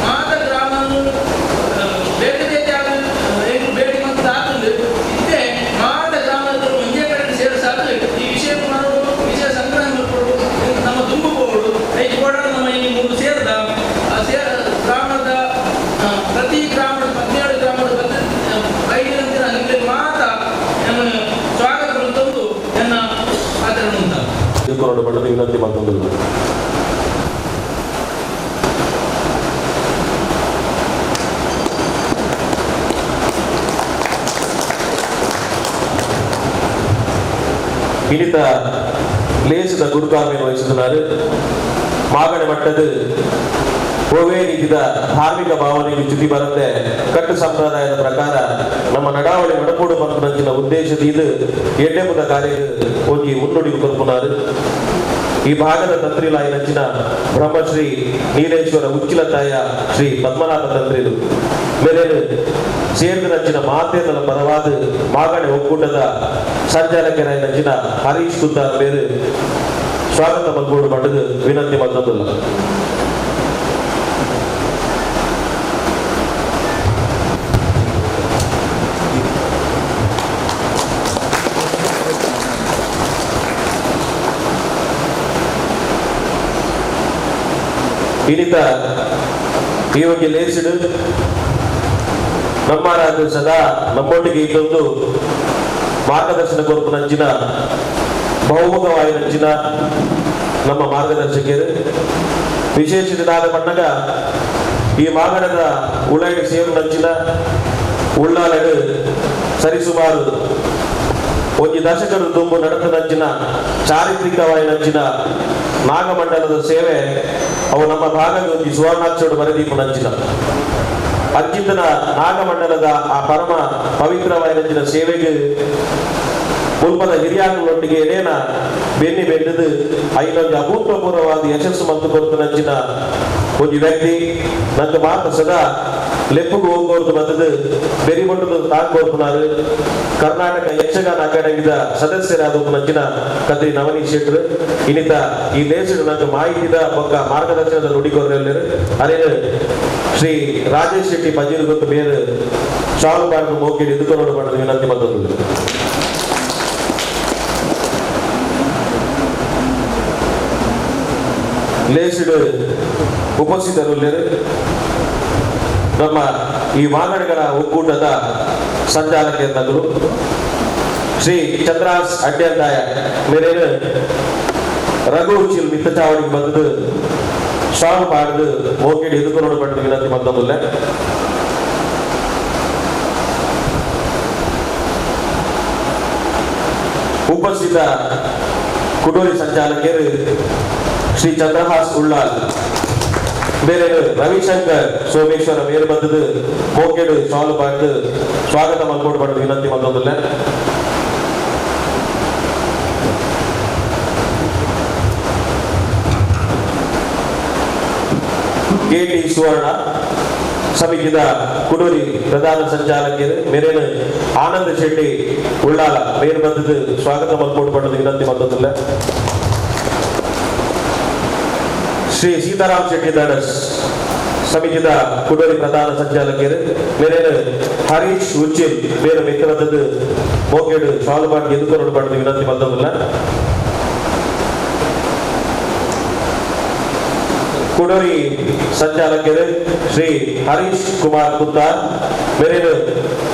ಮಾತ ಗ್ರಾಮ ಬೇತೆ ಬೇತೆ ಭೇಟಿ ಮತ್ತು ಆತಂದು ಇತ್ತೆ ಮಾತ ಗ್ರಾಮದ ಒಂಜೇ ಕಡೆ ಸೇರಿಸಾದ ಈ ವಿಷಯ ವಿಷಯ ಸಂಗ್ರಹ ಮಾಡಿಕೊಡು ನಮ್ಮ ತುಂಬು ಹೋಗುಡು ಐದು ಕೋಡ ನಮ್ಮ ಈ ಮೂರು ಸೇರಿದ ಗ್ರಾಮದ ಪ್ರತಿ ಗ್ರಾಮದ 17 ಗ್ರಾಮದ ಐದು ನಿಮಗೆ ಮಾತ ಸ್ವಾಗತ ತಂದು ನನ್ನ ಆಚರಣೆ ಉಂಟಾಗ ವಿನಂತಿ ಮತ್ತೊಂದು ಇನಿತ ಲೇಸದ ಗುರುಕಾರ್ಮಿಯನ್ನು ವಹಿಸಿದ್ದಾರೆ. ಮಾಗಣೆ ಮಟ್ಟದ ಒವೇ ರೀತಿಯ ಧಾರ್ಮಿಕ ಭಾವನೆಗೆ ಚ್ಯುತಿ ಬರದೆ ಕಟ್ಟು ಸಂಪ್ರದಾಯದ ಪ್ರಕಾರ ನಮ್ಮ ನಡಾವಳಿ ನಡಪೋಡು ಪನ್ಪುನಂಚಿನ ಉದ್ದೇಶದ ಇದು ಎಡ್ಡೆಮುದ ಕಾರ್ಯ ಒಂಜಿ ಮುನ್ನುಡಿಗು ಕೊರ್ಪುನಾರು. ಈ ಭಾಗದ ತಂತ್ರಿಲಾಯಿನಂಚಿನ ಬ್ರಹ್ಮಶ್ರೀ ನೀಲೇಶ್ವರ ಉಚ್ಚಿಲತಾಯ ಶ್ರೀ ಪದ್ಮನಾಭ ತಂತ್ರಿಲು ಮೇರೇನು ಸೇರಿದ ಮಾತೇನಲ ಪರವಾದ ಮಾಗಣೆ ಒಕ್ಕೂಟದ ಸಂಚಾಲಕರಾಯಿನಂಚಿನ ಹರೀಶ್ ಕುತ್ತಾರ್ ಮೇರು ಸ್ವಾಗತ ಮಲ್ಪೋಡು ಪಂಡದು ವಿನಂತಿ ಮಲ್ತೊಂದುಲ್ಲ. ಇನಿತ ಈ ಒಂದು ಲೇಸಿಡು ನಮ್ಮ ರಾಜ್ಯ ಸದಾ ನಮ್ಮೊಟ್ಟಿಗೆ ಇದ್ದೊಂದು ಮಾರ್ಗದರ್ಶನ ಕೊರಪುನಂಚಿನ ಬಹುಮುಖವಾಗಿ ನಂಚಿನ ನಮ್ಮ ಮಾರ್ಗದರ್ಶಕರು ವಿಶೇಷ ದಿನಾದ ಪಣ್ಣಗ ಈ ಮಾಗಣದ ಉಳ್ಳಾಡಿ ಸೇರು ನಂಚಿನ ಉಳ್ಳಾಲಡು ಸರಿಸುಮಾರು ಒಂಜಿ ದಶಕರು ತುಂಬು ನಡೆದ ನಂಚಿನ ಚಾರಿತ್ರಿಕವಾಗಿ ನಂಚಿನ ನಾಗಮಂಡಲದ ಸೇವೆ ಅವು ನಮ್ಮ ಭಾಗದ ಒಂಜಿ ಸುವರ್ಣಾಕ್ಷೋಡು ಬರದೀಪು ನಂಚಿನ ಅಜ್ಜಿತನ ನಾಗಮಂಡಲದ ಆ ಪರಮ ಪವಿತ್ರವಾದ ನಂಚಿನ ಸೇವೆಗೆ ಮುಲ್ಪದ ಹಿರಿಯಾಗುಲೊಟ್ಟಿಗೆ ಏನೇನ ಬೆನ್ನಿ ಬೆಂಡದು ಐನೊಂದು ಅಭೂತಪೂರ್ವವಾದ ಯಶಸ್ಸು ಮತ್ತು ಕೊರತು ನಂಚಿನ ಒಂಜಿ ವ್ಯಕ್ತಿ ನಂಗೆ ಮಾತ ಸದಾ ಲೆಪ್ಪುಗು ಹೋಗೋರ್ದು ಬಂದದ್ದು ಬೆರಿಬೊಟ್ಟದ ತಾಂಗೋರ್ಪುನಾರು ಕರ್ನಾಟಕ ಯಕ್ಷಗಾನ ಅಕಾಡೆಮಿದ ಸದಸ್ಯರಾದ ನಂಚಿನ ಕದ್ರಿ ನವನೀಶ್ ಶೆಟ್ಟರು ಇನ್ನಿತ ಈ ಲೇಸು ನಂಗೆ ಮಾಹಿತಿದ ಬೊಕ್ಕ ಮಾರ್ಗದರ್ಶನದ ನುಡಿಕೊರ್ರೆಲ್ಲರು ಅರೇನು ಶ್ರೀ ರಾಜೇಶ್ ಶೆಟ್ಟಿ ಪಜೀರು ಗೊತ್ತು ಬೇರೆ ಶಾಲು ಬಾರ್ದು ಮೋಕಿಡಿ ಎದುಕೊರೋಡು ಬಣ್ಣದ ವಿನಂತಿ ಬಂದದ್ದು. ಲೇಸಿಡು ಉಪಸ್ಥಿತರುಳ್ಳರು ನಮ್ಮ ಈ ಮಾಗಡಿಗಳ ಒಕ್ಕೂಟದ ಸಂಚಾಲಕರು ಶ್ರೀ ಚಂದ್ರಾಸ್ ಅಡ್ಯಂತಾಯ ಮೇರೇನು ರಘು ಉಚ್ಚಿಲ್ ಮಿತ್ತಚಾವಡಿಗೆ ಬಂದು ಶಾಲು ಪಾಡ್ದು ಮೋಕಿಡಿ ಎದುಕೊರೋಡು ಬಣ್ಣದ ವಿನಂತಿ ಬಂದಲ್ಲ. ಉಪಸ್ಥಿತ ಕುಟೋರಿ ಸಂಚಾಲಕರು ಶ್ರೀ ಚಂದ್ರಹಾಸ್ ಉಳ್ಳಾಲ್ ಬೇರೆ ರವಿಶಂಕರ್ ಸೋಮೇಶ್ವರ ಮೇರು ಬಂದದ್ದು ಮೋಕೆಡು ಶಾಲು ಪಾಡ್ದು ಸ್ವಾಗತ ಮಲ್ಕೋಡು ಬಣ್ಣದ ವಿನಂತಿ ಬಂದಲ್ಲ. ಕೆಟಿ ಸುವರ್ಣ ಸಮಿತಿದ ಕುಡೂರಿ ಪ್ರಧಾನ ಸಂಚಾಲಕರು ಮೇರೇನು ಆನಂದ ಶೆಟ್ಟಿ ಉಳ್ಳಾಲ ಮೇರು ಬಂದದ್ದು ಸ್ವಾಗತ ಮಲ್ಕೋಡು ಬಣ್ಣದ ವಿನಂತಿ ಬಂದಲ್ಲ. ಶ್ರೀ ಸೀತಾರಾಮ್ ಶೆಟ್ಟಿ ದಾಡಸ್ ಸಮಿತಿದ ಕುಡೂರಿ ಪ್ರಧಾನ ಸಂಚಾಲಕರು ಮೇರೇನು ಹರೀಶ್ ಉಚ್ಚಿಲ್ ಮೇರು ಮಿತ್ರದ್ದು ಮೋಕೆಡು ಶಾಲುಬಾಟ್ ಎದುಕೊರಡು ಬಣ್ಣದ ವಿನಂತಿ ಬಂದಲ್ಲ. ಕುಡೂರಿ ಸಂಚಾಲಕರು ಶ್ರೀ ಹರೀಶ್ ಕುಮಾರ್ ಕುತ್ತಾರ್ ಮೇರೇನು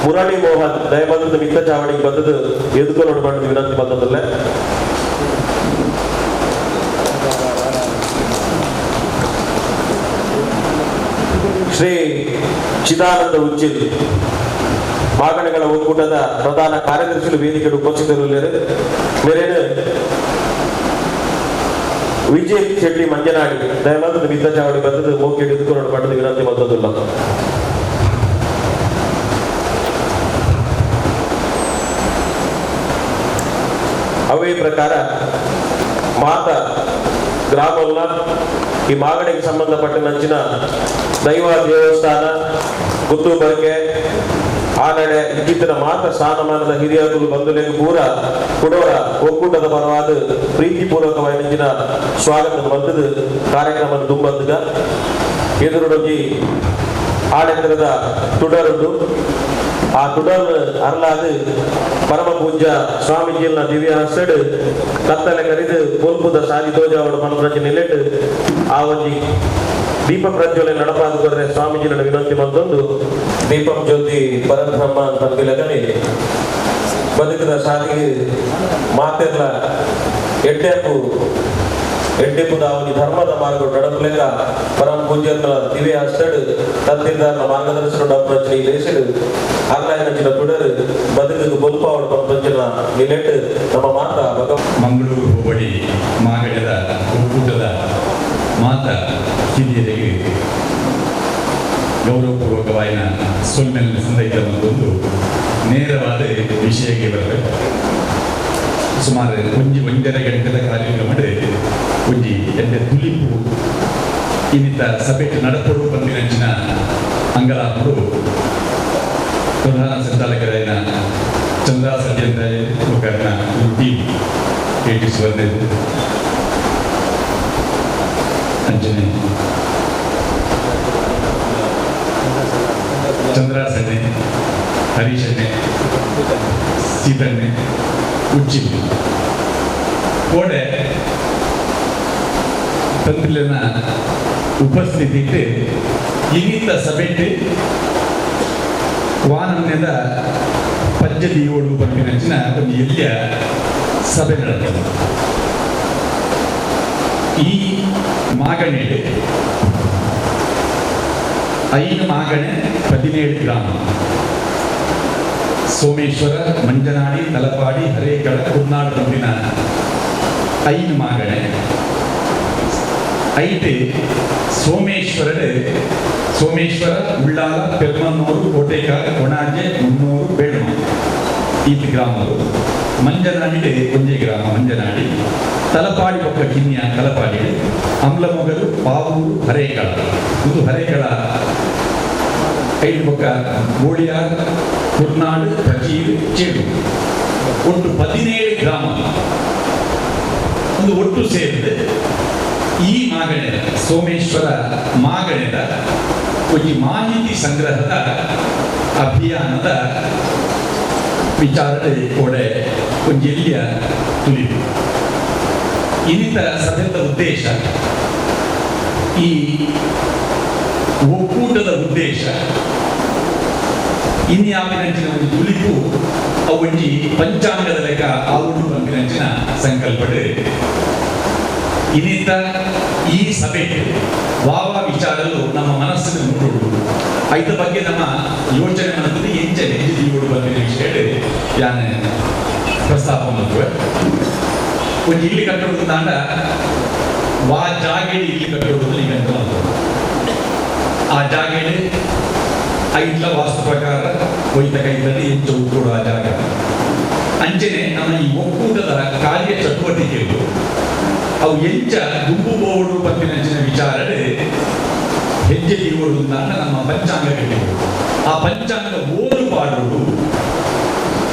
ಮುರಳಿ ಮೋಹನ್ ದಯಬಂದದ್ದು ಮಿತ್ತ ಚಾವಡಿಗೆ ಬಂದದ್ದು ಎದುಕೊರಡು ಬಣ್ಣದ ವಿನಂತಿ ಬಂದಲ್ಲ. ಶ್ರೀ ಚಿದಾನಂದ ಉಚ್ಚಿಲ್ ಮಾಗಣಿಗಳ ಒಕ್ಕೂಟದ ಪ್ರಧಾನ ಕಾರ್ಯದರ್ಶಿಗಳು ವೇದಿಕೆ ಉಪಸ್ಥಿತರಿದ್ದಾರೆ. ಮೇರೇನು ವಿಜಯ್ ಶೆಟ್ಟಿ ಮಂಜನಾಡಿ ದಯಮಾಡಿ ಮಿತ್ತ ಚಾವಡಿ ಬಂದದ್ದು ಮೋಕೆ ಎದುಕೊರಡು ಬಣ್ಣದ ವಿನಂತಿ ಬಂದದ್ದಿಲ್ಲ. ಅವೇ ಪ್ರಕಾರ ಮಾತ ಗ್ರಾಮಲ್ಲ ಈ ಮಾಗಡಿಗೆ ಸಂಬಂಧಪಟ್ಟ ನಂಚಿನ ದೈವ ದೇವಸ್ಥಾನ ಗುತ್ತು ಬಳಕೆ ಆನಡೆ ಇಕ್ಕಿತ್ತಿನ ಮಾತ ಸ್ಥಾನಮಾನದ ಹಿರಿಯರು ಬಂಧುಗಳಿಗೆ ಪೂರ ಕುಡೋರ ಒಕ್ಕೂಟದ ಪರವಾದ ಪ್ರೀತಿಪೂರ್ವಕವಾಗಿ ನಂಚಿನ ಸ್ವಾಗತ ಬಂದದ್ದು ಕಾರ್ಯಕ್ರಮ ತುಂಬಂದುಗ. ಎದುರುಡೊಂಜಿ ಆಡೆಂದ್ರದ ತುಡರುಂಡು ಆ ತುಡರ್ ಅರ್ಲಾದ್ ಪರಮ ಪೂಜ್ಯ ಸ್ವಾಮೀಜಿನ ದಿವ್ಯ ಹಸ್ತಡ್ ಕತ್ತಲೆ ಕರಿದು ಪೊಲ್ಪುದ ಸಾದಿ ತೋಜಾವಡು ಪನ್ಪುನಂಚಿ ನಿಲೆಟ್ ಆ ಒಂಜಿ ದೀಪ ಪ್ರಜ್ವಲೆ ನಡಪಾದ ಕೊರ್ರೆ ಸ್ವಾಮೀಜಿನ ವಿನಂತಿ ಮಂತೊಂದು ದೀಪಂ ಜ್ಯೋತಿ ಪರಬ್ರಹ್ಮ ಪನ್ಪಿಲಕನೆ ಬದುಕದ ಸಾದಿಗೆ ಮಾತೆರ್ಲ ಎಡ್ಡೆಪ್ಪು ಎಡ್ಡೆಪ್ಪುದ ಒಂಜಿ ಧರ್ಮದ ಮಾರ್ಗ ನಡಪುಲೆಕ ಪರಮ ಪೂಜ್ಯನ ದಿವ್ಯ ಹಸ್ತಡ್ ತಂತಿದಾರನ ಮಾರ್ಗದರ್ಶನ ಡಾಕ್ಟರ್ ಲೇಸಿಡ್ ಅರ್ಲಾಯಿನಂಚಿನ ತುಡರು ಬದುಕು ಬೊಲ್ಪಾವಡು ಪನ್ಪಂಚಿನ ನಿಲೆಟ್ ನಮ್ಮ ಮಾತ ಭಗವ ಮಂಗಳೂರು ಹೋಬಳಿ ಮಾಗಡಿದ ಒಕ್ಕೂಟದ ಮಾತ ಹಿರಿಯರಿಗೆ ಗೌರವಪೂರ್ವಕವಾಯಿನ ಸೊಲ್ಮೆಲ್ಲ ಸಂದೈತ ಒಂದು ನೇರವಾದ ವಿಷಯಕ್ಕೆ ಬರಬೇಕು. ಸುಮಾರು ಒಂಜಿ ಒಂದರ ಗಂಟೆದ ಕಾರ್ಯಕ್ರಮ ಒಂಜಿ ಎಡ್ಡೆ ತುಲಿಪು ಇನ್ನಿತ ಸಭೆಗೆ ನಡಪಡು ಬಂದಿನಂಚಿನ ಅಂಗಲಾಪುರು ಪ್ರಧಾನ ಸಂಚಾಲಕರಾಯಿನ ಚಂದ್ರ ಸತ್ಯಂದ್ರ ಮುಖರ್ನ ಟೀಮ್ ಕೆ ಟಿ ಸುವರ್ಣ ಅಂಜನೆ ಚಂದ್ರ ಸಣ್ಣೆ ಹರೀಶಣ್ಣೆ ಸೀತಣ್ಣೆ ಉಚ್ಚಿ ಕೋಡೆ ತಂತ್ರಿನ ಉಪಸ್ಥಿತಿ ಇನ್ನಿತ ಸಭೆಟ್ ವಾನನ್ಯದ ಪಜ್ಜದಿಯೋಡು ಪನ್ಪಿನಂಚಿನ ಒಂದು ಎಲ್ಲಿಯ ಸಭೆ ನಡೆದವು. ಈ ಮಾಗಣೆ 5 ಮಾಗಣೆ 17 ಗ್ರಾಮ ಸೋಮೇಶ್ವರ ಮಂಜನಾಡಿ ತಲಪಾಡಿ ಹರೇಕಳ ಕುರ್ನಾಡು ಪಂಪಿನ 5 ಮಾಗಣೆ ಐತೆ ಸೋಮೇಶ್ವರಡು ಸೋಮೇಶ್ವರ ಉಳ್ಳಾಲ ಪೆರ್ಮನ್ನೂರು ಕೋಟೆಕಾರ ಕೊಣಾಜೆ ಮುನ್ನೂರು ಬೇಳ್ಮ ಈತ ಗ್ರಾಮಗಳು. ಮಂಜನಾಡಿ ಒಂಜೆ ಗ್ರಾಮ ಮಂಜನಾಡಿ ತಲಪಾಡಿ ಒಕ್ಕ ಕಿನ್ಯ ತಲಪಾಡಿ ಅಮ್ಲಮೊಗಲು ಪಾವೂರು ಹರೇಕಳ ಇದು ಹರೇಕಳ ಐದು ಬೊಕ್ಕ ಗೋಳಿಯಾರ್ ಕುರ್ನಾಡು ಪ್ರಚೀರು ಚೇಡು ಒಟ್ಟು 17 ಗ್ರಾಮ ಒಂದು ಒಟ್ಟು ಸೇರಿದೆ. ಈ ಮಾಗಣೆದ ಸೋಮೇಶ್ವರ ಮಾಗಣೆದ ಒಂಜಿ ಮಾಹಿತಿ ಸಂಗ್ರಹದ ಅಭಿಯಾನದ ವಿಚಾರದ ಕೊಡೆ ಒಂಜಿ ಎಲ್ಲಿಯ ತುಳಿದು ಇನ್ನಿತ ಸಭೆದ ಉದ್ದೇಶ ಈ ಒಕ್ಕೂಟದ ಉದ್ದೇಶ ಇನ್ಯಾಪಿನಂಚಿನ ಒಂದು ತುಳಿಪು ಅವೊಂಜಿ ಪಂಚಾಂಗದ ಲೆಕ್ಕ ಆವುಡು ಪಂಪಿನಂಚಿನ ಸಂಕಲ್ಪಡೆ ಇನ್ನಿತ ಈ ಸಭೆ ವಾವ ವಿಚಾರಲು ನಮ್ಮ ಮನಸ್ಸಿನ ಮೂಡುಡು ಐತ ಬಗ್ಗೆ ನಮ್ಮ ಯೋಚನೆ ಮಾಡಿದ್ರೆ ಎಂಚೆ ಹೆಜ್ಜೆ ಬಂದಿನ ವಿಷಯ ಯಾನೆ ಪ್ರಸ್ತಾಪ ಮಾಡುವೆ. ಒಂದು ಇಲ್ಲಿ ಕಟ್ಟೋದು ತಾಂಡ ವಾ ಜಾಗೇಡಿ ಇಲ್ಲಿ ಕಟ್ಟೋದು ಈಗ ಅಂತ ಆ ಜಾಗೇಡಿ ಐಟ್ಲ ವಾಸ್ತು ಪ್ರಕಾರ ಒಯ್ತ ಕೈದಲ್ಲಿ ಎಂಚ ಉಕ್ಕೂಡು ಆ ಜಾಗ. ಅಂಚನೆ ನಮ್ಮ ಈ ಒಕ್ಕೂಟದ ಕಾರ್ಯ ಚಟುವಟಿಕೆಗಳು ಅವು ಎಂಚ ದುಂಬು ಬೋಡು ಪಂಪಿನಂಚಿನ ವಿಚಾರಡೆ ಹೆಜ್ಜೆ ತೀರೋಡು ಅಂತ ನಮ್ಮ ಪಂಚಾಂಗ ಕಟ್ಟಿಗಳು. ಆ ಪಂಚಾಂಗ ಓದು ಪಾಡೋಡು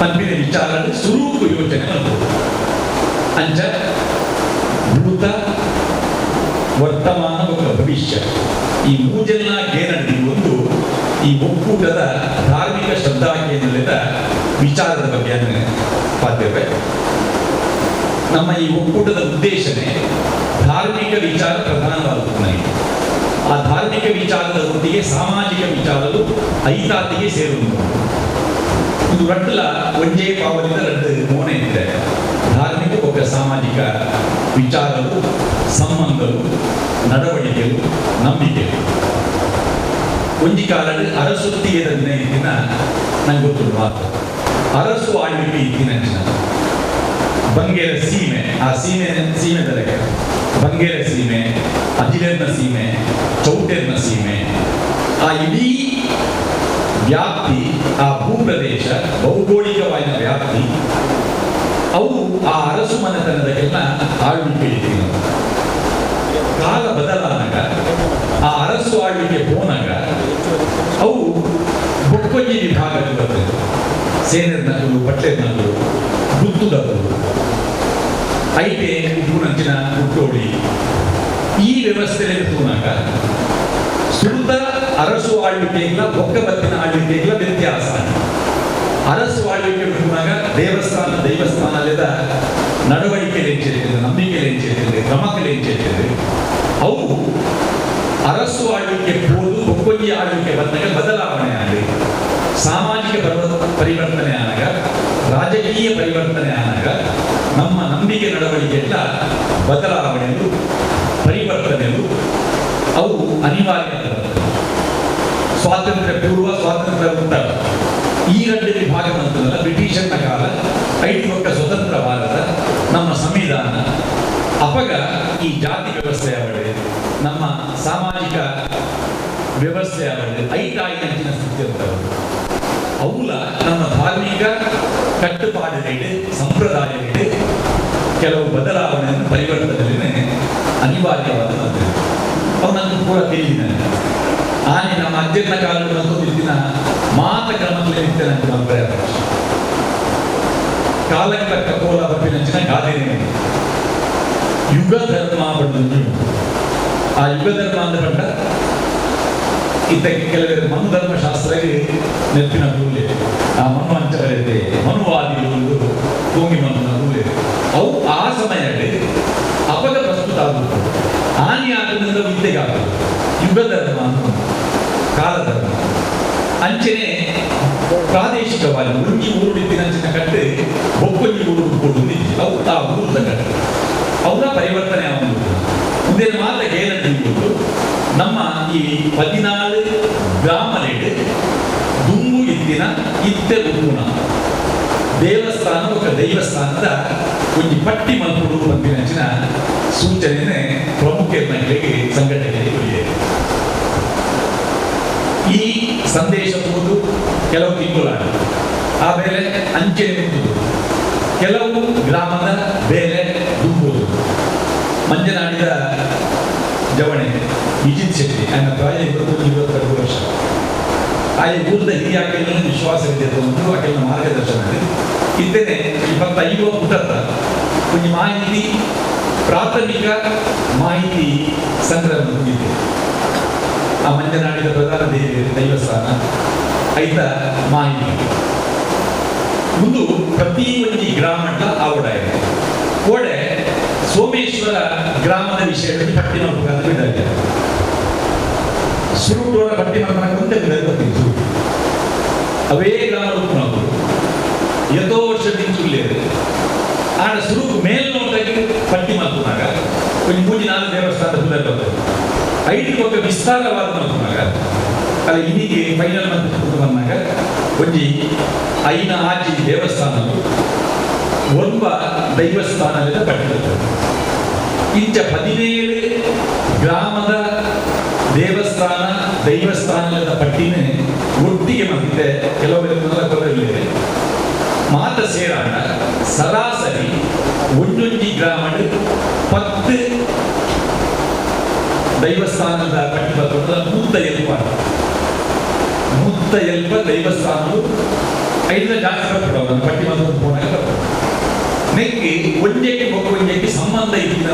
ಪಂಪಿನ ವಿಚಾರ ಸುರೂಪು ಯೋಚನೆ ಬಂದವು. ಅಂಚ ಭೂತ ವರ್ತಮಾನ ಮತ್ತು ಭವಿಷ್ಯ ಈ ಮೂಜೆಲ್ಲ ಗೇನಡಿ ಒಂದು ಈ ಒಕ್ಕೂಟದ ಧಾರ್ಮಿಕ ಶ್ರದ್ಧಾ ಕೇಂದ್ರದ ವಿಚಾರದ ಬಗ್ಗೆ ಪಾತ್ರವೇ. ನಮ್ಮ ಈ ಒಕ್ಕೂಟದ ಉದ್ದೇಶನೇ ಧಾರ್ಮಿಕ ವಿಚಾರ ಪ್ರಧಾನವಾಗುತ್ತದೆ. ಆ ಧಾರ್ಮಿಕ ವಿಚಾರದ ಒಟ್ಟಿಗೆ ಸಾಮಾಜಿಕ ವಿಚಾರವು ಐತಾತಿಗೆ ಸೇರುವುದು. ಇದು ರಟ್ಟಲ ಒಂಜೇ ಪಾವಲಿಂದ ರಡ್ಡು ಮೋನೆ ಇದೆ. ಧಾರ್ಮಿಕ ಒಬ್ಬ ಸಾಮಾಜಿಕ ವಿಚಾರವು ಸಂಬಂಧವು ನಡವಳಿಕೆಯು ನಂಬಿಕೆಯು ಒಂಜಿ ಕಾಲದ ಅರಸುತ್ತಿಯದ ದಿನ ಇದ್ದಿನ ನಂಗೆ ಗೊತ್ತುಂಟು ಮಾತು. ಅರಸು ಆಳ್ವಿಕೆ ಇದ್ದಿನ ಬಂಗೇರ ಸೀಮೆ, ಆ ಸೀಮೆ ಸೀಮೆ ಲೆಕ್ಕ ಬಂಗೇರ ಸೀಮೆ, ಅಜಿಲೇರ್ನ ಸೀಮೆ, ಚೌಟೇರ್ನ ಸೀಮೆ, ಆ ಇಡೀ ವ್ಯಾಪ್ತಿ, ಆ ಭೂಪ್ರದೇಶ ಭೌಗೋಳಿಕವಾದ ವ್ಯಾಪ್ತಿ ಅವು ಆ ಅರಸು ಮನೆತನದಕ್ಕೆಲ್ಲ ಆಳ್ವಿಕೆ ಇದ್ದೀವಿ. ಕಾಲ ಬದಲಾದಾಗ ಆ ಅರಸು ಆಳ್ವಿಕೆ ಹೋನಾಗ ಅವು ಬೊಕ್ಕೊಂಜಿ ವಿಭಾಗಕ್ಕೆ ಬರ್ತದೆ. ಸೇನೆರ್ನಕಲು, ಪಟ್ಲೇರ್ನಕಲು, ಗುತ್ತುದಕಲು, ಐಟೆ ಉಪ್ಪುನಂಚಿನ ಹುಟ್ಟೋಳಿ ಈ ವ್ಯವಸ್ಥೆಯಲ್ಲಿ ತೂನಾಗ ಸುರುತ ಅರಸು ಆಳ್ವಿಕೆಗಳ ಬೊಕ್ಕ ಬತ್ತಿನ ಆಳ್ವಿಕೆಗಳ ವ್ಯತ್ಯಾಸ. ಅರಸು ಆಳ್ವಿಕೆ ಬಿಟ್ಟುನಾಗ ದೇವಸ್ಥಾನ ದೈವಸ್ಥಾನದ ನಡವಳಿಕೆ ಎಂಚಿರ್ತದೆ, ನಂಬಿಕೆ ಎಂಚಿರ್ತದೆ, ಕ್ರಮಕ್ಕೆ ಎಂಚಿರ್ತದೆ. ಅವು ಅರಸು ಆಳ್ವಿಕೆ ಪೋದು ಬೊಕ್ಕೊಂಜಿ ಆಳ್ವಿಕೆ ಬಂದಾಗ ಬದಲಾವಣೆ ಆಗಲಿ, ಸಾಮಾಜಿಕ ಪರಿವರ್ತನೆ ಆನಾಗ, ರಾಜಕೀಯ ಪರಿವರ್ತನೆ ಆನಾಗ ನಮ್ಮ ನಂಬಿಕೆ ನಡವಳಿಕೆ ಎಲ್ಲ ಬದಲಾವಣೆಯು ಪರಿವರ್ತನೆಯು ಅವು ಅನಿವಾರ್ಯ. ಸ್ವಾತಂತ್ರ್ಯ ಪೂರ್ವ ಸ್ವಾತಂತ್ರ್ಯ ಉತ್ತರ ಈ ಎರಡು ವಿಭಾಗ ಅಂತಂದ್ರೆ ಬ್ರಿಟಿಷರ್ನ ಕಾಲ, ಐದು ಪಕ್ಕ ಸ್ವತಂತ್ರ ಭಾರತ, ನಮ್ಮ ಸಂವಿಧಾನ, ಅಪಗ ಈ ಜಾತಿ ವ್ಯವಸ್ಥೆ ಅವಳೆ, ನಮ್ಮ ಸಾಮಾಜಿಕ ವ್ಯವಸ್ಥೆ ಅವಳೆ, ಐಟಾಯಿನಂಚಿನ ಸ್ಥಿತಿ ಅಂತವರು ಅವುಲ ನಮ್ಮ ಧಾರ್ಮಿಕ ಕಟ್ಟುಪಾಡುಗಳಿದೆ, ಸಂಪ್ರದಾಯಗಳಿದೆ ಕೆಲವು ಬದಲಾವಣೆಯನ್ನು ಪರಿವರ್ತನೆಯಲ್ಲಿ ಅನಿವಾರ್ಯವಾದ ಅವು ನನಗೆ ಪೂರ ತಿಳಿದಿದೆ. ಆನೆ ನಮ್ಮ ಅಜ್ಜನ ಕಾಲದಲ್ಲಿ ದಿನ ಮಾತ ಕ್ರಮದಲ್ಲಿ ನಿತ್ಯ ನಂಗೆ ಕಾಲಕ್ಕೆ ತಕ್ಕ ಕೋಲ ಬಪ್ಪಿನಂಚಿನ ಗಾದೆನೇ ಯುಗ ಧರ್ಮ ಬಂದು. ಆ ಯುಗ ಧರ್ಮ ಅಂದ ಪಂಡ ಇದ್ದಕ್ಕೆ ಕೆಲವರು ಮನುಧರ್ಮಶಾಸ್ತ್ರಕ್ಕೆ ನೆತ್ತಿನ ರೂಲೆ, ಆ ಮನು ಅಂಚಬರತೆ ಮನುವಾದಿಗಳು ಒಂದು ತೋಂಗಿ ಮನುನ ರೂಲೆ ಅವು ಆ ಸಮಯದಲ್ಲಿ ಅಪಗ ಪ್ರಸ್ತುತ ಆಗುತ್ತದೆ. ಆನಿ ಆಗದಿಂದ ವಿದ್ಯೆಗಾಗುತ್ತದೆ ಯುಗ ಧರ್ಮ ಅಂತ ಕಾಲಧರ್ಮ. ಅಂಚನೆ ಪ್ರಾದೇಶಿಕವಾಗಿ ಒಂಜಿ ಊರುಡಿತ್ತಿನಂಚಿನ ಕಟ್ಟೆ ಒಕ್ಕೊಂಜಿ ಊರು ಕೊಡು ಅವು ಆ ಊರದ ಕಟ್ಟೆ ಅವರ ಪರಿವರ್ತನೆ ಆಗುವುದು. ಮುಂದೆ ಮಾತ್ರ ಕೇಳಂತಿದ್ದು ನಮ್ಮ ಈ 14 ಗ್ರಾಮಲೇಡು ದುಂಬು ಇತ್ತಿನ ಇತ್ತೆ ಉಪ್ಪುನ ದೇವಸ್ಥಾನ ఒక ದೈವಸ್ಥಾನದ ಒಂಜಿ ಪಟ್ಟಿ ಮಲ್ಪುಡು ಪನ್ಪಿನಂಚಿನ ಸೂಚನೆ ಪ್ರಮುಖ ಮಹಿಳೆಗೆ ಸಂಘಟನೆಗೆ ಕೊಡಿದೆ. ಈ ಸಂದೇಶ ಹೋದು ಕೆಲವು ತಿಂಗಳ ಆ ಬೇಲೆ ಅಂಚೆ ಮುಟ್ಟುದು, ಕೆಲವು ಗ್ರಾಮದ ಬೇಲೆ ದುಂಬುದು. ಮಂಜನಾಡಿದ ಜವಣೆ ವಿಜಿತ್ ಶೆಟ್ಟಿ ఆయన ಪ್ರಾಯ 21-22 ವರ್ಷ. ಆಯ ಊರದ ಹಿರಿಯ ಆಕೆಯನ್ನು ವಿಶ್ವಾಸವಿದೆ ಒಂದು ಆಕೆಯ ಮಾರ್ಗದರ್ಶನ ಇದ್ದೇನೆ. 25 ಪುಟದ ಒಂದು ಮಾಹಿತಿ, ಪ್ರಾಥಮಿಕ ಮಾಹಿತಿ ಸಂಗ್ರಹ ಇದೆ. ಆ ಮಂಜನಾಡಿದ ಪ್ರಧಾನ ದೈವಸ್ಥಾನ ಐತ ಮಾಹಿತಿ ಒಂದು ಪ್ರತಿ ಒಂಜಿ ಗ್ರಾಮದ ಆವಡ ಇದೆ. ಕೋಡೆ ಸೋಮೇಶ್ವರ ಗ್ರಾಮದ ವಿಷಯದಲ್ಲಿ ಪಟ್ಟಿ ಮಲ್ಪುಗಾದ ಬಿಡಾಗಿದೆ. ಸುರುಟೋರ ಪಟ್ಟಿ ಮಲ್ಪನಕ್ಕೆ ಗೊತ್ತಿತ್ತು. ಅವೇ ಗ್ರಾಮ ಉಪ್ಪುನವರು ಎತೋ ವರ್ಷದಿಂದ ಸುಳ್ಳಿದೆ. ಆಡ ಸುರುಕು ಮೇಲ್ನೋಟಕ್ಕೆ ಪಟ್ಟಿ ಮಲ್ಪುನಾಗ ಒಂಜಿ ಮೂಜಿ ನಾಲ್ಕು ದೇವಸ್ಥಾನದ ಪುದರ್ ಬರ್ತದೆ. ಐದು ಪಕ್ಕ ವಿಸ್ತಾರವಾದ ಮಲ್ಪುನಾಗ ಅಲ್ಲಿ ಇನ್ನಿಗೆ ಫೈನಲ್ ಮಂತ್ ಬಂದಾಗ ಒಂಜಿ ಐನ ಆಜಿ ದೇವಸ್ಥಾನಗಳು ಒಬ್ಬ ದೈವಸ್ಥಾನದಿಂದ ಪಟ್ಟಿ ಬರ್ತದೆ. ಇಂಚ 17 ಗ್ರಾಮದ ದೇವಸ್ಥಾನ ದೈವಸ್ಥಾನದ ಪಟ್ಟಿನೇ ಒಟ್ಟಿಗೆ ಬಂದಿದೆ. ಕೆಲವು ಮಾತ ಸೇರಾಣ ಸರಾಸರಿ ಒಂದೊಂದು ಗ್ರಾಮ 10 ದೈವಸ್ಥಾನದ ಪಟ್ಟಿ ಬರ್ತದೆ. 170 ದೈವಸ್ಥಾನಗಳು ಐದರ ಜಾಸ್ತಿ ಬರ್ಬಿಡೋದು ಪಟ್ಟಿ ಬಂದು ಹೋದಾಗ ಬರ್ತದೆ. ನೆಕ್ಕಿ ಒಂಜಕ್ಕೆ ಒಂಜಕ್ಕೆ ಸಂಬಂಧ ಇದ್ದಿನ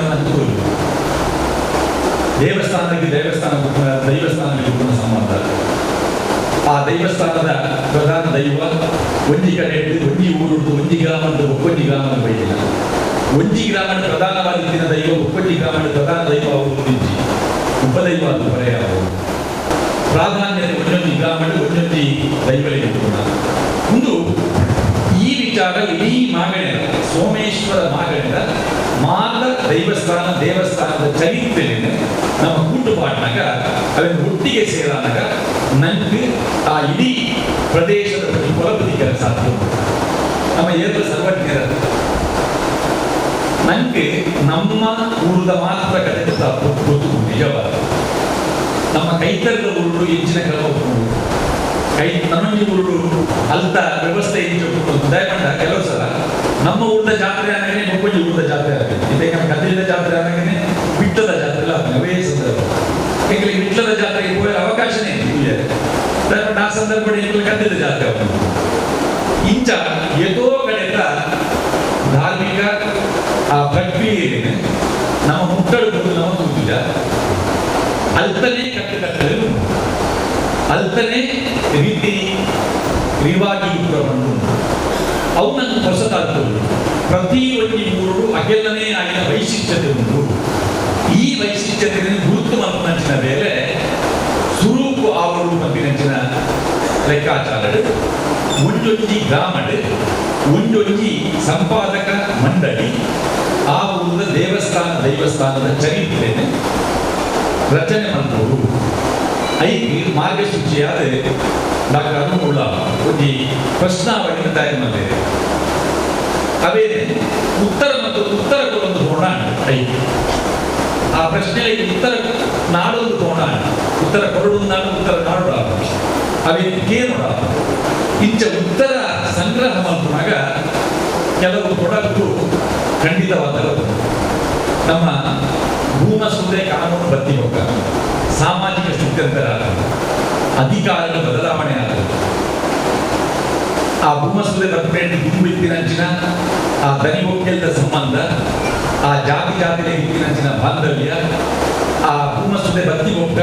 ದೇವಸ್ಥಾನಕ್ಕೆ ದೇವಸ್ಥಾನ ದೈವಸ್ಥಾನಕ್ಕೆ ಸಂಬಂಧ. ಆ ದೈವಸ್ಥಾನದ ಪ್ರಧಾನ ದೈವ ಒಂಜಿ ಕಡೆ ಒಂಜಿ ಊರುಡು ಒಂಜಿ ಗ್ರಾಮದ ಒಕ್ಕೊಂಜಿ ಗ್ರಾಮದ ಬೈದಿಲ್ಲ. ಒಂಜಿ ಗ್ರಾಮದ ಪ್ರಧಾನವಾಗಿದ್ದಿನ ದೈವ ಒಕ್ಕೊಂಜಿ ಗ್ರಾಮದ ಪ್ರಧಾನ ದೈವ ಒಂಜಿ ಉಪದೈವ ಅದು ಪರ್ಯಾಯ ಪ್ರಾಧಾನ್ಯತೆ ಒಂದೊಂದು ಗ್ರಾಮದ ಒಂದೊಂದು ದೈವಗಳಿಗೆ ಒಂದು ಈ ವಿಚಾರ ಇಡೀ ಮಾಗಣೆಯ ಸೋಮೇಶ್ವರ ಮಾಗಣೆಯ ಮಾತ ದೈವಸ್ಥಾನ ದೇವಸ್ಥಾನದ ಚರಿತ್ರೆಯನ್ನು ನಮ್ಮ ಕೂಟುಪಾಟ್ನಾಗ ಅದನ್ನು ಒಟ್ಟಿಗೆ ಸೇರಾನಾಗ ನನಗೆ ಆ ಇಡೀ ಪ್ರದೇಶದ ಬಗ್ಗೆ ಕೊಲಪದಿಕ್ಕೆ ಸಾಧ್ಯ. ನಮ್ಮ ಏತ ಸರ್ವಜ್ಞರ ನನಗೆ ನಮ್ಮ ಊರದ ಮಾತ್ರ ಕತೆ ಗೊತ್ತು ನಿಜವಾದ. ನಮ್ಮ ಕೈತರದ ಊರು ಹೆಚ್ಚಿನ ಕ್ರಮ ಕೈ ನನ್ನೊಂದು ಊರು ಅಲ್ತ ವ್ಯವಸ್ಥೆ ಹೆಚ್ಚು ದಯಮಂಡ. ಕೆಲವು ಸಲ ನಮ್ಮ ಊರದ ಜಾತ್ರೆ ಆಗಾಗನೆ ಮುಕ್ಕೊಂಜಿ ಊರದ ಜಾತ್ರೆ ಆಗ್ತದೆ. ಇದಕ್ಕೆ ನಮ್ಮ ಕದ್ರಿದ ಜಾತ್ರೆ ಆಗಾಗನೆ ವಿಟ್ಟದ ಜಾತ್ರೆ ಎಲ್ಲ ಆಗ್ತದೆ. ಅವೇ ಸಂದರ್ಭ ಎಂಗಳಿಗೆ ವಿಟ್ಲದ ಜಾತ್ರೆಗೆ ಹೋಗಲು ಅವಕಾಶನೇ ಇಲ್ಲ. ದಯಮಂಡ ಆ ಸಂದರ್ಭದಲ್ಲಿ ಎಂಗಳಿಗೆ ಕದ್ರಿದ ಜಾತ್ರೆ ಆಗ್ತದೆ. ಇಂಚ ಎದೋ ಕಡೆಯಿಂದ ಧಾರ್ಮಿಕ ಆ ಪ್ರಕ್ರಿಯೆಯಲ್ಲಿ ನಮ್ಮ ಮುಟ್ಟಲು ನಾವು ಕೂತಿದ್ದ ಅಲ್ತನೇ ಕಟ್ಟುಕಟ್ಟಲು ಅಲ್ತನೇ ರೀತಿ ರಿವಾಜು ಉಂಟು. ಅವನನ್ನು ಹೊಸತಾಗ್ತದೆ. ಪ್ರತಿ ಒಂಜಿ ಊರು ಅಗೆಲ್ಲನೇ ಆಗಿನ ವೈಶಿಷ್ಟ್ಯತೆ ಉಂಟು. ಈ ವೈಶಿಷ್ಟ್ಯತೆಯನ್ನು ಗುರುತು ಮಲ್ಪನಂಚಿನ ಬೇರೆ ಸುರೂಪು ಆವಡು ಮಂತಿನಂಚಿನ ಲೆಕ್ಕಾಚಾರಡು ಒಂಜೊಂಜಿ ಗ್ರಾಮಡು ಒಂಜೊಂಜಿ ಸಂಪಾದಕ ಮಂಡಳಿ ಆ ಊರದ ದೇವಸ್ಥಾನ ದೈವಸ್ಥಾನದ ಚರಿತ್ರೆಯನ್ನು ರಚನೆ ಮಾಡ್ಬೋದು. ಐಕ್ ಮಾರ್ಗಸೂಚಿಯಾದ ಡಾಕ್ಟರ್ ಅರುಣ್ ಉಳ್ಳಾಲ ಒಂಜಿ ಪ್ರಶ್ನಾವಳಿನ ತಯಾರು ಮಾಡಿದೆ. ಅವೇನೆ ಉತ್ತರ ಮತ್ತು ಉತ್ತರ ಕೊಡೊಂದು ಕೋಣ ಐಕ್ ಆ ಪ್ರಶ್ನೆಗೆ ಉತ್ತರ ನಾಡೊಂದು ಕೋಣ ಉತ್ತರ ಕೊರಡು ನಾಡು ಉತ್ತರ ನಾಡು ಅವೇನು ಕೇನೋಡ ಇಂಚ ಉತ್ತರ ಸಂಗ್ರಹ ಮಲ್ಪುನಾಗ ಕೆಲವು ತೊಡಕು ಖಂಡಿತವಾದ ನಮ್ಮ ಭೂಮಸೂದೆ ಕಾನೂನು ಬತ್ತಿ ಹೋಗ ಸಾಮಾಜಿಕ ಸ್ಥಿತ್ಯಂತರ ಅಧಿಕಾರದ ಬದಲಾವಣೆ ಆದವು. ಆ ಭೂಮಸೂದೆ ಬತ್ತಿನ ದುಂಬು ಇತ್ತಿನಂಚಿನ ಆ ದನಿ ಒಕ್ಕೆಲ್ದ ಸಂಬಂಧ, ಆ ಜಾತಿ ಜಾತಿಯ ಇತ್ತಿನಂಚಿನ ಬಾಂಧವ್ಯ, ಆ ಭೂಮಸೂದೆ ಬತ್ತಿ ಹೋಗ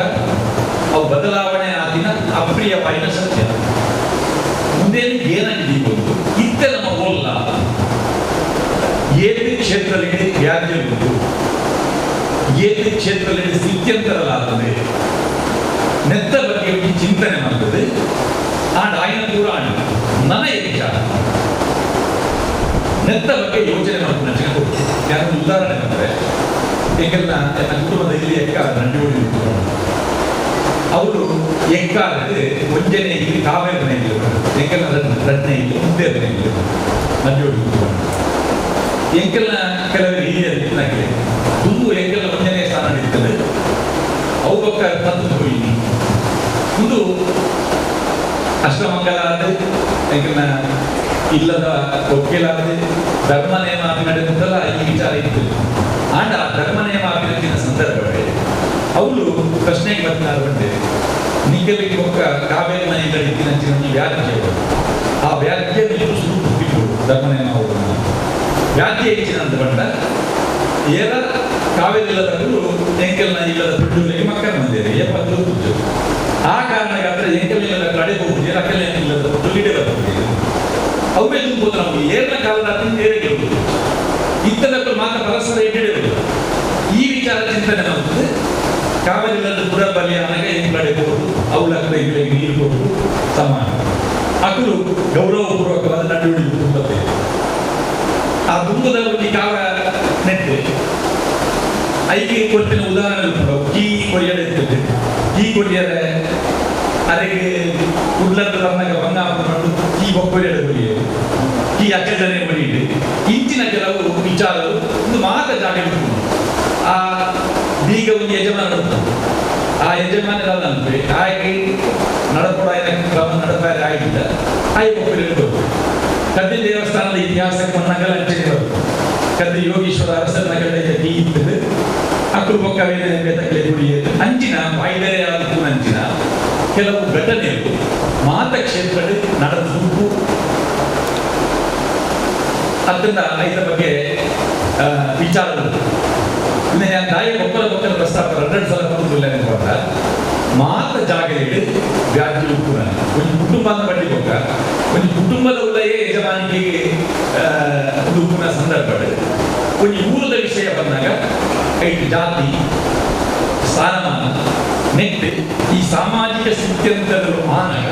ಅವು ಬದಲಾವಣೆ ಆದಿನ ಅಪ್ರಿಯವಾಯಿನ ಸತ್ಯ. ಮುಂದೇನು ಏನಾಗಿದೆ ಗೊತ್ತು ಇತ್ತೆ ನಮ್ಮ ಓಲ್ಲ ಏತಿ ಕ್ಷೇತ್ರದಲ್ಲಿ ವ್ಯಾಜ್ಯ ಉಂಟು, ಏತಿ ಕ್ಷೇತ್ರದಲ್ಲಿ ಸ್ಥಿತ್ಯಂತರಲಾಗ್ತದೆ ನೆತ್ತ ಬಗ್ಗೆ ಒಂದು ಚಿಂತನೆ ಮಾಡ್ತದೆ. ಆಂಡ್ ಆಯ್ನ ದೂರ ಆಂಡ್ ನನ್ನ ವಿಚಾರ ನೆತ್ತ ಬಗ್ಗೆ ಯೋಚನೆ ಮಾಡ್ಕೊಂಡು ನಾನು ಉದಾಹರಣೆ ಬಂದರೆ ಎಂಗೆಲ್ಲ ನನ್ನ ಕುಟುಂಬದ ಇಲ್ಲಿ ಎಕ್ಕ ನಂಡಿ ಅವರು ಎಕ್ಕಾರದು ಒಂಜನೆ ಇಲ್ಲಿ ಕಾವೇರಿ ಮನೆಯಲ್ಲಿ ಎಂಕೆಲ್ಲ ರಡ್ನೆ ಇಲ್ಲಿ ಮುಂದೆ ಮನೆಯಲ್ಲಿ ನಂಜೋಡಿ ಕೂತ್ಕೊಂಡು ಎಂಕೆಲ್ಲ ಕೆಲವರು ಹಿರಿಯರು ಇತ್ತಿನಾಗಲೇ ತುಂಬು ಎಂಕೆಲ್ಲ ಒಂಜನೆ ಸ್ಥಾನ ಇರ್ತದೆ ಅವು ಪಕ್ಕ ತಂದು ಹೋಯಿನಿ ಒಂದು ಅಷ್ಟಮಂಗಲ ಆದ ಎಂಕೆಲ್ಲ ಇಲ್ಲದ ಒಕ್ಕೆಲಾಗದೆ ಧರ್ಮ ನೇಮ ನಡೆದಂತಲ್ಲ ಈ ವಿಚಾರ ಇತ್ತು. ಆಂಡ ಆ ಧರ್ಮ ನೇಮ ಅಭಿವೃದ್ಧಿನ ಸಂದರ್ಭವೇ ಅವಳು ಪ್ರಶ್ನೆಗೆ ಬರ್ತಿನಾರು ಬಂದೆ ನಿಗಲಿಗೆ ಒಕ್ಕ ಕಾವೇರಿ ಮನೆಯಿಂದ ಇತ್ತಿನಂಚಿನ ಒಂದು ವ್ಯಾಜ್ಯ, ಆ ವ್ಯಾಜ್ಯ ನೀವು ಸುರು ಬಿಟ್ಟು ಧರ್ಮ ನೇಮ ಅವರನ್ನು ವ್ಯಾಜ್ಯ ಹೆಚ್ಚಿನ ಅಂತ ಬಂಡ ಏರ ಕಾವೇರಿ ಇಲ್ಲದವರು ಎಂಕೆಲ್ನ ಇಲ್ಲದ ದುಡ್ಡುಗಳಿಗೆ ಮಕ್ಕಳ ಮಂದಿರ ಏಪತ್ತು ದುಡ್ಡು ಆ ಕಾರಣಕ್ಕಾದ್ರೆ ಎಂಕೆಲ್ ಇಲ್ಲದ ಕಡೆ ಹೋಗುದು ಅಕ್ಕಲ ಇಲ್ಲದ ದುಡ್ಡು ಬರ್ತದೆ ಅವೇ ದುಡ್ಡು ನಾವು ಏರ್ನ ಕಾಲದ ಏರೆ ಗೆಲ್ಲುವುದು ಇತ್ತದಕ್ಕೂ ಮಾತ್ರ ಪರಸ್ಪರ ಇಟ್ಟಿಡುವುದು. ಈ ವಿಚಾರ ಚಿಂತನೆ ಮಾಡ್ತದೆ. ಕಾವೇರಿ ಇಲ್ಲದ ಪುರ ಬಲಿ ಆನಾಗ ಎಂಕಡೆ ಹೋಗುದು ಅವಳ ಇಗಳಿಗೆ ನೀರು ಕೊಡುವುದು ಸಮಾನ ಅಕುಲು ಗೌರವಪೂರ್ವಕವಾದ ನಡುವಳಿ ಕುಟುಂಬತೆ ಆ ದುಂಬದ ಒಂದು ಕಾಲ ನೆಟ್ಟು ಐಕೆ ಕೊಡ್ತಿನ ಉದಾಹರಣೆ ಉಂಟು. ಕೀ ಕೊರಿಯಡೆ ಇರ್ತದೆ, ಕೀ ಕೊರಿಯರೆ ಅರೆಗೆ ಕುಡ್ಲದ ಬಂದಾಗ ಬಂಗ ಬಂದು ಕೀ ಒಕ್ಕೊರಿಯಡೆ ಕೊರಿಯೆ ಕೀ ಅಚ್ಚಜನೆ ಕೊರಿಯಿದೆ ಇಂಚಿನ ಕೆಲವು ವಿಚಾರಗಳು ಒಂದು ಮಾತ ಜಾಗ ಉಂಟು. ಆ ಬೀಗ ಒಂದು ಯಜಮಾನ ಉಂಟು, ಆ ಯಜಮಾನರಲ್ಲ ಅಂದ್ರೆ ಆಯ್ಕೆ ನಡಪಡ ಕ್ರಮ ನಡಪಾಯ ಆಗಿದ್ದ ಆಯ್ಕೆ ಒಬ್ಬರಿಗೆ ಬರ್ತದೆ. ಕದ್ದಿ ದೇವಸ್ಥಾನದ ಇತಿಹಾಸಕ್ಕೆ ನಗಲ ಅಂಚನೆ ಬರ್ತದೆ. ಕದ್ದಿ ಯೋಗೀಶ್ವರ ಅರಸರ ನಗರ ಕೀ ಇರ್ತದೆ ಅಕ್ಕರು ಬೊಕ್ಕವೇನೆ ಬೇತಕಲೆ ಗುಡಿಯದು ಅಂಚಿನ ಬಾಯಿದರೆ ಆದ ಅಂಚಿನ ಕೆಲವು ಘಟನೆಗಳು ಮಾತ ಕ್ಷೇತ್ರದಲ್ಲಿ ನಡೆದು ಅದರಿಂದ ಇದರ ಬಗ್ಗೆ ವಿಚಾರಗಳು ನಾನು ತಾಯಿ ಒಬ್ಬರ ಒಬ್ಬರ ಪ್ರಸ್ತಾಪ ಎರಡು ಸಲ ಬಂದಿಲ್ಲ ಅನ್ಕೊಂಡ ಮಾತ ಜಾಗದಲ್ಲಿ ವ್ಯಾಜ್ಯ ಉಪ್ಪುನ ಒಂದು ಕುಟುಂಬ ಬಡ್ಡಿ ಹೋಗ ಒಂದು ಕುಟುಂಬದ ಉಲ್ಲಯೇ ಯಜಮಾನಿಕೆಗೆ ಒಂದು ಉಪ್ಪುನ ಸಂದರ್ಭ ಒಂದು ಊರದ ವಿಷಯ ಬಂದಾಗ ಐದು ಜಾತಿ ಸ್ಥಾನಮಾನ ನೆಟ್ಟು ಈ ಸಾಮಾಜಿಕ ಸ್ಥಿತ್ಯಂತರಗಳು ಆನಾಗ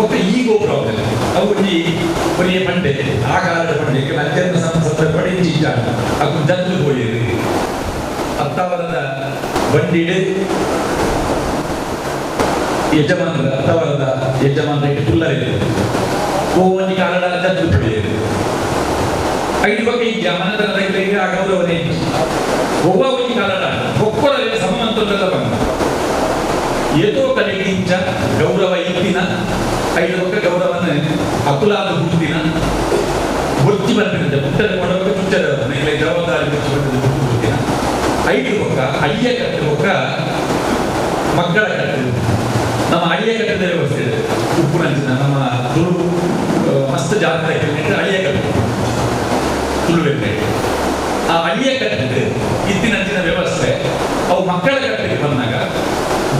ಒಕ್ಕ ಈಗೋ ಪ್ರಾಬ್ಲಮ್ ಅವು ಈ ಒರಿಯ ಪಂಡೆ ಆ ಕಾಲದ ಪಂಡೆ ಅತ್ಯಂತ ಸಂಸತ್ತ ಪಡೆ ಚಿಂಚ ಅಕ್ಕು ಜದ್ದು ಹೋಯಿರಿ ಅತ್ತವರದ ಬಂಡಿಡು ಯಜಮಾನರ ಅತ್ತವರದ ಯಜಮಾನರಿಗೆ ತುಲ್ಲರಿದೆ ಓ ಒಂಜಿ ಕಾಲದ ಜದ್ದು ಪಡೆಯಿರಿ ಐದು ಬಗ್ಗೆ ಈ ಮನದ ರೈತರಿಗೆ ಆ ಗೌರವನೇ ಒವ್ವ ಒಂಜಿ ಕಾಲದ ಒಕ್ಕೊರಲಿಗೆ ಸಮಮಂತದ ಬಂದ ಏತೋ ಕಡೆಗಿಂಚ ಗೌರವ ಇತ್ತಿನ ಐದು ಪಕ್ಕ ಗೌರವನ ಅಕುಲಾದ ಹುಟ್ಟಿನ ಬುದ್ಧಿ ಬಂದಿದೆ ಪುಟ್ಟದ ಕೊಡಬೇಕು ಚುಚ್ಚದ ಇಲ್ಲ ಜವಾಬ್ದಾರಿ ಬುದ್ಧಿ ಬಂದಿದೆ ಹುಟ್ಟಿನ ಐದು ಪಕ್ಕ ಅಯ್ಯ ಕಟ್ಟೆ ಪಕ್ಕ ಮಕ್ಕಳ ಕಟ್ಟೆ ನಮ್ಮ ಅಳಿಯ ಕಟ್ಟದ ವ್ಯವಸ್ಥೆ ಇದೆ ಉಪ್ಪುನಂಚಿನ ನಮ್ಮ ತುಳು ಮಸ್ತ್ ಜಾತ್ರೆ ಅಳಿಯ ಕಟ್ಟೆ ತುಳುವೆಂದ್ರೆ ಆ ಅಳಿಯ ಕಟ್ಟೆ ಇತ್ತಿನಂಚಿನ ವ್ಯವಸ್ಥೆ ಅವು ಮಕ್ಕಳ ಕಟ್ಟಕ್ಕೆ ಬಂದಾಗ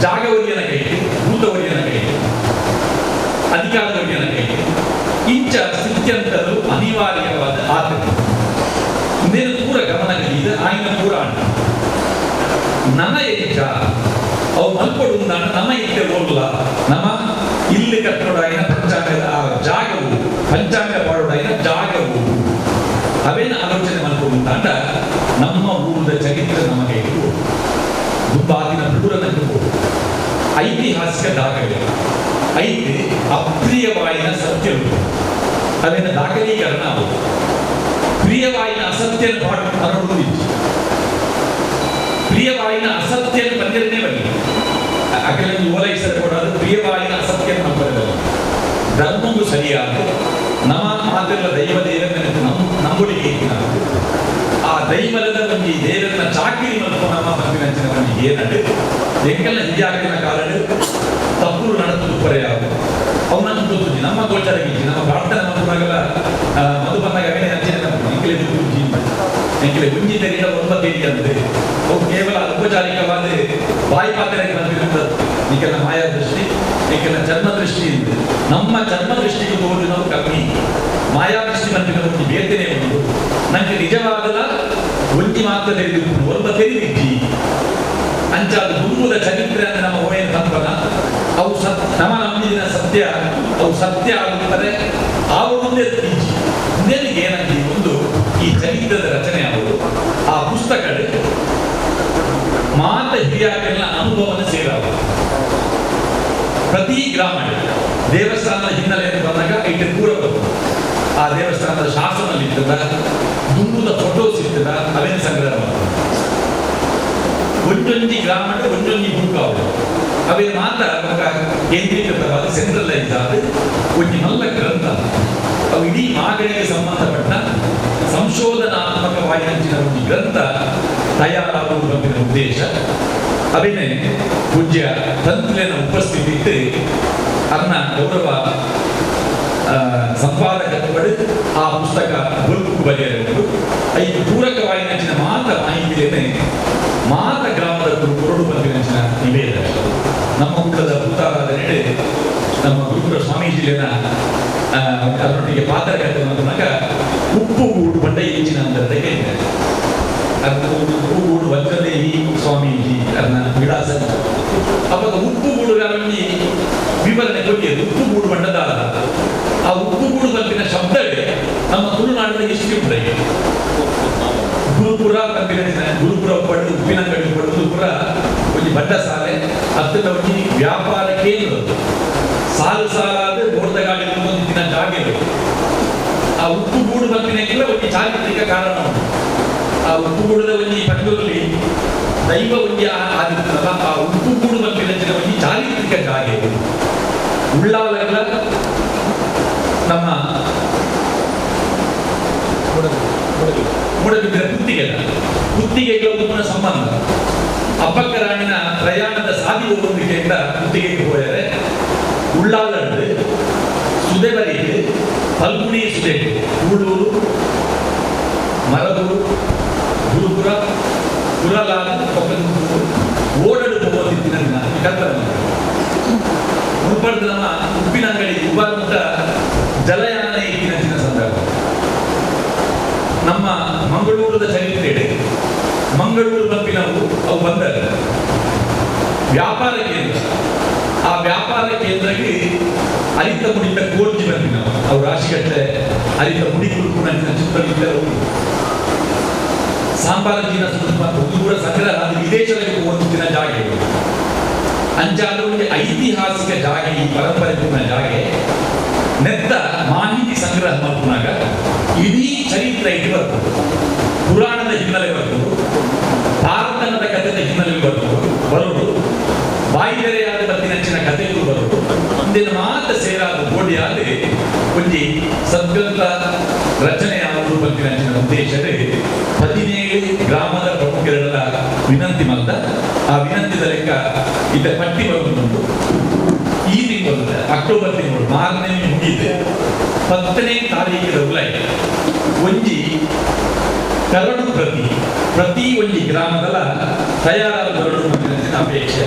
ಜಾಗವರಿಯನ ಕೈಗೆ, ಭೂತವರಿಯನ ಕೈಗೆ, ಅಧಿಕಾರದವರಿಯನ ಕೈಗೆ ಇಂಚ ಸ್ಥಿತ್ಯಂತರು ಅನಿವಾರ್ಯವಾದ ಆತಂಕ. ನೇನು ಪೂರ ಗಮನ ಕಲಿದ ಆಯ್ನ ಪೂರಾಣ ನನ ಎಚ್ಚ ಅವು ಮಲ್ಪಡು ನಮ್ಮ ಇತ್ತೆ ಓಡ್ಲ ನಮ್ಮ ಇಲ್ಲಿ ಕಟ್ಟೋಡಾಯಿನ ಪಂಚಾಂಗದ ಆ ಜಾಗವು ಪಂಚಾಂಗ ಪಾಡೋಡಾಯಿನ ಜಾಗವು ಅವೇನ ಆಲೋಚನೆ ಮಲ್ಪಡು ನಮ್ಮ ಊರದ ಚರಿತ್ರೆ ನಮಗೆ ದುಂಬಾದಿನ ಪೂರ ನನಗೆ ಐತಿಹಾಸಿಕ ದಾಖಲೆ ಐತಿ ಅಪ್ರಿಯವಾಯಿನ ಸತ್ಯವು ಅವೇನ ದಾಖಲೀಕರಣ ಆಗುದು ಪ್ರಿಯವಾಯಿನ ಅಸತ್ಯ ಅನ್ನೋದು ಇತ್ತು. ಪ್ರಿಯವಾಯಿನ ಅಸತ್ಯ ಪಂದ್ಯನೇ ಬರಲಿ ಅಕಲ ಓಲೈಸக்கூடாது. ಪ್ರಿಯವಾಯಿನ ಅಸತ್ಯ ನಂಬರಲ್ಲ ಧರ್ಮಕ್ಕೂ ಸರಿಯಾದ ನಮ್ಮ ಮಾತೆಲ್ಲ ದೈವ ದೇವರನ್ನ ನಂಬುಡಿಗೆ ಆ ದೈವದ ಒಂಜಿ ದೇವರನ್ನ ಚಾಕಿರಿ ಮಲ್ಪ ನಮ್ಮ ಬಂದಿನ ಏನಂಡು ಎಂಕೆಲ್ಲ ಹಿರಿಯಾಗಿನ ಕಾಲಡು ತಪ್ಪು ನಡೆದು ಪರ್ಯಾವ ಅವನನ್ನು ಗೊತ್ತುಜಿ ನಮ್ಮ ಗೋಚರಗಿಜ್ಜಿ ನಮ್ಮ ಪ್ರಾರ್ಥನೆ ಮಲ್ಪುನಾಗಲ ಮಧು ಬಂದಾಗ ಅವೇನೆ ಅಂಚನೆ ಎಂಕಲೆ ದುಜ್ಜಿ ಎಂಕಲೆ ಒಂಜಿ ತೆರಿಯ ಒಂಬ ತೆರಿ ಅಂದೆ ಅವು ಕೇವಲ ಔಪಚಾರಿಕವಾದ ಬಾಯಿ ಪಾತ್ರೆಗೆ ಬಂದಿರುತ್ತದೆ. ಈಕೆಲ್ಲ ಮಾಯಾ ದೃಷ್ಟಿ, ಈಕೆಲ್ಲ ಚರ್ಮ ದೃಷ್ಟಿ ಇದೆ. ನಮ್ಮ ಚರ್ಮ ದೃಷ್ಟಿಗೆ ತೋರಿನವು ಕಮ್ಮಿ, ಮಾಯಾ ದೃಷ್ಟಿ ಬಂದಿನ ಒಂಜಿ ಬೇತನೆ ಉಂಟು. ನಂಗೆ ನಿಜವಾದಲ ಒಂಜಿ ಮಾತ್ರ ತೆರೆದು ಒಬ್ಬ ತೆರಿದಿಜ್ಜಿ ಅಂಚಾದ ದುಂಬುದ ಚರಿತ್ರೆ ಅಂದ್ರೆ ನಮ್ಮ ಓಯನ ತಂಪನ ಅವು ಸತ್ ನಮ್ಮ ನಂಬಿದಿನ ಸತ್ಯ ಅವು ಸತ್ಯ ಆಗುತ್ತಾರೆ ಆವೊಂದೇ ಇಜ್ಜಿ. ಇಂದೇನಿಗೆ ಏನಾಗಿ ಒಂದು ಈ ಚರಿತ್ರದ ರಚನೆ ಆಗುವುದು ಆ ಪುಸ್ತಕ ಮಾತ ಹಿರಿಯಾಕೆಲ್ಲ ಅನುಭವವನ್ನು ಸೇರಾವ. ಪ್ರತಿ ಗ್ರಾಮ ದೇವಸ್ಥಾನದ ಹಿನ್ನೆಲೆಯನ್ನು ಬಂದಾಗ ಐಟೆ ಪೂರ ಬರ್ತದೆ. ಆ ದೇವಸ್ಥಾನದ ಶಾಸನಲ್ಲಿ ಇರ್ತದ, ದುಂಬುದ ಫೋಟೋಸ್ ಇರ್ತದ, ಅವೇನು ಸಂಗ್ರಹ ಮಾಡ್ತದೆ. ಒಂದೊಂದು ಗ್ರಾಮ ಒಂದೊಂದು ಬುಕ್ ಆವು ಅವೇ ಮಾತ್ರ ಕೇಂದ್ರೀಕೃತವಾದ ಸೆಂಟ್ರಲೈಸ್ ಆದ ಒಂಜಿ ಮಲ್ಲ ಗ್ರಂಥ. ಅವು ಇಡೀ ಮಾಗಡಿಗೆ ಸಂಬಂಧಪಟ್ಟ ಸಂಶೋಧನಾತ್ಮಕವಾಗಿ ಹಂಚಿನ ಒಂದು ಗ್ರಂಥ ತಯಾರಾಗುವುದು ಬಂದಿನ ಉದ್ದೇಶ. ಅವೇನೆ ಪೂಜ್ಯ ತಂತ್ರಿನ ಉಪಸ್ಥಿತಿ ಇಟ್ಟು ಅನ್ನ ಗೌರವ ಸಂಪಾದಕತ್ವಡು ಆ ಪುಸ್ತಕ ಬುಲ್ಕು ಬರೆಯಲು ಐದು ಪೂರಕವಾಗಿ ಹಂಚಿನ ಮಾತ್ರ ಮಾಹಿತಿಯನ್ನೇ ಮಾತ ಗ್ರಾಮದ ಕೊರಡು ಬಂದಿನ ನಿವೇದನೆ. ನಮ್ಮ ಕುಟದ ಭೂತಾರಾಧನೆ ನಮ್ಮ ಗುರುಕುಲ ಸ್ವಾಮೀಜಿಯನ್ನ ಅದರೊಟ್ಟಿಗೆ ಪಾತ್ರಕತೆ ಬಂದಾಗ ಉಪ್ಪು ಗೂಡು ಬಂಡ ಹೆಚ್ಚಿನ ಅಂತ ಕೇಳಿದ್ದಾರೆ. ಅದು ಉಪ್ಪುಗೂಡು ವಜ್ರದೇವಿ ಸ್ವಾಮೀಜಿ ಅದನ್ನ ವಿಳಾಸ. ಅವಾಗ ಉಪ್ಪುಗೂಡುಗಳಲ್ಲಿ ವಿವರಣೆ ಕೊಟ್ಟಿದ್ದು ಉಪ್ಪುಗೂಡು ಬಣ್ಣದಾದ ಆ ಉಪ್ಪುಗೂಡು ಬಂದಿನ ಶಬ್ದವೇ ನಮ್ಮ ತುಳುನಾಡಿನ ಹಿಸ್ಟ್ರಿ ಉಂಟಾಗಿ. ಗುರುಪುರ ಬಂದಿನ ಗುರುಪುರ ಪಡೆದು ಉಪ್ಪಿನಂಗಡಿ ಪಡೆದು ಪುರ ಒಂದು ಬಡ್ಡ ಸಾಲೆ ಹತ್ತಿರ ಒಂಜಿ ವ್ಯಾಪಾರ ಕೇಂದ್ರ ಸಾಲು ಸಾಲಾದ ಬೋರ್ದಗಾಡಿ ಒಂದು ದಿನ ಜಾಗ. ಆ ಉಪ್ಪುಗೂಡು ಬಂದಿನಕ್ಕೆಲ್ಲ ಒಂದು ಚಾರಿತ್ರಿಕ ಕಾರಣ ಉಂಟು. ಆ ಉಪ್ಪುಗೂಡದ ಒಂಜಿ ಪಂಡೂರಲ್ಲಿ ದೈವ ಒಂಜಿ ಆದಿತ್ತಲ್ಲ ಆ ಉಪ್ಪುಗೂಡು ಬಂದಿನ ಒಂಜಿ ಚಾರಿತ್ರಿಕ ಜಾಗ ಇದು. ಉಳ್ಳಾಲಗಳ ನಮ್ಮ ಮೂಡಬಿದ್ದರೆ ಕುತ್ತಿಗೆಲ್ಲ ಕುತ್ತಿಗೆಗಳ ಉಪ್ಪುನ ಸಂಬಂಧ. ಅಬ್ಬಕ್ಕ ರಾಣಿನ ಪ್ರಯಾಣದ ಸಾದಿ ಹೋಗುವಿಕೆಯಿಂದ ಕುತ್ತಿಗೆಗೆ ಹೋದರೆ ಉಳ್ಳಾಲದ್ದು ಸುದೆಬರಿಗೆ ಪಲ್ಗುಣಿ ಸುದೆ ಕೂಡೂರು ಮರದೂರು ಗುರುಪುರ ಕುರಲಾದ ಓಡಲು ಹೋಗುತ್ತಿದ್ದ ದಿನ ಕಲ್ಪನೆ ಮುಲ್ಪಡ್ದು ನಮ್ಮ ಉಪ್ಪಿನಂಗಡಿ ಉಬಾರಂತ ಜಲಯಾನ ಇತ್ತಿನ ದಿನ ಸಂದರ್ಭ. ನಮ್ಮ ಮಂಗಳೂರದ ಚರಿತ್ರೆ ಮಂಗಳೂರು ಬಂಪಿನವು ಅವು ಬಂದರೆ ವ್ಯಾಪಾರ ಕೇಂದ್ರ. ಆ ವ್ಯಾಪಾರ ಕೇಂದ್ರಕ್ಕೆ ಅರಿತ ಮುಡಿತ ಕೋರ್ಜಿ ಬಂದಿನವು ಅವು ರಾಶಿಗಟ್ಟಲೆ ಅರಿತ ಮುಡಿ ಕುರುಕುನಂಚಿನ ಚಿತ್ರವಿದ್ದರು ಸಾಂಬಾರಜಿನ ಸುತ್ತ ದೂರ ಸಂಗ್ರಹ ಅದು ವಿದೇಶದಲ್ಲಿ ಹೋಗುತ್ತಿನ ಜಾಗ. ಅಂಚಾದ ಒಂದು ಐತಿಹಾಸಿಕ ಜಾಗ ಈ ಪರಂಪರೆ ಜಾಗೆ ನೆತ್ತ ಮಾಹಿತಿ ಸಂಗ್ರಹ ಮಾಡ್ಕೊಂಡಾಗ ಇಡೀ ಚರಿತ್ರೆ ಇದು ಬರ್ತದೆ. ಪುರಾಣದ ಹಿನ್ನೆಲೆ ಬರ್ತದೆ, ಭಾರತದ ಕಥೆದ ಹಿನ್ನೆಲೆ ಬರ್ತದೆ, ಬರೋದು ಬಾಯಿದೆರೆಯಾದ ಬತ್ತಿನಂಚಿನ ಕಥೆಗಳು ಬರೋದು. ಒಂದಿನ ಮಾತ್ರ ಸೇರಾದ ಗೋಡಿಯಾದ ಒಂಜಿ ಸದ್ಗ್ರಂಥ ರಚನೆಯಾಗುವುದು ಬತ್ತಿನಂಚಿನ ಉದ್ದೇಶವೇ 17 ಗ್ರಾಮದ ಪ್ರಮುಖರೆಲ್ಲ ವಿನಂತಿ ಮಲ್ದ ಆ ವಿನಂತಿದ ಲೆಕ್ಕ ಇದ್ದ ಪಟ್ಟಿ ಬರುವುದುಂಟು. ಈ ತಿಂಗಳು ಅಕ್ಟೋಬರ್ ತಿಂಗಳು 6ನೇ ಮುಗಿಯಿದೆ 10ನೇ ತಾರೀಕಿನ ಉಲೈ ಒಂಜಿ Curd ಪ್ರತಿ ಪ್ರತಿ ಒಂಜಿ ಗ್ರಾಮದಲ ತಯಾರಾದ ಕರಡು ಪ್ರತಿ ಅಪೇಕ್ಷೆ.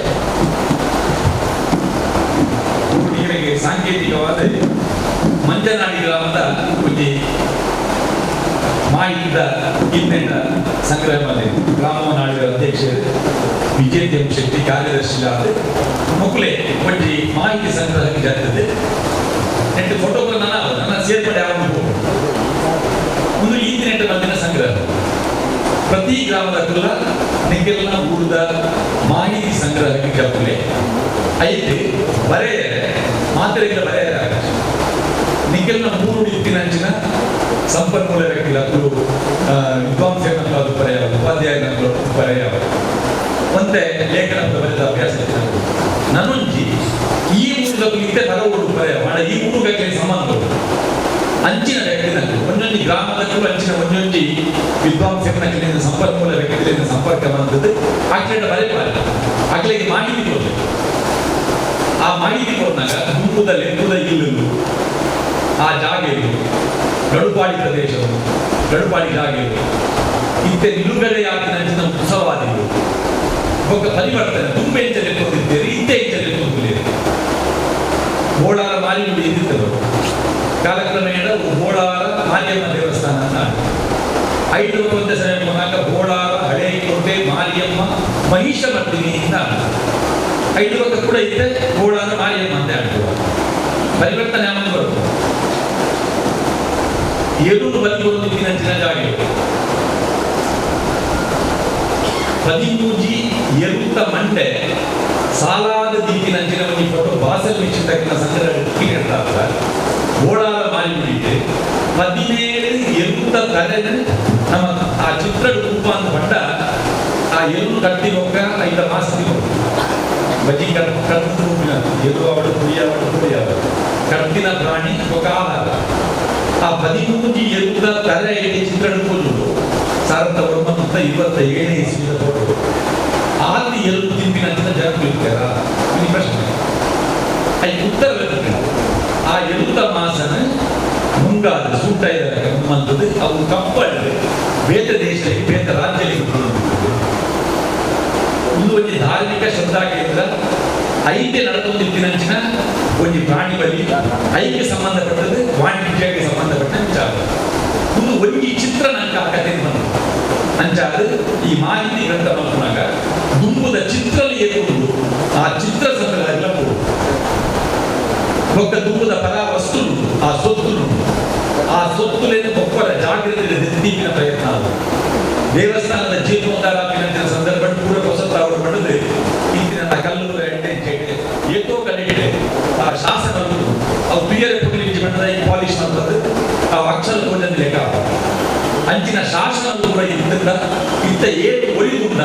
ಹುಡುಗರಿಗೆ ಸಾಂಕೇತಿಕವಾದ ಮಂಜನಾಡಿ ಗ್ರಾಮದ ಒಂಜಿ ಮಾಹಿತಿದ ಹಿಂದೆಂಡ ಸಂಗ್ರಹ ಮಾಡಿದೆ. ಗ್ರಾಮ ನಾಡಿನ ಅಧ್ಯಕ್ಷರು ವಿಜಯ್ ಎಂ ಶೆಟ್ಟಿ ಕಾರ್ಯದರ್ಶಿಯಾದ ಮಕ್ಕಳೇ ಒಂಜಿ ಮಾಹಿತಿ ಸಂಗ್ರಹಕ್ಕೆ ಜಾತಿದೆ. ನೆಟ್ಟು ಫೋಟೋಗಳು ನನ್ನ ನನ್ನ ಸೇರ್ಪಡೆ ಆಗುವುದು ಒಂದು ಈ ನೆಟ್ಟು ಮಂದಿನ ಸಂಗ್ರಹ. ಪ್ರತಿ ಗ್ರಾಮದ ಕುಲ ನಿಂಗೆಲ್ಲ ಊರದ ಮಾಹಿತಿ ಸಂಗ್ರಹಕ್ಕೆ ಜಪ್ಪಲೆ ಐತೆ ಬರೆಯರೆ ಮಾತ್ರೆಗಳ ಬರೆಯರೆ ನಿಂಗೆಲ್ಲ ಮೂರು ಇತ್ತಿನಂಚಿನ ಸಂಪನ್ಮೂಲ ವ್ಯಕ್ತಿಗಳ ವಿದ್ವಾಂಸನಗಳು ಅದು ಬರೆಯ ಉಪಾಧ್ಯಾಯನಗಳು ಬರೆಯ ಒಂದೇ ಲೇಖನ ಬರೆದ ಅಭ್ಯಾಸ ನನುಂಜಿ ಈ ಮೂರು ಇತ್ತೆ ಬರವರು ಬರೆಯ ಮಾಡ ಈ ಮೂರು ಸಂಬಂಧ ಅಂಚಿನ ವ್ಯಕ್ತಿನಲ್ಲಿ ಒಂದೊಂದು ಗ್ರಾಮದಲ್ಲೂ ಅಂಚಿನ ಒಂದೊಂದು ವಿದ್ವಾಂಸನ ಸಂಪನ್ಮೂಲ ವ್ಯಕ್ತಿಗಳಿಂದ ಸಂಪರ್ಕ ಬಂದದ್ದು ಆಕಡೆ ಬರೆಯಬಾರದು. ಆಕಳಿಗೆ ಮಾಹಿತಿ ಕೊಡಬೇಕು. ಆ ಮಾಹಿತಿ ಕೊಟ್ಟಾಗ ಗುಂಪುದ ಲೆಕ್ಕದ ಇಲ್ಲೂ ಆ ಜಾಗ ಇರು ಗಡುಪಾಡಿ ಪ್ರದೇಶವು ಗಡುಪಾಡಿ ಜಾಗ ಇರು ಇಂತೆ ನಿಲುಗಡೆ ಯಾಕಿನ ಅಂಚಿನ ಉತ್ಸವಾದಿಗಳು ಒಬ್ಬ ಪರಿವರ್ತನೆ ತುಂಬ ಎಂಚ ಲೆಕ್ಕೊಂಡಿದ್ದೇವೆ ಇಂತೆ ಎಂಚ ಲೆಕ್ಕೊಂಡಿದ್ದೇವೆ. ಬೋಳಾರ ಮಾಲಿನ್ಯ ಇದ್ದಿತ್ತದು ಕಾಲಕ್ರಮೇಣ ಬೋಳಾರ ಮಾರಿಯಮ್ಮ ದೇವಸ್ಥಾನ ಅಂತ ಐದು ಒಂದೇ ಸಮಯ ಹೋದಾಗ ಬೋಳಾರ ಹಳೆ ಕೋಟೆ ಮಾರಿಯಮ್ಮ ಮಹಿಷಮರ್ದಿನಿ ಅಂತ ಐದು ಪಕ್ಕ ಕೂಡ ಇದ್ದೆ ಬೋಳಾರ ಮಾರಿಯಮ್ಮ ಅಂತ ಹೇಳ್ತೀವಿ. ಪರಿವರ್ತನೆ ಆಮೇಲೆ ಬರುತ್ತೆ. ಏಳು ಬಲಿ ಒಂದು ದಿನ ಜಾಗ ಪದಿಮೂಜಿ ಎರುತ್ತ ಮಂಡೆ ಸಾಲಾದ ದಿಕ್ಕಿನಂಚಿನ ಒಂದು photo Basel mission ತಕ್ಕಿನ ಸಂಗ್ರಹ ಬೋಳಾರ ಮಾರಿಬಿಟ್ಟಿದೆ. 17 ಎರುತ್ತ ತಲೆ ನಮ್ಮ ಆ ಚಿತ್ರದ ರೂಪ ಅಂತ ಪಟ್ಟ ಆ ಎರು ಕಟ್ಟಿ ಹೋಗ ಐದ ಮಾಸತಿ ಹೋಗ ಬಜಿ ಕಟ್ಟು ಎರು ಅವಳು ಕುಡಿಯವಳು ಕುಡಿಯವಳು ಕಟ್ಟಿನ ಪ್ರಾಣಿ ఒక ಆಹಾರ. ಆ 13 ಎರುತ್ತ ತಲೆ ಚಿತ್ರದ ಕೂದಲು 1927 ಇಸ್ವಿಯ ಫೋಟೋ. ಆದಿ ಎರು ತಿಂಪಿನ ಜನ ಕುಳಿತಾರ ಈ ಪ್ರಶ್ನೆ I ಉತ್ತರ. ಆ ಎರುತ್ತ ಮಾಸನ ಮುಂಗಾದ ಸೂಟ ಮಂತದ್ದು ಅವು ಕಪ್ಪಲ್ಲಿ ಬೇತ ದೇಶದಲ್ಲಿ ಬೇತ ರಾಜ್ಯದಲ್ಲಿ ಒಂದು ಒಂಜಿ ಧಾರ್ಮಿಕ ಶ್ರದ್ಧಾ ಕೇಂದ್ರ ಐತೆ ನಡೆದೊಂದಿತ್ತಿನಂಚಿನ ಒಂಜಿ ಪ್ರಾಣಿ ಬಲಿ ಐಕ್ಕೆ ಸಂಬಂಧಪಟ್ಟದ್ದು ವಾಣಿಜ್ಯಕ್ಕೆ ಸಂಬಂಧಪಟ್ಟ ವಿಚಾರ. ಒಂದು ಒಂಜಿ ಚಿತ್ರ ನಂಗೆ ಆ ಕಥೆ ಬಂತು ಅಂಚಾದ ಈ ಮಾಹಿತಿ ಗ್ರಂಥ ಮಾಡ್ಕೊಂಡಾಗ ದುಂಬುದ ಚಿತ್ರದಲ್ಲಿ ಏರುವುದು ಆ ಚಿತ್ರ ಸಂಗ್ರಹ ಎಲ್ಲ ಒಕ್ಕ ದುಂಬುದ ಪರ ವಸ್ತು ಆ ಸೊತ್ತು ಆ ಸೊತ್ತುಲೇನು ಒಕ್ಕರ ಜಾಗ್ರತೆ ದೀಪಿನ ಪ್ರಯತ್ನ ಅದು. ದೇವಸ್ಥಾನದ ಜೀರ್ಣೋದ್ಧಾರ ಸಂದರ್ಭ ಪೂರ ಹೊಸತಾವರು ಪಡೆದು ಇಂದಿನ ಕಲ್ಲು ಎಣ್ಣೆ ಚೇಟೆ ಏತೋ ಕಡೆಗೆ ಆ ಶಾಸನ ಅವು ತುಯ್ಯರೆ ಪುಟಿಲಿಂಚಿ ಬಣ್ಣದ ಈ ಪಾಲಿಶ್ ಅಂತದ್ದು ಆ ಅಕ್ಷರ ತೋಜಂದು ಲೆಕ್ಕ ಅಂಚಿನ ಶಾಸನ ಕೂಡ ಇದ್ದ ಇತ್ತ ಏಟು ಒಳಿದುಂಡ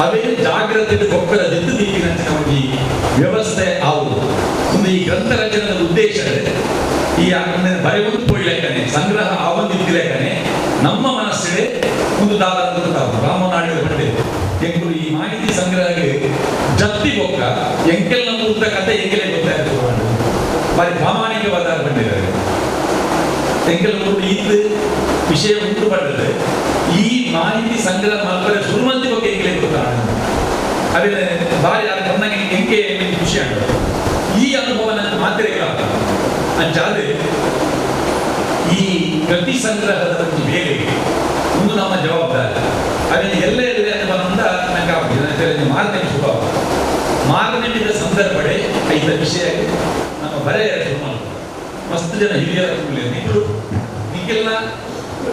ಅವೇ ಜಾಗ್ರತೆ ಗೊಬ್ಬರ ದೆತ್ತು ದೀಪಿನಂಚಿನ ಒಂದು ವ್ಯವಸ್ಥೆ ಆವುದು. ಒಂದು ಈ ಗ್ರಂಥ ರಚನೆಯ ಉದ್ದೇಶ ಈ ಬರೆಯುವುದು ಪೊಯ್ಲೆಕ್ಕನೆ ಸಂಗ್ರಹ ಆವಂದಿದ್ದಿಲೆಕ್ಕನೆ ನಮ್ಮ ಮನಸ್ಸಿಗೆ ಒಂದು ದಾರ ರಾಮನಾಡಿದ ಬಂಡೆ ಎಂಕುಲು ಈ ಮಾಹಿತಿ ಸಂಗ್ರಹಕ್ಕೆ ಜತ್ತಿ ಬೊಕ್ಕ ಎಂಕೆಲ್ಲ ಮೂರ್ತ ಕತೆ ಎಂಕೆಲೆ ಗೊತ್ತಾಯ್ತು ಬಾರಿ ಪ್ರಾಮಾಣಿಕವಾದ ಬಂದಿದ್ದಾರೆ. ಎಂಕೆಲ್ಲ ಮೂರು ಇದು ವಿಷಯ ಉಂಟು ಪಡೆದರೆ ಈ ಮಾಹಿತಿ ಸಂಗ್ರಹ ಮಾಡ್ತಾರೆ ಶುರುಮಂತಿ ಬಗ್ಗೆ ಎಂಕೆಲೆ ಗೊತ್ತಾಗ ಅದೇ ಬಾರಿ ಅದು ಎಂಕೆ ಖುಷಿ ಆಗ್ತದೆ. ಈ ಅನುಭವ ನನ್ನ ಮಾತ್ರೆಗಳ ಅಂಚಾದ್ರೆ ಈ ಪ್ರತಿ ಸಂಗ್ರಹದ ಒಂದು ಬೇರೆ ಒಂದು ನಮ್ಮ ಜವಾಬ್ದಾರಿ. ಅದನ್ನು ಎಲ್ಲ ಇದೆ ಅಂತ ಬಂದ ನಂಗೆ ಆಗುದಿಲ್ಲ. ಮಾರನೇ ಶುಭ ಮಾರನೆಂಬಿದ ಸಂದರ್ಭಡೆ ಐದ ವಿಷಯ ನಮ್ಮ ಬರೆಯ ಶುರು ಮಸ್ತ್ ಜನ ಹಿರಿಯರ ನಿಗಳು ನಿಕ್ಕೆಲ್ಲ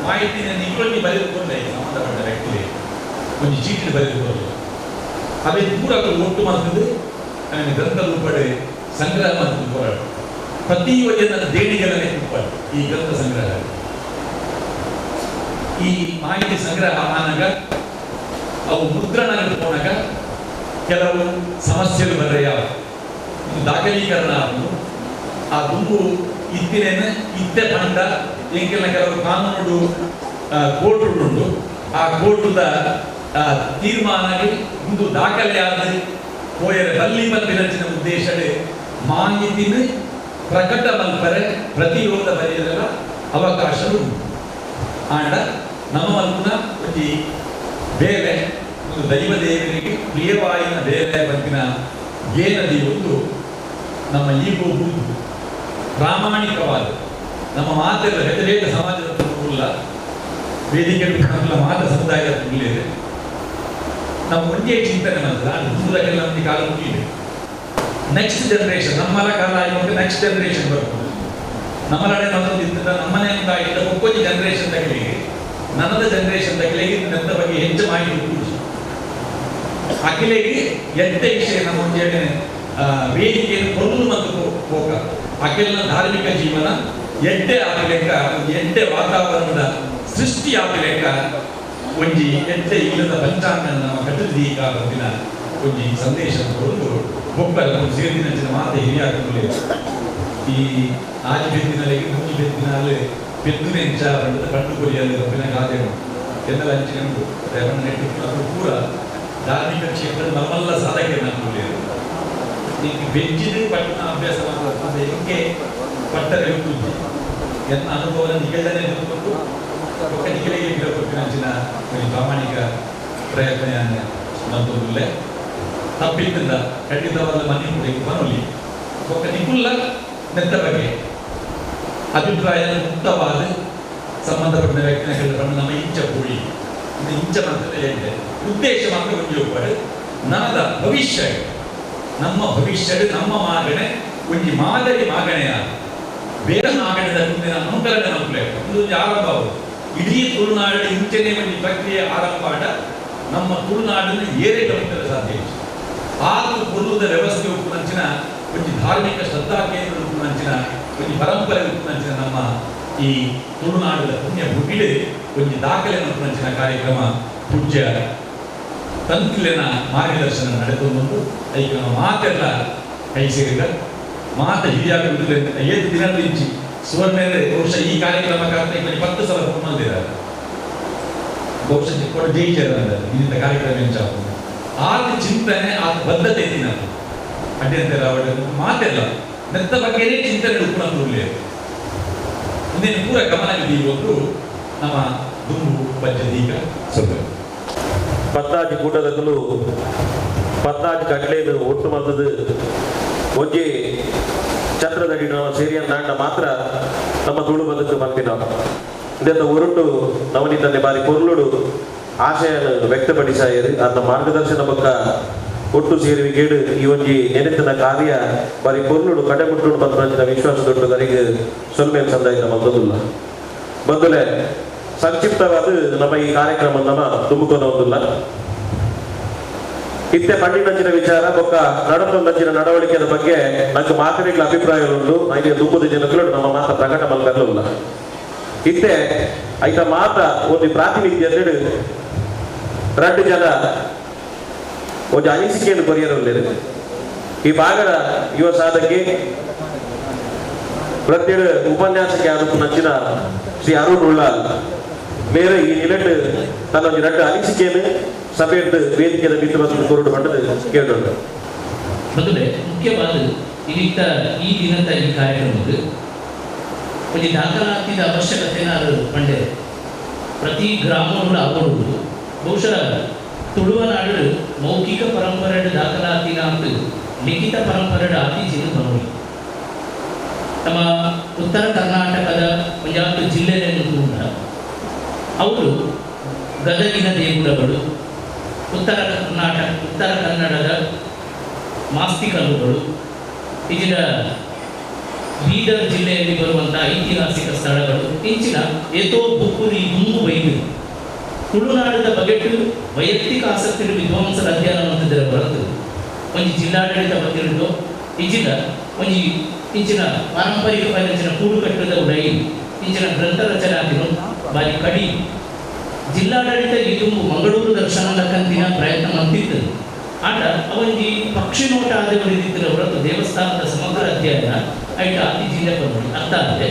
ಮಾಹಿತಿನ ನಿಗಳಲ್ಲಿ ಬರೆದುಕೊಂಡೆ ಸಂಬಂಧಪಟ್ಟ ವ್ಯಕ್ತಿ ಒಂದು ಚೀಟಿ ಬರೆದುಕೊಂಡು ಅವೇ ಪೂರ ಒಟ್ಟು ಮಾಡ್ತದೆ. ಆಮೇಲೆ ಗ್ರಂಥ ರೂಪಡೆ ಸಂಗ್ರಹ ಮಾಡ್ತದೆ ಹೋರಾಟ ಪ್ರತಿ ನನ್ನ ದೇಣಿಗೆಗಳನ್ನೇ ರೂಪಾಯಿ ಈ ಗ್ರಂಥ ಸಂಗ್ರಹ. ಈ ಮಾಹಿತಿ ಸಂಗ್ರಹ ಆನಾಗ ಅವು ಮುದ್ರಣ ಹೋನಾಗ ಕೆಲವು ಸಮಸ್ಯೆಗಳು ಬರೆಯ ದಾಖಲೀಕರಣ ಆಗುದು. ಆ ದುಂಬು ಇತ್ತಿನೇನ ಇತ್ತೆ ಪಂಡ ಎಂಕೆಲ್ಲ ಕೆಲವು ಕಾನೂನು ಕೋರ್ಟ್ ಉಂಟು. ಆ ಕೋರ್ಟುದ ತೀರ್ಮಾನಕ್ಕೆ ಒಂದು ದಾಖಲೆ ಆದ ಪೋಯರೆ ಬಲ್ಲಿ ಬಂದಿನ ಉದ್ದೇಶವೇ ಮಾಹಿತಿನ ಪ್ರಕಟ ಮಲ್ಪರೆ ಪ್ರತಿರೋಧ ಬರೆಯಲೆಲ್ಲ ಅವಕಾಶ ಉಂಟು. ಆಂಡ ನಮ್ಮ ಮಲ್ಪುನ ಒಂಜಿ ಬೇಲೆ ಒಂದು ದೈವ ದೇವರಿಗೆ ಪ್ರಿಯವಾಯಿನ ಬೇಲೆ ಬಂತಿನ ಗೇನದಿ ಒಂದು ನಮ್ಮ ಈಗೋ ಬೂದು ಪ್ರಾಮಾಣಿಕವಾದ ನಮ್ಮ ಮಾತೆಲ್ಲ ಬೇರೆ ಬೇರೆ ಸಮಾಜದ ತುಲ್ಲ ವೇದಿಕೆ ಮಾತ ಸಮುದಾಯದ ತುಲ್ಲಿದೆ. ನಮ್ಮ ಒಂದೇ ಚಿಂತನೆ ಮಾತ್ರ ಅದು ನಮಗೆ ಕಾಲ ಮುಗಿಯಿದೆ. ನೆಕ್ಸ್ಟ್ ಜನರೇಷನ್ ನಮ್ಮಲ ಕಾಲ ಆಗಿ ನೆಕ್ಸ್ಟ್ ಜನರೇಷನ್ ಬರ್ತದೆ. ನಮ್ಮಲಡೆ ಮತ್ತೊಂದು ಇರ್ತದೆ ನಮ್ಮನೆ ಆಗಿದ್ದ ಒಕ್ಕೊಂಜಿ ಜನರೇಷನ್ ತಗಲಿಗೆ ನನ್ನದ ಜನರೇಷನ್ ತಗಲಿಗೆ ನನ್ನ ಬಗ್ಗೆ ಹೆಚ್ಚು ಮಾಹಿತಿ ಕೂಡಿಸಿ ಅಖಿಲೆಗೆ ಎಂತ ವಿಷಯ ನಮ್ಮ ಒಂದು ವೇದಿಕೆಯನ್ನು ಕೊರಲು ಮತ್ತು ಹೋಗ ಅಖಿಲನ ಧಾರ್ಮಿಕ ಜೀವನ ಎಡ್ಡೆ ಆಗಲೆಕ್ಕ ಎಡ್ಡೆ ವಾತಾವರಣದ ಸೃಷ್ಟಿ ಆಗಲೆಕ್ಕ ಒಂಜಿ ಎಡ್ಡೆ ಇಲ್ಲದ ಪಂಚಾಂಗ ನಮ್ಮ ಕಟ್ಟದೀಕ ಬಂದಿನ ಒಂಜಿ ಸಂದೇಶ ಕೊರಲು ಒಬ್ಬರ ಸೇರಿನ ಮಾತೆ ಹಿರಿಯಾಗಲೇ ಈ ಆಜಿ ಬೆದ್ದಿನಲ್ಲಿ ಮೂಜಿ ಬೆದ್ದಿನಲ್ಲಿ ಪೆದ್ದು ನೆಂಚ ಬಣ್ಣದ ಪಂಡು ಕೊರಿಯಲ್ಲಿ ರಬ್ಬಿನ ಗಾದೆ ಎನ್ನೆಲ್ಲ ಅಂಚಿನ ಉಂಟು ನೆಟ್ಟು ಪೂರ ಧಾರ್ಮಿಕ ಕ್ಷೇತ್ರದ ನಮ್ಮೆಲ್ಲ ಸಾಧಕರು ನಾನು ಈಗ ಬೆಜ್ಜಿದ ಪಟ್ಟಣ ಅಭ್ಯಾಸ ಮಾಡುವಂಥದ್ದು ಹೆಂಗೆ ಪಟ್ಟರೆ ಉಂಟು ಎನ್ನ ಅನುಭವನ ನಿಗದನೆ ಕೊಟ್ಟು ಒಕ್ಕ ನಿಗಲಿಗೆ ಗಿಡ ಕೊಟ್ಟಿನ ಅಂಚಿನ ಪ್ರಾಮಾಣಿಕ ಪ್ರಯತ್ನ ಮತ್ತೊಂದುಲ್ಲೆ ತಪ್ಪಿದ್ದ ಖಂಡಿತವಾದ ಮನೆ ಬರಲಿ ಒಕ್ಕ ನಿಕುಲ್ಲ ನೆತ್ತ ಬಗ್ಗೆ ಅಭಿಪ್ರಾಯ ಮುಕ್ತವಾದ ಸಂಬಂಧಪಟ್ಟ ವ್ಯಕ್ತಿನ ನಮ್ಮ ಇಂಚ ಕೂಡಿ ಇಂಚ ಮಾತ್ರ ಹೇಳಿದೆ ಉದ್ದೇಶ ಮಾತ್ರ ಒಂಜಿ ಒಪ್ಪಡು ನನ್ನದ ಭವಿಷ್ಯ ನಮ್ಮ ಭವಿಷ್ಯದ ನಮ್ಮ ಮಾಗಣೆ ಒಂಜಿ ಮಾದರಿ ಮಾಗಣೆಯ ಬೇರೆ ಮಾಗಣದ ಮುಂದಿನ ಅನುಕರಣೆ ಮಕ್ಕಳೇ ಇದು ಒಂದು ಆರಂಭ. ಇಡೀ ತುಳುನಾಡಿನ ಇಂಚನೆ ಒಂದು ಪ್ರಕ್ರಿಯೆ ಆರಂಭ ಆಡ ನಮ್ಮ ತುಳುನಾಡನ್ನು ಏರೇಟ ಮುಟ್ಟಲು ಸಾಧ್ಯ. ಆತು ಕೊಲ್ಲುವುದ ವ್ಯವಸ್ಥೆ ಉಪ್ಪುನಂಚಿನ ಒಂಜಿ ಧಾರ್ಮಿಕ ಶ್ರದ್ಧಾ ಕೇಂದ್ರ ಉಪ್ಪುನಂಚಿನ ಒಂಜಿ ಪರಂಪರೆ ಉಪ್ಪುನಂಚಿನ ನಮ್ಮ ಈ ತುಳುನಾಡಿನ ಪುಣ್ಯ ಭೂಮಿಲಿ ಒಂಜಿ ದಾಖಲೆ ಉಪ್ಪುನಂಚಿನ ಕಾರ್ಯಕ್ರಮ ಪೂಜ್ಯ ತಂತ್ರಿನ ಮಾರ್ಗದರ್ಶನ ನಡೆದುಕೊಂಡು ಐಕ ನಮ್ಮ ಮಾತೆಲ್ಲ ಕೈ ಸೇರಿದ ಮಾತ ಹಿರಿಯಾಗ ಏಳು ದಿನದ ಇಂಚಿ ಸುವರ್ಣ ಬಹುಶಃ ಈ ಕಾರ್ಯಕ್ರಮಕ್ಕೆ 10 ಸಲ ಫೋನ್ ಮಾಡಿದ್ದಾರೆ. ಬಹುಶಃ ಚಿಕ್ಕೋಡ ಜಯಿಚಾರ ಇಂಥ ಕಾರ್ಯಕ್ರಮ ಎಂಚಾಗ್ತದೆ ಆತ ಚಿಂತನೆ ಆತ ಬದ್ಧತೆ ಇದ್ದೀನಿ ಅಡ್ಡಂತೆಲ್ಲ ಮಾತೆಲ್ಲ ನೆತ್ತ ಬಗ್ಗೆನೇ ಚಿಂತನೆ ಉಪ್ಪುನ ತುರ್ಲಿ ಮುಂದಿನ ಪೂರ ಗಮನ ಇವತ್ತು ನಮ್ಮ ದುಂಬು ಪಂಚದೀಗ ಸ್ವಲ್ಪ ಪತ್ತಾಜಿ ಕೂಟದಕ್ಕೂ ಪತ್ತಾಜಿ ಕಟ್ಲೇದು ಒಟ್ಟು ಮದ್ದದು ಒಂಜಿ ಛತ್ರದಡಿ ನಾವು ಸೇರಿಯನ್ ನಾಂಡ ಮಾತ್ರ ನಮ್ಮ ತುಳು ಬದುಕು ಬಂದಿನ ಇದೆಲ್ಲ ಒರುಟು ನವನಿತನ್ನೆ ಬಾರಿ ಕೊರ್ಲುಡು ಆಶಯವನ್ನು ವ್ಯಕ್ತಪಡಿಸಾಯರು ಅನ್ನ ಮಾರ್ಗದರ್ಶನ ಬಕ್ಕ ಒಟ್ಟು ಸೇರುವಿಕೆಡು ಈ ಒಂಜಿ ನೆನೆತನ ಕಾರ್ಯ ಬಾರಿ ಕೊರ್ಲುಡು ಕಡೆಮುಟ್ಟು ಬಂದ ವಿಶ್ವಾಸ ದೊಡ್ಡ ಗರಿಗೆ ಸೊಲ್ಮೇಲ್ ಸಂದಾಯ ನಮ್ಮ ಬಂದುಲ್ಲ ಬಂದುಲೆ ಸಂಕ್ಷಿಪ್ತವಾದ ನಮ್ಮ ಈ ಕಾರ್ಯಕ್ರಮ ನಮ್ಮ ತುಂಬಿಕೊಂಡು ಒಂದಿಲ್ಲ. ಇತ್ತೆ ಪಂಡಿನಂಚಿನ ವಿಚಾರ ಬೊಕ್ಕ ನಡತೊಂದಂಚಿನ ನಡವಳಿಕೆಯ ಬಗ್ಗೆ ನಂಗೆ ಮಾತನಾಡಲು ಅಭಿಪ್ರಾಯಗಳುಂಟು. ಐದು ದುಂಬುದ ಜನಗಳು ನಮ್ಮ ಮಾತ ಪ್ರಕಟ ಮಲ್ಕಲ್ಲ. ಇತ್ತೆ ಐತ ಮಾತ ಒಂದು ಪ್ರಾತಿನಿಧ್ಯ 2 ಜನ ಒಂದು ಅನಿಸಿಕೆಯನ್ನು ಕೊರಿಯರು. ಈ ಭಾಗದ ಯುವ ಸಾಧಕಿ ಪ್ರತ್ಯೇಕ ಉಪನ್ಯಾಸಕ್ಕೆ ಆದ ನಂಚಿನ ಶ್ರೀ ಅರುಣ್ ಉಳ್ಳಾಲ್ ಮೇರೆ ಈ ನಿಲೆಟ್ ತನ್ನ 2 ಅನಿಸಿಕೆಯನ್ನು ಸಭೆಯದ್ದು ವೇದಿಕೆಯ ಮಿತ್ರ ಕೊರಡು ಬಂದದ್ದು ಕೇಳೋಣ. ಮೊದಲೇ ಮುಖ್ಯವಾದ ಇದೀಗ ಈ ದಿನದ ಈ ಕಾರ್ಯಕ್ರಮದ ಒಂದು ದಾಖಲಾತಿದ ಅವಶ್ಯಕತೆ ಪಂಡೆ ಪ್ರತಿ ಗ್ರಾಮಗಳು ಆಗೋದು. ಬಹುಶಃ ತುಳುವನಾಡು ಮೌಖಿಕ ಪರಂಪರೆ ದಾಖಲಾತಿನ ಅಂತ ಲಿಖಿತ ಪರಂಪರೆ ಆತೀಚಿನ ಬರೋದು. ನಮ್ಮ ಉತ್ತರ ಕರ್ನಾಟಕದ ಒಂಜಾರು ಜಿಲ್ಲೆಯನ್ನು ಕೂಡ ಅವರು ಗದಗಿನ ದೇಗುಲಗಳು, ಉತ್ತರ ಕನ್ನಡದ ಮಾಸ್ತಿಕಲ್ಲುಗಳು, ಇದರ ಬೀದರ್ ಜಿಲ್ಲೆಯಲ್ಲಿ ಬರುವಂಥ ಐತಿಹಾಸಿಕ ಸ್ಥಳಗಳು, ಇಂಚಿನ ಏತೋ ಬುಕ್ಕುರಿ ಗುಂಗು ಬೈದು ತುಳುನಾಡದ ಬಗೆಟು ವೈಯಕ್ತಿಕ ಆಸಕ್ತಿ ವಿದ್ವಾಂಸರ ಅಧ್ಯಯನ ಅಂತಿದ್ದರ ಹೊರತು ಒಂಜಿ ಜಿಲ್ಲಾಡಳಿತ ಬಂದಿರುವುದು ಇಂಚಿನ ಒಂಜಿ ಇಂಚಿನ ಪಾರಂಪರಿಕವಾದ ಇಂಚಿನ ಕೂಡುಕಟ್ಟದ ಉಡೈ ಇಂಚಿನ ಗ್ರಂಥ ರಚನೆ ಬಾರಿ ಕಡಿ. ಜಿಲ್ಲಾಡಳಿತ ಇದು ಮಂಗಳೂರು ದರ್ಶನ ಲಕ್ಕಂತಿನ ಪ್ರಯತ್ನ ಮಂತಿತ್ತು. ಆಟ ಅವೊಂಜಿ ಪಕ್ಷಿ ನೋಟ ಆದವರಿದ್ದಿದ್ದರ ಹೊರತು ದೇವಸ್ಥಾನದ ಸಮಗ್ರ ಅಧ್ಯಯನ ಐಟ ಅತಿ ಜಿಲ್ಲೆ ಬಂದು ಅರ್ಥ ಆಗಿದೆ.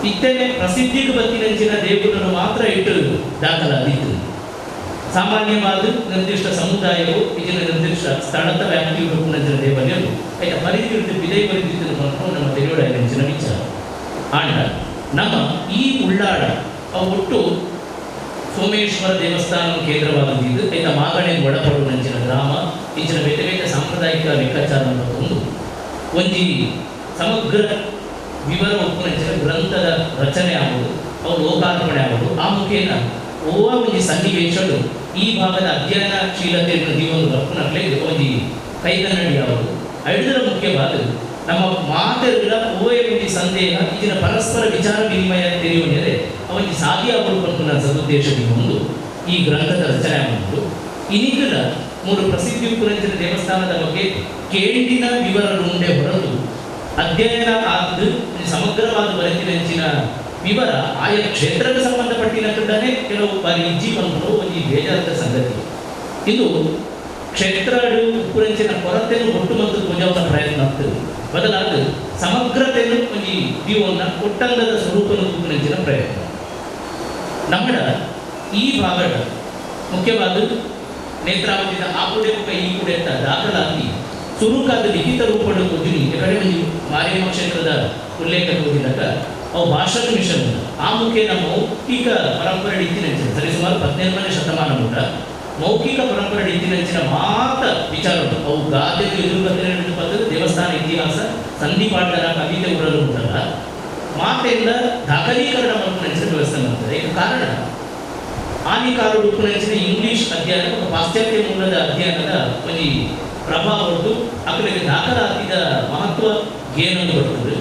ಇತ್ತನೆ ಪ್ರಸಿದ್ಧಿಗೆ ಬತ್ತಿನಂಚಿನ ದೇಗುಲನ್ನು ಮಾತ್ರ ಇಟ್ಟು ದಾಖಲಾಗಿತ್ತು. ಸಾಮಾನ್ಯವಾದ ನಿರ್ದಿಷ್ಟ ಸಮುದಾಯವು ಇದರ ನಿರ್ದಿಷ್ಟ ಸ್ಥಳದ ವ್ಯಾಪ್ತಿಯು ದೇವಾಲಯವು ಐಟ ಪರಿಧಿಟ್ಟು ಬಿದೈ ಪರಿಧಿತ್ತು ನಮ್ಮ ತೆರೆಯೋಡ ವಿಚಾರ. ಆಂಡ ನಮ್ಮ ಈ ಉಳ್ಳಾಡ ಅವು ಒಟ್ಟು ಸೋಮೇಶ್ವರ ದೇವಸ್ಥಾನ ಕೇಂದ್ರವಾದದ್ದು ಐತ ಮಾಗಣೆ ಒಳಪಡುವ ನಂಚಿನ ಗ್ರಾಮ ಇಂಚಿನ ಬೇತೆ ಬೇತೆ ಸಾಂಪ್ರದಾಯಿಕ ಲೆಕ್ಕಾಚಾರ ಒಂದು ಒಂಜಿ ಸಮಗ್ರ ವಿವರ ಒಪ್ಪುನಂಚಿನ ಗ್ರಂಥದ ರಚನೆ ಆಗುವುದು ಅವು ಲೋಕಾರ್ಪಣೆ ಆಗುವುದು ಆ ಮುಖೇನ ಓವ ಒಂಜಿ ಸನ್ನಿವೇಶಗಳು ಈ ಭಾಗದ ಅಧ್ಯಯನಶೀಲತೆಯನ್ನು ಜೀವನ ಬರ್ಪುನಕ್ಲೆ ಒಂಜಿ ಕೈಗನ್ನಡಿ ಆಗುವುದು. ಐದರ ಮುಖ್ಯವಾದ ನಮ್ಮ ಮಾತೆಗಳ ಓವೇ ಒಂಜಿ ಸಂದೇಹ ಇದಿನ ಪರಸ್ಪರ ವಿಚಾರ ವಿನಿಮಯ ತೆರೆಯುವುದೇ ಅವೊಂಜಿ ಸಾಧ್ಯ ಆಗುವ ಸದುದ್ದೇಶದಿಂದ ಒಂದು ಈ ಗ್ರಂಥದ ರಚನೆ ಆಗುವುದು. ಇನ್ನಿಗಲ ಮೂರು ಪ್ರಸಿದ್ಧಿ ಪುರಂಜನ ದೇವಸ್ಥಾನದ ಬಗ್ಗೆ ಕೇಂಡಿನ ವಿವರ ಉಂಡೆ ಹೊರತು ಅಧ್ಯಯನ ಆದ್ದು ಸಮಗ್ರವಾದ ಬರೆತಿನಂಚಿನ ವಿವರ ಆಯಾ ಕ್ಷೇತ್ರಕ್ಕೆ ಸಂಬಂಧಪಟ್ಟಿನ ಕೂಡಲೇ ಕೆಲವು ಬಾರಿ ಜೀವನಗಳು ಒಂದು ಬೇಜಾರದ ಸಂಗತಿ. ಇದು ಕ್ಷೇತ್ರ ಉಪ್ಪುರಂಚಿನ ಕೊರತೆಯನ್ನು ಒಟ್ಟು ಮತ್ತು ಪೂಜಾವನ ಪ್ರಯತ್ನ ಆಗ್ತದೆ ಬದಲಾದ ಸಮಗ್ರತೆಯನ್ನು ಒಂದು ಜೀವನ ಒಟ್ಟಂಗದ ಸ್ವರೂಪನ ಉಪ್ಪುರಂಚಿನ ಪ್ರಯತ್ನ. ನಮ್ಮ ಈ ಭಾಗದ ಮುಖ್ಯವಾದ ನೇತ್ರಾವತಿಯ ಆ ಕೂಡೆ ಮುಖ ಈ ಕೂಡೆ ಅಂತ ದಾಖಲಾತಿ ಸುರುಕಾದ ಲಿಖಿತ ರೂಪದ ಓದಿನಿ ಕಡೆ ಒಂದು ಮಾರಿಯಮ್ಮ ಕ್ಷೇತ್ರದ ಉಲ್ಲೇಖ ಓದಿದಾಗ ಅವು ಭಾಷಣ ಮಿಷನ್ ಆ ಮುಖೇನ ಮೌಖಿಕ ಪರಂಪರೆ ಇತ್ತಿನಂಚಿನ ಸರಿಸುಮಾರು 17ನೇ ಶತಮಾನ ಕೂಡ ಮೌಖಿಕ ಪರಂಪರೆ ಇತ್ತಿನಂಚಿನ ಮಾತ ವಿಚಾರ ಉಂಟು. ಅವು ಗಾದೆಗೆ ಎದುರು ಬರ್ತದೆ ದೇವಸ್ಥಾನ ಇತಿಹಾಸ ಸಂಧಿಪಾಠದ ಕವಿತೆ ಉರಲು ಉಂಟಲ್ಲ ಮಾತೆಯಿಂದ ದಾಖಲೀಕರಣ ಮಾಡ್ಕೊಂಡಂಚಿನ ವ್ಯವಸ್ಥೆ ಮಾಡ್ತದೆ. ಈಗ ಕಾರಣ ಹಾನಿಕಾರರು ಉಪ್ಪುನಂಚಿನ ಇಂಗ್ಲಿಷ್ ಅಧ್ಯಯನ ಮತ್ತು ಪಾಶ್ಚಾತ್ಯ ಮೂಲದ ಅಧ್ಯಯನದ ಒಂದು ಪ್ರಭಾವ ಹೊರತು ಅಕಲಿಗೆ ದಾಖಲಾತಿದ ಮಹತ್ವ ಏನೊಂದು ಬರ್ತದೆ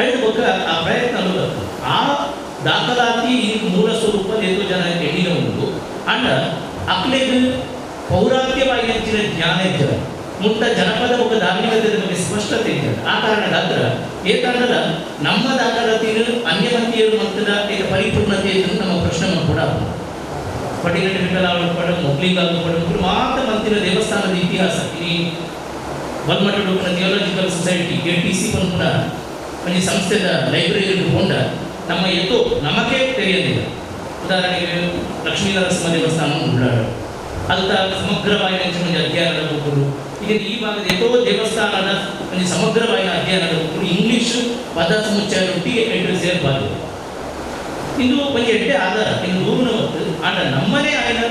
ಐದು ಪಕ್ಕ ಆ ಪ್ರಯತ್ನ ಬರ್ತದೆ. ಆ ದಾಖಲಾತಿ ಈ ಮೂಲ ಸ್ವರೂಪ ಏತೋ ಜನ ಎಣ್ಣಿನ ಉಂಟು ಅಂಡ ಅಕ್ಲೆಗ್ ಪೌರಾತ್ಯವಾಗಿ ಹಂಚಿನ ಜ್ಞಾನ ಇದ್ದಾರೆ ಮುಟ್ಟ ಜನಪದ ಮುಖ ಧಾರ್ಮಿಕತೆ ಬಗ್ಗೆ ಸ್ಪಷ್ಟತೆ ಇದ್ದಾರೆ. ಆ ಕಾರಣಕ್ಕಾದ್ರ ಏತಂದ್ರೆ ನಮ್ಮ ದಾಖಲಾತಿನ ಅನ್ಯಮತೀಯರು ಮಂತದ ಈಗ ಪರಿಪೂರ್ಣತೆ ನಮ್ಮ ಪ್ರಶ್ನೆ ಕೂಡ ಪಟಿಗಟ್ಟೆ ಪಡ ಮೊಗ್ಲಿಂಗಾಗ ಪಡ ಮಾತ್ರ ಮಂತಿನ ದೇವಸ್ಥಾನದ ಇತಿಹಾಸ ಈ ಬಲ್ಮಠ ಥಿಯಾಲಜಿಕಲ್ ಸೊಸೈಟಿ ATC ಪನ್ಪುನ ಒಂಜಿ ಸಂಸ್ಥೆದ ಲೈಬ್ರರಿ ಕೊಂಡ ನಮ್ಮ ಎತ್ತೋ ನಮಗೇ ತೆರೆಯಲಿಲ್ಲ. ಉದಾಹರಣೆಗೆ ಲಕ್ಷ್ಮೀ ನರಸಿಂಹ ದೇವಸ್ಥಾನ ಉಳ್ಳಾಡ ಅಂತ ಸಮಗ್ರವಾಗಿ ಒಂಜಿ ಅಧ್ಯಯನದ ಬುಕ್ಕುಲು ಈಗ ಈ ಭಾಗದ ಎತ್ತೋ ದೇವಸ್ಥಾನದ ಒಂಜಿ ಸಮಗ್ರವಾಗಿ ಅಧ್ಯಯನದ ಬುಕ್ಕುಲು ಇಂಗ್ಲಿಷ್ ಪದ ಸಮುಚ್ಚಯ ಒಟ್ಟಿಗೆ ಸೇರ್ಬಾರ್ದು. ಇಂದು ಒಂಜಿ ಎಡ್ಡೆ ಆಧಾರ ಇನ್ನು ದೂರನ ಹೊತ್ತು ಆಂಡ ನಮ್ಮನೇ ಆಯ್ನ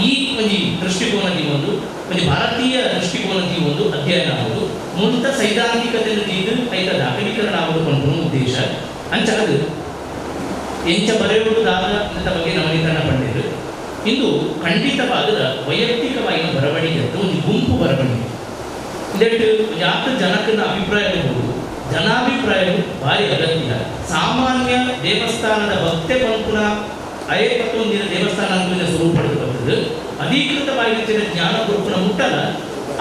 ಈ ಒಂಜಿ ದೃಷ್ಟಿಕೋನದಿ ಒಂದು ಒಂಜಿ ಭಾರತೀಯ ದೃಷ್ಟಿಕೋನದಿ ಒಂದು ಅಧ್ಯಯನ ಆಗುವುದು ಮುಂತ ಸೈದ್ಧಾಂತಿಕತೆಯನ್ನು ತೀದು ಐತ ದಾಖಲೀಕರಣ ಆಗುವುದು ಪನ್ಪುನ ಉದ್ದೇಶ. ಅಂಚಾದ ಎಂಚ ಬರೆಯುವುದು ದಾದ ಅಂತ ಬಗ್ಗೆ ನವನೀತನ ಪಂಡಿರು ಇಂದು ಖಂಡಿತವಾದ ವೈಯಕ್ತಿಕವಾಗಿ ಬರವಣಿಗೆ ಅಂತ ಒಂದು ಗುಂಪು ಬರವಣಿಗೆ ಇದೆಟ್ಟು ಯಾತ ಜನಕನ ಅಭಿಪ್ರಾಯ ಇರಬಹುದು ಜನಾಭಿಪ್ರಾಯವು ಭಾರಿ ಅಗತ್ಯ. ಸಾಮಾನ್ಯ ದೇವಸ್ಥಾನದ ಭಕ್ತೆ ಪಂಪುನ ಅಯಪತ್ತೊಂದಿನ ದೇವಸ್ಥಾನ ಅಂತ ಸ್ವರೂಪ ಪಡೆದು ಅಧಿಕೃತವಾಗಿ ಜ್ಞಾನ ಗುರುಪುನ ಮುಟ್ಟಲ್ಲ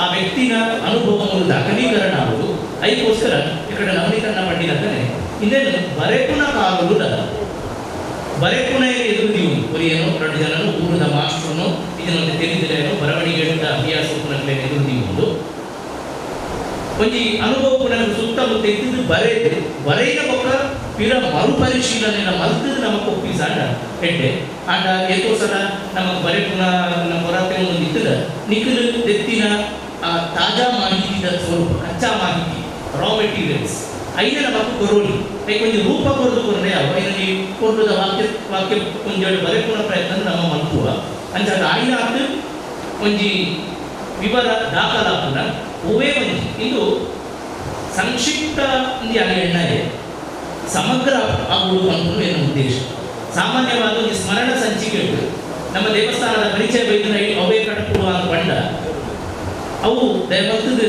ಆ ವ್ಯಕ್ತಿನ ಅನುಭವ ದಾಖಲೀಕರಣ ಆಗುವುದು. ಅದಕ್ಕೋಸ್ಕರ ಈ ಕಡೆ ನವನೀಕರಣ ಪಂಡಿನಂತಾನೆ ಇನ್ನೇನು ಬರೆಪುನ ಕಾಲುಗಳ ಬರೆಪುನ ಎದುರು ಒರಿಯನು ಎರಡು ಜನನು ಊರದ ಮಾಸ್ಟ್ರನು ಇದನ್ನೊಂದು ತಿಳಿದಿರೇನು ಬರವಣಿಗೆ ಅಭ್ಯಾಸ ಎದುರು ಒಂದು ಒಂಜಿ ಅನುಭವ ನನಗೆ ಸುತ್ತಮುತ್ತ ಇದ್ದಿದ್ದು ಬರೆದು ಬರೆಯಿನ ಬೊಕ್ಕ ಪಿರ ಮರುಪರಿಶೀಲನೆ ಮಲ್ತದ್ದು ನಮಕ್ ಒಪ್ಪಿಸಾಂಡ ಎಡ್ಡೆ ಆಂಡ ಏತೋ ಸಲ ನಮಕ್ ಬರೆಪುನ ನಮ್ಮ ಹೊರತೆ ಒಂದು ಇತ್ತದ ನಿಖಲು ದೆತ್ತಿನ ಆ ತಾಜಾ ಮಾಹಿತಿದ ಸ್ವರೂಪ ಕಚ್ಚಾ ಮಾಹಿತಿ ರಾ ಮೆಟೀರಿಯಲ್ಸ್ ಐನ ನಮಕ್ ಕೊರೋಲಿ ಐಕ್ ಒಂಜಿ ರೂಪ ಕೊರದು ಕೊರನೆ ಅವ ಐನಲ್ಲಿ ಕೊಟ್ಟದ ವಾಕ್ಯ ವಾಕ್ಯ ಒಂಜಿ ಬರೆಪುನ ಪ್ರಯತ್ನ ನಮ್ಮ ಮಲ್ಪುವ ಅಂಚಾದ ಐನ ಆತ್ ಒಂಜಿ ವಿವರ ದಾಖಲಾಪುನ ಒವೇ ಒಂಜಿ ಇದು ಸಂಕ್ಷಿಪ್ತ ಎಣ್ಣೆ ಸಮಗ್ರ ಆಗುವುದು ಅನ್ನೋದು ಏನು ಉದ್ದೇಶ. ಸಾಮಾನ್ಯವಾದ ಒಂದು ಸ್ಮರಣ ಸಂಚಿಕೆ ನಮ್ಮ ದೇವಸ್ಥಾನದ ಪರಿಚಯ ಬೈದಿನ ಅವೇ ಕಟ್ಟುವ ಬಣ್ಣ ಅವು ದಯಮತ್ತದ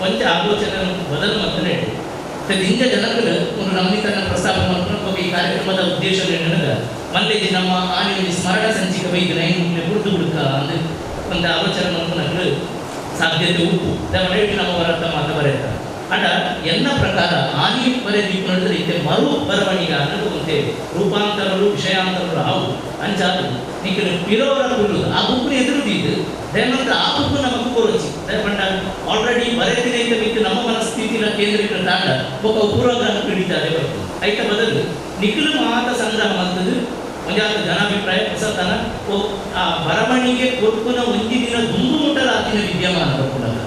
ಒಂಚ ಆಲೋಚನೆ ಬದಲು ಮತ್ತೆ ದಿಂಜ ಜನಕರು ಒಂದು ನವನೀಕರಣ ಪ್ರಸ್ತಾಪ ಮಾಡ್ಕೊಂಡು ಈ ಕಾರ್ಯಕ್ರಮದ ಉದ್ದೇಶ ಏನಂದ್ರೆ ಮಲ್ಲೇಜಿ ನಮ್ಮ ಆನೆ ಒಂದು ಸ್ಮರಣ ಸಂಚಿಕೆ ಬೈದಿನ ಏನು ಗುರುತು ಹುಡುಕ ಅಂದ್ರೆ ಒಂದು ಆಲೋಚನೆ ಮಾಡ್ಕೊಂಡು ಸಾಧ್ಯತೆ ಉಪ್ಪು ದಯಮಾಡಿ ನಮ್ಮ ಹೊರತ ಮಾತು ಬರೆಯುತ್ತಾರೆ. ಅಂಡ ಎನ್ನ ಪ್ರಕಾರ ಆನಿ ಬರೆದಿ ನಡೆದರೆ ಇತ್ತೆ ಮರು ಬರವಣಿಗೆ ಅನ್ನೋದು ಒಂದೇ ರೂಪಾಂತರಗಳು ವಿಷಯಾಂತರಗಳು ಅವು ಅಂಚಾದ ನಿಖಲು ಪಿರೋರ ಕುಲ್ಲು ಆ ಬುಕ್ನ ಎದುರುದಿದ್ದು ದಯಮಂತ್ರ ಆ ಬುಕ್ಕು ನಮಗ್ ಕೊರಚಿ ದಯಪಂಡ ಆಲ್ರೆಡಿ ಬರೆದಿನ ಇದ್ದ ಮಿತ್ತು ನಮ್ಮ ಮನಸ್ಥಿತಿನ ಕೇಂದ್ರೀಕೃತ ಆಂಡ ಒಬ್ಬ ಪೂರ್ವಗ್ರಹ ಪೀಡಿತ ಅದೇ ಬರ್ತದೆ. ಐತ ಬದಲು ನಿಖಲು ಮಾತ ಸಂಗ್ರಹ ಮಂತದ್ದು ಒಂಜಾತ ಜನಾಭಿಪ್ರಾಯ ಹೊಸತನ ಆ ಬರವಣಿಗೆ ಕೊರ್ಪುನ ಒಂಜಿ ದಿನ ದುಂಬು ಮುಟ್ಟಲಾತಿನ ವಿದ್ಯಮಾನ ಬರ್ಪುನಗ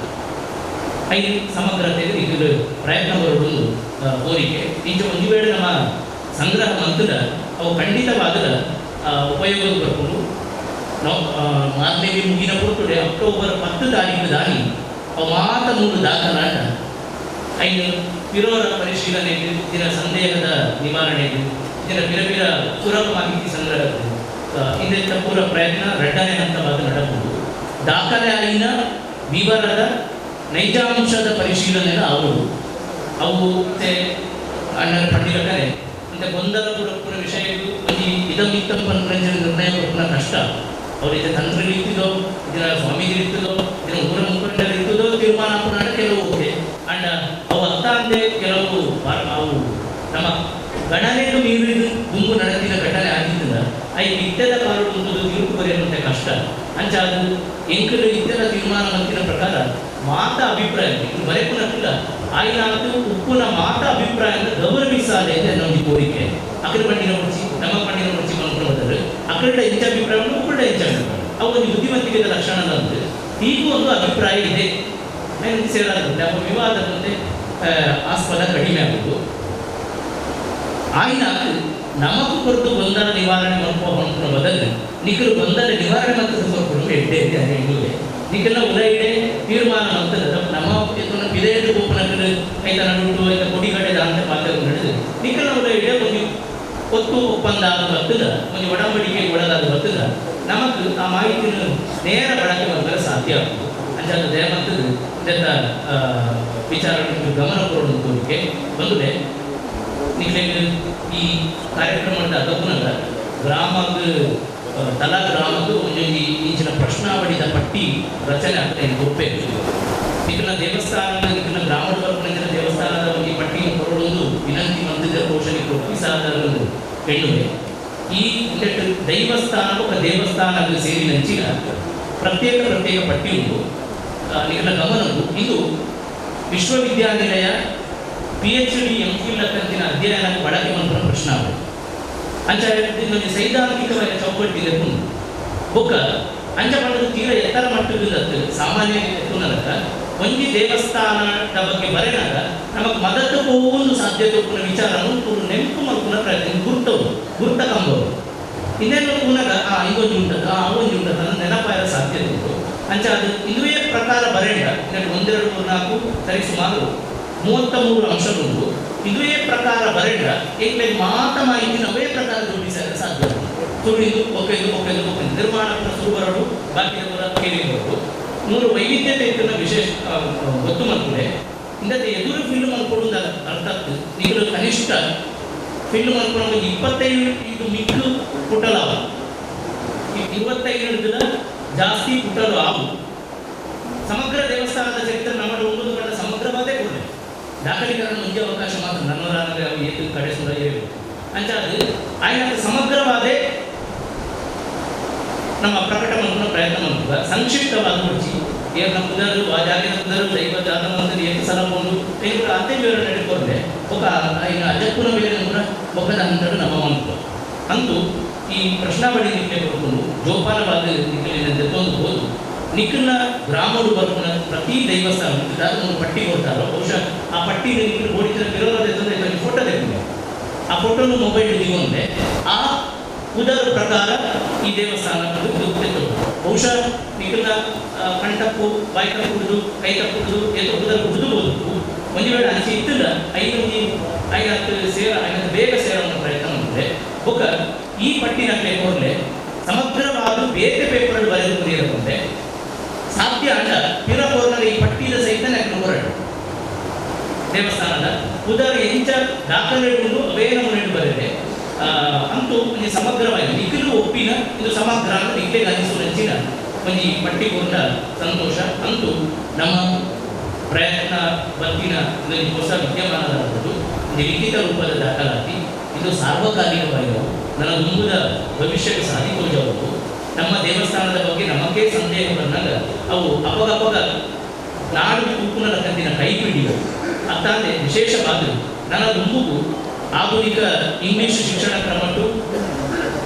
ಐದು ಸಮಗ್ರತೆಗೆ ಇದು ಪ್ರಯತ್ನ ಬರುವುದು ಕೋರಿಕೆ. ಇಂಚ ಒಂದು ವೇಳೆ ನಮ್ಮ ಸಂಗ್ರಹ ಮಂತದ ಅವು ಖಂಡಿತವಾದ ಉಪಯೋಗ ಬರ್ಕೊಂಡು ನಾವು ಮಾರ್ನೇವಿ ಮುಗಿನ ಪೊರ್ತುಡೆ ಅಕ್ಟೋಬರ್ 10 ತಾರೀಕು ದಾನಿ ಅವು ಮಾತ 3 ದಾಖಲಾಟ ಐನು ಪಿರೋರ ಪರಿಶೀಲನೆ ಇದರ ಸಂದೇಹದ ನಿವಾರಣೆ ಇದರ ಪಿರ ಪಿರ ಪೂರಕ ಮಾಹಿತಿ ಸಂಗ್ರಹ ಇದೆಲ್ಲ ಪೂರ ಪ್ರಯತ್ನ 2ನೇ ಹಂತವಾದ ನಡಬಹುದು. ದಾಖಲೆ ಆಯಿನ ವಿವರದ ನೈಜಾಂಶದ ಪರಿಶೀಲನೆ ಅವರು ಅವು ಮತ್ತೆ ಅಣ್ಣನ ಪಂಡಿತಕನೆ ಮತ್ತೆ ಗೊಂದಲ ಪೂರ ವಿಷಯಗಳು ಒಂದು ಇದಮಿತ್ತಂ ಪಂಚ ನಿರ್ಣಯ ಕೊಟ್ಟನ ಕಷ್ಟ. ಅವರಿಗೆ ತಂತ್ರಗಳು ಇತ್ತಿದೋ ಇದರ ಸ್ವಾಮೀಜಿ ಇರ್ತದೋ ಇದರ ಊರ ಮುಖಂಡರು ಇರ್ತದೋ ತೀರ್ಮಾನ ಹಾಕೋಣ ಕೆಲವು ಓಕೆ ಅಂಡ್ ಅವು ಅತ್ತಾಂದೆ ಕೆಲವು ಅವು ನಮ್ಮ ಗಣನೆಯನ್ನು ಮೀರಿದ ಗುಂಪು ನಡೆದಿನ ಘಟನೆ ಆಗಿದ್ದಲ್ಲ I ಇತ್ಯದ ಕಾರಣ ತೀರ್ಪು ಬರೆಯುವಂತೆ ಕಷ್ಟ. ಅಂಚಾದು ಎಂಕಲು ಇತ್ಯದ ತೀರ್ಮಾನ ಮಂತಿನ ಪ್ರಕಾರ ಮಾತಾ ಅಭಿಪ್ರಾಯ ಬರೆಪುನಕ್ಕಿಲ್ಲ ಆಯ್ನಾತು ಉಪ್ಪುನ ಮಾತಾ ಅಭಿಪ್ರಾಯ ಗೌರವಿಸಾದೆ ಅಂತ ನಮಗೆ ಕೋರಿಕೆ. ಅಕಡೆ ಪಂಡಿನ ಮುಚ್ಚಿ ನಮ್ಮ ಪಂಡಿನ ಮುಚ್ಚಿ ಮನ್ಕೊಂಡು ಅಕಡೆ ಹೆಚ್ಚು ಅಭಿಪ್ರಾಯವನ್ನು ಉಪ್ಪುಡ ಹೆಚ್ಚು ಅಭಿಪ್ರಾಯ ಅವು ಒಂದು ಬುದ್ಧಿವಂತಿಕೆಯ ಲಕ್ಷಣ ಅಂತೆ. ಈಗೂ ಒಂದು ಅಭಿಪ್ರಾಯ ಇದೆ ಸೇರಾಗುತ್ತೆ ಅವ ವಿವಾದ ಮುಂದೆ ಆಸ್ಪದ ಕಡಿಮೆ ಆಗುವುದು. ಆಯ್ನಾತು ನಮಗೂ ಕೊರತು ಗೊಂದಲ ನಿವಾರಣೆ ಮಾಡ್ಕೊ ಬದಲು ನಿಖಲು ಗೊಂದಲ ನಿವಾರಣೆ ಮತ್ತು ಎಡ್ಡೆ ಎಡ್ಡೆ ನಿಖಲ ಉದಯ ತೀರ್ಮಾನ ಅಂತದ ನಮ್ಮ ಬಿದೆಯದು ಗೋಪನಕರು ಐತ ನಡುಟು ಐತ ಕೊಡಿಗಡೆದ ಅಂತ ಪಾತ್ರ ನಡೆದು ನಿಖಲ ಉದಯ ಒಂದು ಒತ್ತು ಒಪ್ಪಂದ ಆದ ಬರ್ತದ ಒಂದು ಒಡಂಬಡಿಕೆ ಒಳಗಾದ ಬರ್ತದ ನಮಗ್ ಆ ಮಾಹಿತಿಯನ್ನು ನೇರ ಬಳಕೆ ಬಂದರೆ ಸಾಧ್ಯ ಆಗ್ತದೆ. ಅಂಚಾದ ದಯ ಬರ್ತದೆ ಇದೆಲ್ಲ ವಿಚಾರ ಗಮನ ಕೊಡೋದು ಕೋರಿಕೆ ಬಂದರೆ ನಿಖಲೆ ಈ ಕಾರ್ಯಕ್ರಮದ ಅಗಪುನಗ ಗ್ರಾಮದ ತಲಾ ಗ್ರಾಮದ ಒಂದೊಂದು ಇಂಚಿನ ಪ್ರಶ್ನಾವಳಿದ ಪಟ್ಟಿ ರಚನೆ ಆಗ್ತದೆ ಗೊಪ್ಪೆ. ನಿಖಲ ದೇವಸ್ಥಾನದ ನಿಖಲ ಗ್ರಾಮದ ದೇವಸ್ಥಾನದ ಒಂದು ಪಟ್ಟಿಯನ್ನು ಕೊಡೋದು ವಿನಂತಿ ಮಂತ್ರಿದ ಪೋಷಣೆ ಒಪ್ಪಿಸಾದರೊಂದು ಹೆಣ್ಣುವೆ. ಈ ದೈವಸ್ಥಾನ ఒక ದೇವಸ್ಥಾನ ಸೇರಿನಂಚಿನ ಪ್ರತ್ಯೇಕ ಪ್ರತ್ಯೇಕ ಪಟ್ಟಿ ಉಂಟು. ನಿಖಲ ಗಮನವು ಇದು ವಿಶ್ವವಿದ್ಯಾನಿಲಯ PhD MPhil ಕಂತಿನ ಅಧ್ಯಯನ ಬಳಕೆ ಮಂತ್ರ ಪ್ರಶ್ನಾವಳಿ ಅಂಚ ಇನ್ನೊಂದು ಸೈದ್ಧಾಂತಿಕವಾದ ಚೌಕಟ್ಟಿದೆ ಬೊಕ್ಕ ಅಂಚ ಪಂಡದ ತೀರ ಎತ್ತರ ಮಟ್ಟದ ಸಾಮಾನ್ಯ ಎತ್ತುನಲಕ ಒಂಜಿ ದೇವಸ್ಥಾನದ ಬಗ್ಗೆ ಬರೆನಾಗ ನಮಗ್ ಮದತ್ತು ಹೋಗುವುದು ಸಾಧ್ಯತೆ ಉಪ್ಪುನ ವಿಚಾರನು ನೆನಪು ಮಲ್ಪುನ ಪ್ರಯತ್ನ ಗುರ್ತವು ಗುರ್ತ ಕಂಬವು ಇನ್ನೇನು ಪುನಗ ಆ ಇಂಗೊಂಜಿ ಉಂಟದ ಆ ಒಂಜಿ ಉಂಟದ ನೆನಪಾಯ ಸಾಧ್ಯತೆ ಉಂಟು. ಅಂಚ ಅದು ಇದುವೇ ಪ್ರಕಾರ ಬರೆಂಡ 1 2 3 4 ಸರಿ ಸುಮಾರು 33 ಅಂಶಗಳು ಇದುವೇ ಪ್ರಕಾರ ಬರೆಂಡ ಏಕೆ ಮಾತ ಮಾಹಿತಿ ಅವೇ ಪ್ರಕಾರ ಜೋಡಿಸಲು ಸಾಧ್ಯ. ಸುರುಳಿದು ಒಕ್ಕೆದು ಒಕ್ಕೆದು ಒಕ್ಕೆದು ನಿರ್ಮಾಣ ಸುರು ಬರಡು ಬಾಕಿ ಕೇಳಿ ಬರಡು ಮೂರು ವೈವಿಧ್ಯತೆ ಇದ್ದನ್ನ ವಿಶೇಷ ಗೊತ್ತು ಮಾಡ್ಕೊಂಡೆ ಇಂದತೆ ಎದುರು ಫಿಲ್ಮ್ ಮಾಡ್ಕೊಡುವುದು ಅರ್ಥ ಆಗ್ತದೆ. ನೀವು ಕನಿಷ್ಠ ಫಿಲ್ಮ್ ಮಾಡ್ಕೊಂಡು 25 ಮಿಕ್ಕು ಪುಟಲಾವ 25 ಜಾಸ್ತಿ ಪುಟಲು ಆವು. ಸಮಗ್ರ ದೇವಸ್ಥಾನದ ಚರಿತ್ರೆ ನಮ್ಮ ಒಂದು ಕಂಡ ಸಮಗ್ರವಾದೇ ಕೊಡಲೆ ದಾಖಲೀಕರಣ ಮುಂಜೆ ಅವಕಾಶ ಮಾತ್ರ ನನ್ನವರಾದರೆ ಅವು ಏತು ಕಡೆ ಸುರ ಇರಬೇಕು ಅಂಚ ಅದು ಆಯ್ನ ಸಮಗ್ರವಾದೇ ನಮ್ಮ ಪ್ರಕಟ ಮಾಡ್ಕೊಂಡು ಪ್ರಯತ್ನ ಮಾಡ್ತೀವಿ. ಸಂಕ್ಷಿಪ್ತವಾದ ಮುಚ್ಚಿ ಏನ ಕುದರು ಆ ಜಾಗಿನ ಕುದರು ದೈವ ಜಾತ ಮಂದಿರ ಏಕ ಸಲ ಕೊಂಡು ಇವರು ಅದೇ ವಿವರಣೆ ನಡ್ಕೊಂಡೆ ఒక ఆయన ಅಜಕ್ಕುನ ಮೇಲೆ ಕೂಡ ಒಕ್ಕದ ಹಂತಡು ನಮ್ಮ ಮಂತು ಅಂತೂ ಈ ಪ್ರಶ್ನಾವಳಿ ನಿಕ್ಕಲೆ ಕೊಡ್ಕೊಂಡು ಜೋಪಾನವಾದ ನಿಕ್ಕಲಿನ ತೊಂದು ನಿಕ್ಕನ್ನ ಗ್ರಾಮಡು ಬರ್ಕೊಂಡು ಪ್ರತಿ ದೈವಸ್ಥಾನ ಒಂದು ಪಟ್ಟಿ ಕೊಡ್ತಾರೋ ಬಹುಶಃ ಆ ಪಟ್ಟಿ ನಿಕ್ಕಲು ಓಡಿದ್ರೆ ವಿರೋಧ ತಂದ್ರೆ ಫೋಟೋ ತೆಗೆದು ಆ ಫೋಟೋನು ಮೊಬೈಲ್ ದಿಗೊಂಡೆ ಆ ಉದರ ಪ್ರಕಾರ ಈ ದೇವಸ್ಥಾನ ಬಹುಶಃ ನಿಕ್ಕನ್ನ ಕಣ್ತಪ್ಪು ಬಾಯಿ ತಪ್ಪುಡುದು ಕೈ ತಪ್ಪುಡುದು ಏತೋ ಉದರ ಹುಡುಬೋದು ಒಂದು ವೇಳೆ ಅಂಚೆ ಇತ್ತಿಲ್ಲ 5 5 ಸೇರ 5 ಬೇಗ ಸೇರೋ ಪ್ರಯತ್ನ ಮಾಡಿದ್ರೆ ಬೊಕ್ಕ ಈ ಪಟ್ಟಿನ ಪೇಪರ್ಲೆ ಸಮಗ್ರವಾದ ಬೇರೆ ಪೇಪರ್ ಬರೆದು ಕುದಿಯಕೊಂಡೆ ಸಾಧ್ಯ ಅಂಡ ಪಿರಪೋರ್ನಲ್ಲಿ ಈ ಪಟ್ಟಿದ ಸಹಿತ ಹೊರಟು ದೇವಸ್ಥಾನದ ಉದರ ಎಂಚ ದಾಖಲೆ ಉಂಟು ಅವೇ ನಮೂನೆ ಬರೆದೆ ಅಂತೂ ಒಂದು ಸಮಗ್ರವಾಗಿ ನಿಖಲು ಒಪ್ಪಿನ ಇದು ಸಮಗ್ರ ಅಂತ ನಿಖಲೆ ಅನಿಸುವ ಒಂದು ಈ ಪಟ್ಟಿಗೊಂಡ ಸಂತೋಷ. ಅಂತೂ ನಮ್ಮ ಪ್ರಯತ್ನ ಬತ್ತಿನ ಇದೊಂದು ಹೊಸ ವಿದ್ಯಮಾನದಾದದ್ದು ಒಂದು ಲಿಖಿತ ರೂಪದ ದಾಖಲಾತಿ ಇದು ಸಾರ್ವಕಾಲಿಕವಾಗಿರುವ ನನ್ನ ಮುಂದಿನ ಭವಿಷ್ಯಕ್ಕೆ ಸಾಧಿಸೋಜವು. ನಮ್ಮ ದೇವಸ್ಥಾನದ ಬಗ್ಗೆ ನಮಗೇ ಸಂದೇಹ ಬಂದಾಗ ಅವು ಅಪಗಪಗ ನಾಡು ಉಪ್ಪುನ ಕಂದಿನ ಕೈಪಿಡಿಗಳು ಅತ್ತಾಂದೆ ವಿಶೇಷವಾದ ನನ್ನ ದುಂಬುಗು ಆಧುನಿಕ ಇಂಗ್ಲಿಷ್ ಶಿಕ್ಷಣ ಕ್ರಮಟ್ಟು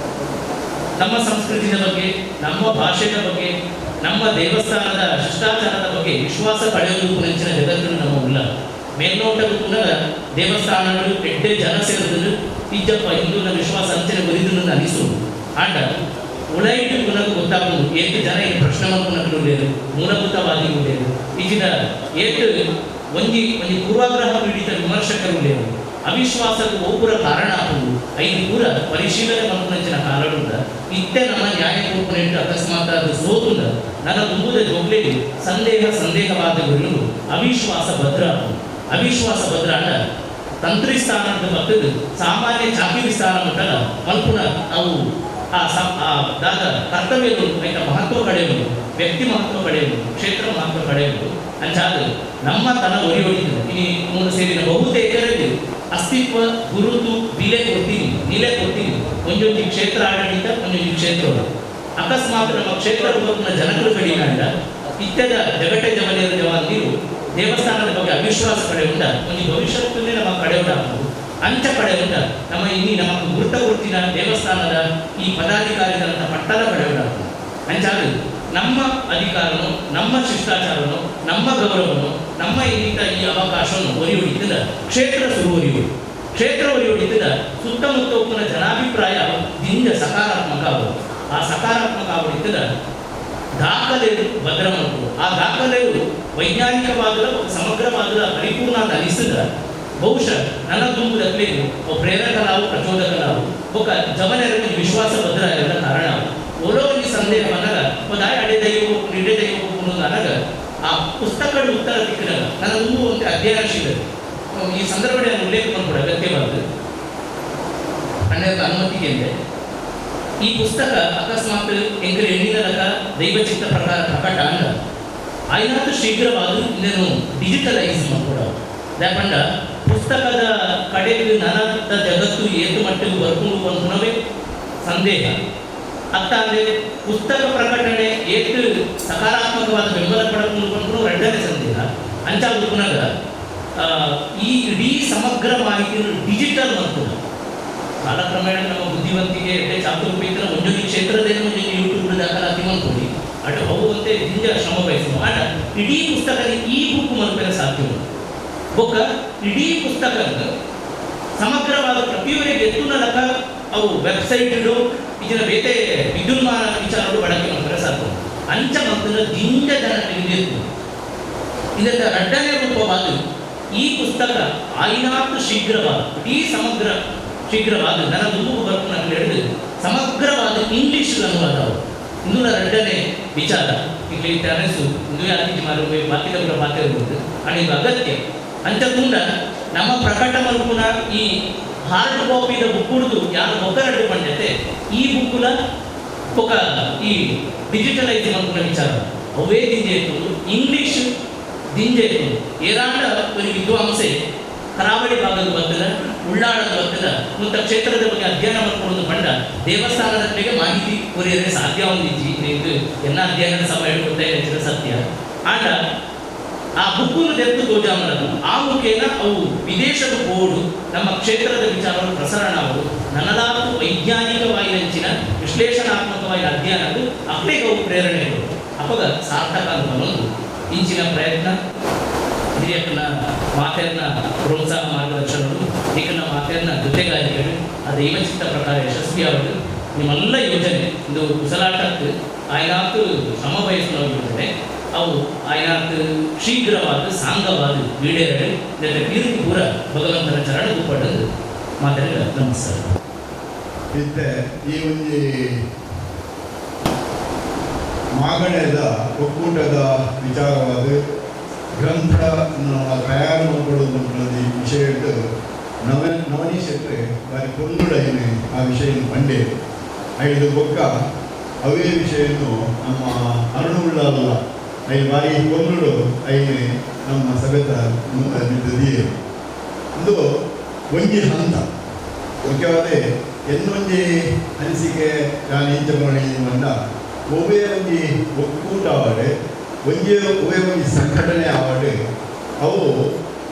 ನಮ್ಮ ಸಂಸ್ಕೃತಿಯ ಬಗ್ಗೆ ನಮ್ಮ ಭಾಷೆಯ ಬಗ್ಗೆ ನಮ್ಮ ದೇವಸ್ಥಾನದ ಶಿಷ್ಟಾಚಾರದ ಬಗ್ಗೆ ವಿಶ್ವಾಸ ಕಳೆಯುವುದಕ್ಕೂ ನೆಂಚಿನ ಜಗತ್ತನ್ನು ನಮ್ಮ ಉಲ್ಲ ಮೇಲ್ನೋಟಕ್ಕೂ ಪುನಃ ದೇವಸ್ಥಾನಗಳು ಎಡ್ಡೆ ಜನ ಸೇರಿದ್ರು ಇಜ್ಜಪ್ಪ ಹಿಂದೂನ ವಿಶ್ವಾಸ ಅಂಚನೆ ಬರಿದು ಅನಿಸುವುದು. ಆಂಡ ಉಳೈಟ್ ಪುನಃ ಗೊತ್ತಾಪುಂಡು ಏತ್ ಜನ ಈ ಪ್ರಶ್ನೆ ಮಲ್ಪುನಕುಲು ಉಲ್ಲೆರ್ ಮೂಲಭೂತವಾದಿ ಉಲ್ಲೆರ್ ಇಜಿಡ ಏತ್ ಒಂಜಿ ಒಂಜಿ ಪೂರ್ವಾಗ್ರಹ ಪೀಡಿತ ವಿಮರ್ಶಕರು ಉಲ್ಲೆರ್ ಅವಿಶ್ವಾಸದ ಒಬ್ಬರ ಕಾರಣ ಆಪುಂಡು ಐದು ಪೂರ ಪರಿಶೀಲನೆ ಮಲ್ಪುನಂಚಿನ ಕಾಲಡುಂಡ ಇತ್ತೆ ನಮ್ಮ ನ್ಯಾಯ ಕೊರ್ಪುನೆಟ್ ಅಕಸ್ಮಾತ್ ಅದು ಸೋತುಂಡ ನನ್ನ ದುಂಬುದ ಜೋಗ್ಲೆಗ್ ಸಂದೇಹ ಸಂದೇಹವಾದ ಗುರುಲು ಅವಿಶ್ವಾಸ ಭದ್ರ ಆಪುಂಡು. ಅವಿಶ್ವಾಸ ಭದ್ರ ಅಂಡ ತಂತ್ರಿ ಸ್ಥಾನದ ಬತ್ತದು ಸಾಮಾನ್ಯ ಚಾಕಿರಿ ಸ್ಥಾನ ಮಟ್ಟದ ಮಲ್ಪುನ ಅವು ಆ ದಾದ ಕರ್ತವ್ಯಗಳು ಐತ ಮಹತ್ವ ಕಡೆಯುವುದು ವ್ಯಕ್ತಿ ಮಹತ್ವ ಕಡೆಯುವುದು ಕ್ಷೇತ್ರ ಮಹತ್ವ ಕಡೆಯುವುದು ಅಂಚಾದ ನಮ್ಮ ತನ ಒರಿ ಹೊಡಿತದೆ. ಇನಿ ಮೂಲ ಸೇರಿನ ಬಹುತೇಕರಲ್ಲಿ ಅಸ್ತಿತ್ವ ಗುರುತು ಬಿಲೆ ಕೊಡ್ತೀನಿ ನಿಲೆ ಕೊಡ್ತೀನಿ ಒಂಜೊಂಜಿ ಕ್ಷೇತ್ರ ಆಡಳಿತ ಒಂಜೊಂಜಿ ಕ್ಷೇತ್ರ ಅಕಸ್ಮಾತ್ ನಮ್ಮ ಕ್ಷೇತ್ರ ಬದುಕಿನ ಜನಕರು ಕಡಿಮೆ ಅಂಡ ಇತ್ಯದ ಜಗಟೆ ಜವನಿಯರ ಜವಾಂದಿರು ದೇವಸ್ಥಾನದ ಬಗ್ಗೆ ಅವಿಶ್ವಾಸ ಕಡೆ ಉಂಡ ಒಂಜಿ ಭವಿಷ್ಯತ್ತನ್ನೇ ನಮ್ಮ ಕಡೆ ಉಂಟಾಗ್ತದೆ ಅಂಚ ಕಡೆ ಉಂಡ ನಮ್ಮ ಇನ್ನಿ ನಮ್ಮ ಗುರುತ ಗುರುತಿನ ದೇವಸ್ಥಾನದ ಈ ಪದಾಧಿಕಾರಿಗಳಂತ ಪಟ್ಟದ ಕಡೆ ಉಂಟಾಗ್ತದೆ. ಅಂಚಾದ ನಮ್ಮ ಅಧಿಕಾರನು ನಮ್ಮ ಶಿಷ್ಟಾಚಾರನು ನಮ್ಮ ಗೌರವನು ನಮ್ಮ ಇನ್ನಿತ ಈ ಅವಕಾಶವನ್ನು ಒರಿ ಹೊಡಿತದ ಕ್ಷೇತ್ರ ಸುರುವರಿಯುವುದು ಕ್ಷೇತ್ರ ಒರಿ ಹೊಡಿತದ ಸುತ್ತಮುತ್ತ ಉಪ್ಪುನ ಜನಾಭಿಪ್ರಾಯ ದಿಂದ ಸಕಾರಾತ್ಮಕ ಆಗುವುದು. ಆ ಸಕಾರಾತ್ಮಕ ಆಗುತ್ತಿದ್ದ ದಾಖಲೆ ಭದ್ರ ಮಲ್ಪು ಆ ದಾಖಲೆಯು ವೈಜ್ಞಾನಿಕವಾದ ಸಮಗ್ರವಾದ ಪರಿಪೂರ್ಣ ಅಂತ ಅನಿಸಿದ ಬಹುಶಃ ನನ್ನ ತುಂಬುದಕ್ಕೆ ಪ್ರೇರಕರಾವು ಪ್ರಚೋದಕರಾವು ಒಕ್ಕ ಜವನರಿಗೆ ವಿಶ್ವಾಸ ಭದ್ರ ಇರೋ ಕಾರಣ ಓಲೋ ಒಂದು ಸಂದೇಹ ಬಂದಾಗ ಒಂದು ಅಡೆ ದೈವ ಇಡೆ ದೈವ ಅನ್ನೋದು ಆ ಪುಸ್ತಕಗಳು ಉತ್ತರ ತಿಕ್ಕಿದಾಗ ನನ್ನ ತುಂಬು ಒಂದು ಅಧ್ಯಯನಶೀಲ ಈ ಸಂದರ್ಭದಲ್ಲಿ ಉಲ್ಲೇಖ ಮಾಡ್ಕೊಡ ಅಗತ್ಯವಾದ ಹನ್ನೆರಡು ಅನುಮತಿಗೆ ಅಂದರೆ ಈ ಪುಸ್ತಕ ಅಕಸ್ಮಾತ್ ಎಂಕಲ್ ಎಣ್ಣಿನಲಕ ದೈವಚಿತ್ತ ಪ್ರಕಾರ ಪ್ರಕಟ ಅಂಡ ಆಯ್ನಾತು ಶೀಘ್ರವಾದ ಇನ್ನೇನು ಡಿಜಿಟಲೈಸ್ ಮಾಡ್ಕೊಡವು. ಯಾಕಂಡ ಪುಸ್ತಕದ ಕಡೆಗೆ ನನದ ಜಗತ್ತು ಏತು ಮಟ್ಟಿಗೆ ಬರ್ಕೊಂಡು ಬಂದ್ನವೇ ಸಂದೇಹ ಅತ್ತ ಅಂದರೆ ಪುಸ್ತಕ ಪ್ರಕಟಣೆ ಏತು ಸಕಾರಾತ್ಮಕವಾದ ಬೆಂಬಲ ಪಡ್ಕೊಂಡು ಬಂದ್ರು ಎರಡನೇ ಸಂದೇಹ. ಅಂಚಾದ ಪುನಃ ಈ ಇಡೀ ಸಮಗ್ರ ಮಾಹಿತಿಯನ್ನು ಡಿಜಿಟಲ್ ಮಾಡ್ಕೊಂಡು ಕಾಲಕ್ರಮೇಣ ನಮ್ಮ ಬುದ್ಧಿವಂತಿಕೆ ಚಾತುರ್ಪೇತ್ರ ಒಂದೊಂದು ಕ್ಷೇತ್ರದೇನು ಒಂದೊಂದು ಯೂಟ್ಯೂಬ್ ದಾಖಲಾತಿ ಮಾಡ್ಕೊಳ್ಳಿ ಅటు ಹೋಗುವಂತೆ ದಿಂಜ ಶ್ರಮ ಬಯಸುವ ಆಟ ಇಡೀ ಪುಸ್ತಕದ ಈ ಬುಕ್ ಮಲ್ಪೆರೆ ಸಾಧ್ಯ ಉಂಟು. ಬೊಕ್ಕ ಇಡೀ ಪುಸ್ತಕ ಸಮಗ್ರವಾದ ಪ್ರತಿಯೊರಿಗೆ ಎತ್ತುನಲಕ ಅವು ವೆಬ್ಸೈಟ್ ಇದನ್ನ ಬೇತೆ ವಿದ್ಯುನ್ಮಾನ ವಿಚಾರಗಳು ಬಳಕೆ ಮಾಡ್ತಾರೆ ಸಾಧ್ಯ ಉಂಟು. ಅಂಚ ಮಕ್ಕಳ ದಿಂಜ ಜನ ತಿಳಿದಿತ್ತು. ಇದರ ಎರಡನೇ ರೂಪವಾದ ಈ ಪುಸ್ತಕ ಆಯ್ನಾತು ಶೀಘ್ರವಾದ ಇಡೀ ಸಮಗ್ರ ಶೀಘ್ರವಾದ ನನ್ನ ದುಂಬು ಬರ್ಪುನ ಹಿಡಿದು ಸಮಗ್ರವಾದ ಇಂಗ್ಲೀಷ್ ಅನುವಾದ ಇನ್ನೂರ ಎರಡನೇ ವಿಚಾರ ಇಲ್ಲಿ ಅನಸು ಇಂದು ಯಾತಿ ಮಾರು ಬಾಕಿದವರ ಪಾತ್ರ ಇರ್ಬೋದು आणि ಇದು ಅಗತ್ಯ ಅಂತ ತುಂಡ ನಮ್ಮ ಪ್ರಕಟ ಮಲ್ಪುನ ಈ ಹಾರ್ಡ್ ಕಾಪಿದ ಬುಕ್ ಕುಡಿದು ಯಾರು ಒಕ್ಕರಡು ಪಂಡತೆ ಈ ಬುಕ್ಕುಲ ಒಕ್ಕ ಈ ಡಿಜಿಟಲೈಸ್ ಮಲ್ಪುನ ವಿಚಾರ ಅವೇ ದಿಂಜೆ ಇತ್ತು ಇಂಗ್ಲೀಷ್ ದಿಂಜೆ ಇತ್ತು ಏರಾಂಡ ಒಂದು ವಿದ್ವಾಂಸೆ ಕರಾವಳಿ ಭಾಗದ ಬರ್ತದ ಉಳ್ಳಾಡದ ಬರ್ತದ ಮತ್ತು ಕ್ಷೇತ್ರದ ಬಗ್ಗೆ ಅಧ್ಯಯನ ಮಾಡ್ಕೊಳ್ಳೋದು ಬಂಡ ದೇವಸ್ಥಾನದ ಕಡೆಗೆ ಮಾಹಿತಿ ಕೊರಿಯರೆ ಸಾಧ್ಯ ಒಂದಿಜ್ಜಿ ಇದು ಎಲ್ಲ ಅಧ್ಯಯನದ ಸಮಯ ಗೊತ್ತಾಗ ಸತ್ಯ. ಆಂಡ ಆ ಬುಕ್ಕನ್ನು ತೆಗೆದು ತೋಜಾಮರದು ಆ ಮುಖೇನ ಅವು ವಿದೇಶದ ಬೋರ್ಡು ನಮ್ಮ ಕ್ಷೇತ್ರದ ವಿಚಾರವನ್ನು ಪ್ರಸರಣ ಅವರು ನನ್ನದಾದ ವೈಜ್ಞಾನಿಕವಾಗಿ ಹಂಚಿನ ವಿಶ್ಲೇಷಣಾತ್ಮಕವಾಗಿ ಅಧ್ಯಯನವು ಅಕ್ಕಡೆಗೆ ಅವು ಪ್ರೇರಣೆಗಳು ಅಪಗ ಸಾರ್ಥಕ ಅಂತ ಒಂದು ಇಂಚಿನ ಪ್ರಯತ್ನ ಹಿರಿಯಕ್ಕನ ಮಾತೆಯನ್ನ ಪ್ರೋತ್ಸಾಹ ಮಾರ್ಗದರ್ಶನಗಳು ಈಕನ ಮಾತೆಯನ್ನ ಜೊತೆಗಾರಿಕೆಗಳು ಆ ದೈವಚಿತ್ತ ಪ್ರಕಾರ ಯಶಸ್ವಿಯಾಗುವುದು. ನಿಮ್ಮೆಲ್ಲ ಯೋಜನೆ ಇದು ಕುಸಲಾಟಕ್ಕೆ ಆಯ್ನಾತು ಶ್ರಮ ಬಯಸುವ ಯೋಜನೆ ಅವು ಆಯ್ನಾತು ಶೀಘ್ರವಾದ ಸಾಂಗವಾದ ಈಡೇರಲು ಕೀರ್ತಿ ಪೂರ ಭಗವಂತನ ಚರಣ ಪಡೆದು ಮಾತಾಡಿದ. ನಮಸ್ಕಾರ. ಇತ್ತೆ ಈ ಒಂಜಿ ಮಾಗಣದ ಒಕ್ಕೂಟದ ವಿಚಾರವಾದ ಗ್ರಂಥ ತಯಾರು ಮಾಡಿಕೊಳ್ಳೋದು ಈ ವಿಷಯ ನವನೀಶ್ ಶೆಟ್ರೆ ಬಾರಿ ಪೊಂದುಡೈನೆ ಆ ವಿಷಯ ಪಂಡೆ ಐದು ಬೊಕ್ಕ ಅವೇ ವಿಷಯನ್ನು ನಮ್ಮ ಅರುಣುಳ್ಳಲ್ಲ I ಬಾರಿ ಪೊಂದುಡು ಐನೆ ನಮ್ಮ ಸಭೆತ ನಿಂತಿದೆಯೇ ಒಂದು ಒಂಜಿ ಹಂತ ಮುಖ್ಯವಾದ ಎನ್ನೊಂಜಿ ಅನಿಸಿಕೆ ನಾನು ಇಂಚ ಬಂದ ಒವ್ವೇ ಒಂಜಿ ಒಕ್ಕೂಟ ಆವಡೆ ಒಂಜೇ ಒವ್ವೇ ಒಂಜಿ ಸಂಘಟನೆ ಆವಡೆ ಅವು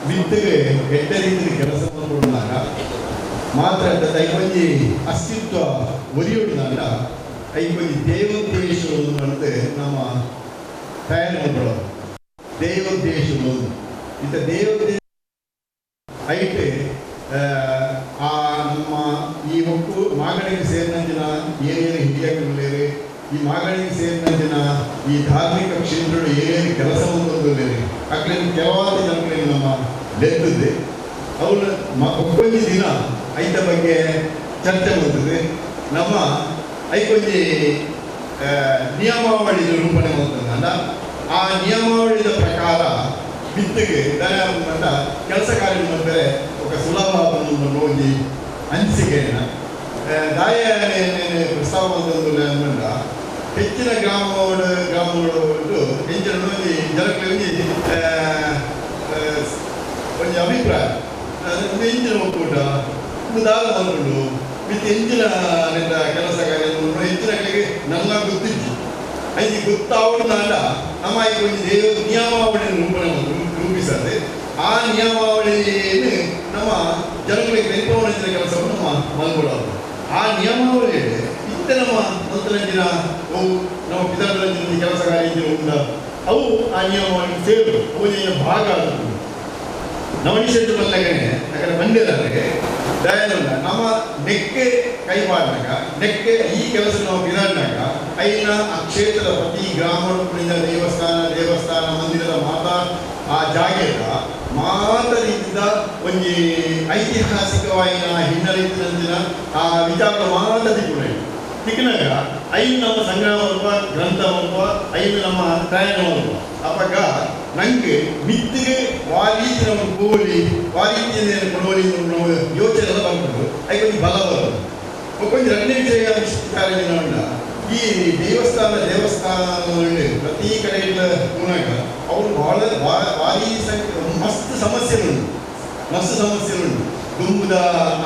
ಮಿತ್ತಿಗೆ ಎಡ್ಡ ರೀತಿಯ ಕೆಲಸ ಮಾಡಿಕೊಂಡಾಗ ಮಾತ್ರ ಐಕೊಂಜಿ ಅಸ್ತಿತ್ವ ಒಲಿಯೊಡಿದಾಗ ಐಕೊಂಜಿ ದೇವೋದ್ದೇಶಗಳು ಅಂತ ನಮ್ಮ ತಯಾರು ಮಾಡ್ಕೊಳ್ಳೋದು ದೇವೋದ್ದೇಶಗಳು ಇಂಥ ದೇವೋದ್ದೇಶ ಐಟೆ ಆ ನಮ್ಮ ಈ ಒಕ್ಕು ಮಾಗಣಿಗೆ ಸೇರಿನ ಜನ ಏನೇನು ಈ ಮಾಗಣಿಗೆ ಸೇರಿದ ಜನ ಈ ಧಾರ್ಮಿಕ ಕ್ಷೇತ್ರಗಳು ಏನೇನು ಕೆಲಸ ಒಂದೊಂದು ಅಕ್ಲೇನು ಕೆಲವಾದ ಜನಗಳಿಗೆ ನಮ್ಮ ಲೆತ್ತದೆ ಅವಳು ಒಕ್ಕೊಂಜಿ ದಿನ ಐತ ಬಗ್ಗೆ ಚರ್ಚೆ ಮಾಡ್ತದೆ ನಮ್ಮ ಐಕೊಂಜಿ ನಿಯಮಾವಳಿ ನಿರೂಪಣೆ ಮಾಡ್ತದೆ ಆ ನಿಯಮಾವಳಿಯ ಪ್ರಕಾರ ಬಿತ್ತಿಗೆ ದನ ಕೆಲಸ ಕಾರ್ಯ ಮಾಡಿದರೆ ఒక ಸುಲಭ ಒಂಜಿ ಅನಿಸಿಕೆಯನ್ನು ದಾಯ ಪ್ರಸ್ತಾವ ಬಂದ ಹೆಚ್ಚಿನ ಗ್ರಾಮಗಳು ಗ್ರಾಮಗಳು ಹೆಚ್ಚಿನ ಒಂಜಿ ಜನಗಳಿಗೆ ಒಂಜಿ ಒಂಜಿ ಅಭಿಪ್ರಾಯ ಒಂದು ಎಂಜಿನ ಒಕ್ಕೂಟ ಒಂದು ದಾರ ಬಂದುಂಡು ವಿತ್ ಎಂಜಿನ ಕೆಲಸ ಕಾರ್ಯ ಹೆಚ್ಚಿನಗಳಿಗೆ ನನ್ನ ಗೊತ್ತಿಜ್ಜಿ ಐದು ಗೊತ್ತಾವಣಾಂಡ ನಮ್ಮ ಈಗ ಒಂಜಿ ದೇವ ನಿಯಮಾವಳಿ ರೂಪಣೆ ರೂಪಿಸದೆ ಆ ನಿಯಮಾವಳಿಯನ್ನು ನಮ್ಮ ಜನಗಳಿಗೆ ಬೆಂಕವಣಿಸಿದ ಕೆಲಸವನ್ನು ನಮ್ಮ ಮಲ್ಕೊಡೋದು ಆ ನಿಯಮಾವಳಿ ಇತ್ತ ನಮ್ಮ ಮಂತ್ರಂಜಿನ ಅವು ನಮ್ಮ ಪಿತಾರಂಜಿನ ಕೆಲಸ ಕಾರ್ಯ ಉಂಡ ಅವು ಆ ನಿಯಮಾವಳಿ ಸೇರು ಅವು ಭಾಗ ಆಗುತ್ತದೆ. ನವನಿಷತ್ತು ಬಲ್ಲಗನೆ ಯಾಕಂದ್ರೆ ಬಂದಿದ್ದಾರೆ ದಯಾನಂದ ನಮ್ಮ ನೆಕ್ಕೆ ಕೈ ಮಾಡಿದಾಗ ನೆಕ್ಕೆ ಈ ಕೆಲಸ ನಾವು ಬಿದಾಡಿನಾಗ ಐನ ಆ ಕ್ಷೇತ್ರದ ಪ್ರತಿ ಗ್ರಾಮ ದೇವಸ್ಥಾನ ದೇವಸ್ಥಾನ ಮಂದಿರದ ಮಾತಾ ಆ ಜಾಗೆದ ಮಾತ ರೀತಿದ ಒಂಜಿ ಐತಿಹಾಸಿಕವಾಯಿನ ಹಿನ್ನೆಲೆ ಇತ್ತಿನ ಆ ವಿಚಾರದ ಮಾತ ದಿಕ್ಕುನ ತಿಕ್ಕಿನಾಗ ಐನು ನಮ್ಮ ಸಂಗ್ರಹ ಮಲ್ಪ ಗ್ರಂಥ ಮಲ್ಪ ಐನು ನಮ್ಮ ಪ್ರಯಾಣ ಮಲ್ಪ ಅಪಗ ನಂಗೆ ಮಿತ್ತಿಗೆ ಆ ರೀತಿ ನಮ್ಮ ಪೋಲಿ ಆ ರೀತಿಯಿಂದ ಕೊಡೋಲಿ ನಾವು ಯೋಚನೆ ಎಲ್ಲ ಬಂದ್ಬಿಟ್ಟು ಐಕೊಂದು ಬಲ ಬರೋದು. ಕೊಂಚ ಎರಡನೇ ವಿಷಯ ವಿಚಾರ ಈ ದೇವಸ್ಥಾನ ದೇವಸ್ಥಾನಗಳಲ್ಲಿ ಪ್ರತಿ ಕಡೆಯಿಂದ ಮೂಲಕ ಅವರು ಬಹಳ ಭಾರಿ ಮಸ್ತ್ ಸಮಸ್ಯೆಗಳುಂಟು ಮಸ್ತ್ ಸಮಸ್ಯೆಗಳುಂಟು ದುಂಬುದ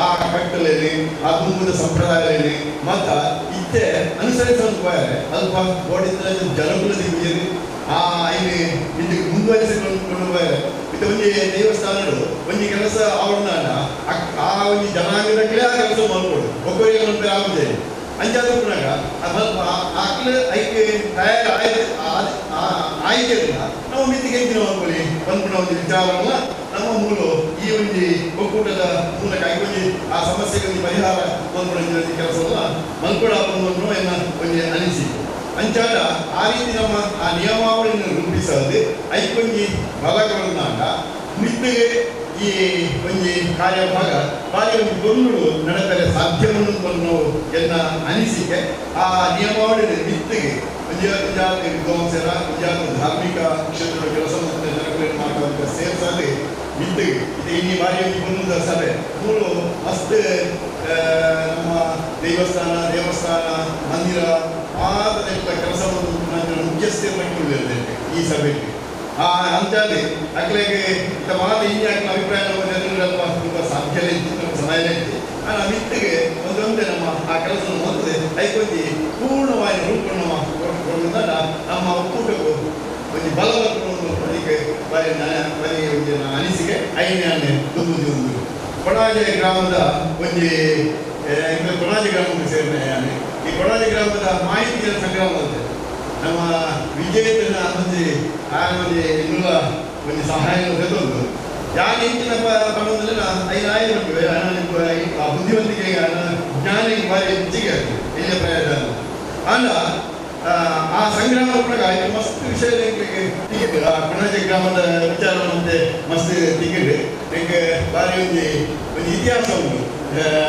ಆ ಕಟ್ಟಲೇನೆ ಆ ದುಂಬುದ ಸಂಪ್ರದಾಯಲೇನೆ ಮತ್ತು ಇತ್ತೆ ಅನುಸರಿಸೋದು ಅಲ್ಪ ಓಡಿದ ಜನಕುಲ ದಿಗ್ವಿಜಯ ಆ ಇಲ್ಲಿ ಇಲ್ಲಿ ಮುಂದುವರಿಸಿಕೊಂಡು ಹೋದರೆ ಇದು ಒಂಜಿ ದೇವಸ್ಥಾನಗಳು ಒಂಜಿ ಕೆಲಸ ಅವಳನ್ನ ಆ ಒಂಜಿ ಜನಾಂಗದಕ್ಕೆ ಆ ಕೆಲಸ ಮಾಡ್ಕೊಡು ಒಬ್ಬರಿಗೆ ಒಂದು ಆಗುದೇ ಅಂಚಾದ ಸ್ವಲ್ಪ ಆಕ್ಲೆ ಐಕೆ ತಯಾರು ಆಯ್ಕೆ ನಾವು ಮಿತಿಗೆ ಎಂಜಿನ ಮಾಡ್ಕೊಳ್ಳಿ ಬಂದ್ಬಿಡ ಒಂದು ವಿಚಾರವನ್ನ ನಮ್ಮ ಮೂಲ ಈ ಒಂಜಿ ಒಕ್ಕೂಟದ ಮೂಲಕ ಒಂಜಿ ಆ ಸಮಸ್ಯೆಗೆ ಒಂದು ಪರಿಹಾರ ಬಂದ್ಬಿಡ ಕೆಲಸವನ್ನ ಮಲ್ಕೊಡ ಬಂದ್ಬಿಟ್ಟು ಎನ್ನ ಒಂಜಿ ಅನಿಸಿಕೆ. ಅಂಚಾಡ ಆ ರೀತಿ ನಮ್ಮ ಆ ನಿಯಮಾವಳಿಯನ್ನು ರೂಪಿಸದೆ ಐಕೊಂಜಿ ಬಲಗಳನ್ನಾಗ ಮಿತ್ತಿಗೆ ಈ ಒಂಜಿ ಕಾರ್ಯಭಾಗ ಬಾರಿ ಒಂದು ಗೊಂದುಳು ನಡೆದರೆ ಸಾಧ್ಯವನ್ನು ಎನ್ನ ಅನಿಸಿಕೆ. ಆ ನಿಯಮಾವಳಿ ಮಿತ್ತಿಗೆ ಒಂಜಾತಿ ವಿದ್ವಾಂಸರ ಒಂಜಾತಿ ಧಾರ್ಮಿಕ ಕ್ಷೇತ್ರದ ಕೆಲಸ ಮತ್ತು ಜನಗಳನ್ನು ಮಾಡುವಂಥ ಸೇರ್ಸದೆ ಮಿತ್ತಿಗೆ ಇದು ಇನ್ನಿ ಬಾರಿ ಒಂದು ಗೊಂದುದ ಸಭೆ ಮೂರು ಮಸ್ತ್ ನಮ್ಮ ದೇವಸ್ಥಾನ ದೇವಸ್ಥಾನ ಮಂದಿರ ಆದ ಕೆಲಸವನ್ನು ಮುಖ್ಯಸ್ಥೆ ಈ ಸಭೆಗೆ ಆ ಅಂತಾದೆ ಅಕ್ಲೆಗೆ ಇಂಥ ಮಾತು ಹಿಂಗೆ ಹಾಕಿನ ಅಭಿಪ್ರಾಯ ನಮ್ಮ ಜನರಲ್ವ ತುಂಬ ಸಾಧ್ಯ ನಮ್ಮ ಸಮಯ ಇತ್ತು ಆ ಮಿತ್ತಿಗೆ ಒಂದೊಂದೇ ನಮ್ಮ ಆ ಕೆಲಸವನ್ನು ಮಾಡ್ತದೆ ಐಕೊಂಜಿ ಪೂರ್ಣವಾಗಿ ರೂಪವನ್ನು ಕೊಡುವುದಲ್ಲ ನಮ್ಮ ಒಕ್ಕೂಟಕ್ಕೂ ಒಂದು ಬಲವನ್ನು ಅದಕ್ಕೆ ಬರೀ ಬರೀ ಒಂದು ಅನಿಸಿಕೆ ಐನೇ ತುಂಬುದು ಒಂದು ಕೊಡಾಜೆ ಗ್ರಾಮದ ಒಂಜಿ ಕೊಡಾಜೆ ಗ್ರಾಮಕ್ಕೆ ಸೇರಿದ ಈ ಕೊಡಾಜೆ ಗ್ರಾಮದ ಮಾಹಿತಿಯ ಸಂಗ್ರಹ ಮಾಡ್ತೇವೆ ನಮ್ಮ ವಿಜೇತನ ಒಂಜಿ ಆ ಒಂಜಿ ಇನ್ನುಲ ಒಂಜಿ ಸಹಾಯ ತೆಗೆದು ಯಾಕೆ ಹೆಚ್ಚಿನ ಪಡೋದಿಲ್ಲ ಐದು ಆಯ್ತು ಆ ಬುದ್ಧಿವಂತಿಕೆ ಜ್ಞಾನಿಗೆ ಭಾರಿ ಹೆಚ್ಚಿಗೆ ಆಗ್ತದೆ ಎಲ್ಲಿಯ ಪ್ರಯೋಜನ ಅಂಡ ಆ ಸಂಗ್ರಹ ಕೂಡ ಮಸ್ತ್ ವಿಷಯ ಟಿಕೆಟ್ ಆ ಕೊಣಾಜೆ ಗ್ರಾಮದ ವಿಚಾರ ಮತ್ತೆ ಮಸ್ತ್ ಟಿಕೆಟ್ ನಿಮಗೆ ಭಾರಿ ಒಂಜಿ ಒಂದು ಇತಿಹಾಸ ಉಂಟು.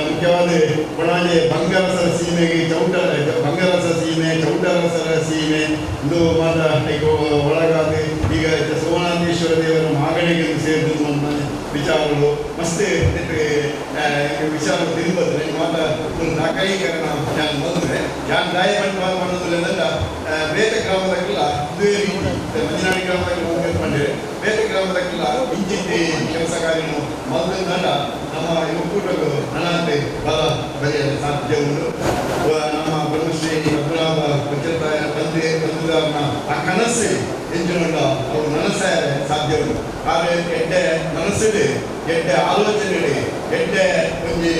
ಮುಖ್ಯವಾದ ಕೊಣಾಜೆ ಬಂಗಾರಸರ ಸೀಮೆಗೆ ಚೌಟ ಬಂಗಾರಸ ಸೀಮೆ ಚೌಟರಸರ ಸೀಮೆ ಇದು ಮಾತ್ರ ಈಗ ಒಳಗಾದ ಈಗ ಸೋಮನಾಥೇಶ್ವರ ದೇವರ ಮಾಗಣಿಗೆ ಸೇರಿದ ವಿಚಾರಗಳು ಮಸ್ತ್ ವಿಚಾರ ತಿರುಪತಿ ಮಾತ್ರ ಒಂದು ದಾಖಲೀಕರಣ ನಾನು ಮೊದಲೇ ಯಾನ್ ದಾಯ ಮಾಡೋದಿಲ್ಲ ಬೇತ ಗ್ರಾಮದಾಗೆಲ್ಲ ಇದೇ ರೀತಿ ಮಂಜನಾಡಿ ಗ್ರಾಮದಾಗ ಮಾಡಿದರೆ ಬೇತ ಗ್ರಾಮದಾಗೆಲ್ಲ ಇಂಚಿತ್ತಿ ಕೆಲಸ ಕಾರ್ಯನು ಮೊದಲಿಂದ ನಮ್ಮ ಒಕ್ಕೂಟಗಳು ಹಣತೆ ಬಲ ಬರೆಯಲು ಸಾಧ್ಯ ಉಂಟು. ನಮ್ಮ ಬ್ರಹ್ಮಶ್ರೀ ಪದ್ಮನಾಭ ಪಂಚತಾಯ ತಂದೆ ಬಂಧುಗಾರನ ಆ ಕನಸು ಎಂಜಿನ ಅವರು ನನಸಾಯ ಸಾಧ್ಯ ಉಂಟು. ಆದರೆ ಎಡ್ಡೆ ಮನಸ್ಸಿದೆ ಎಡ್ಡೆ ಆಲೋಚನೆ ಎಡ್ಡೆ ಒಂಜಿ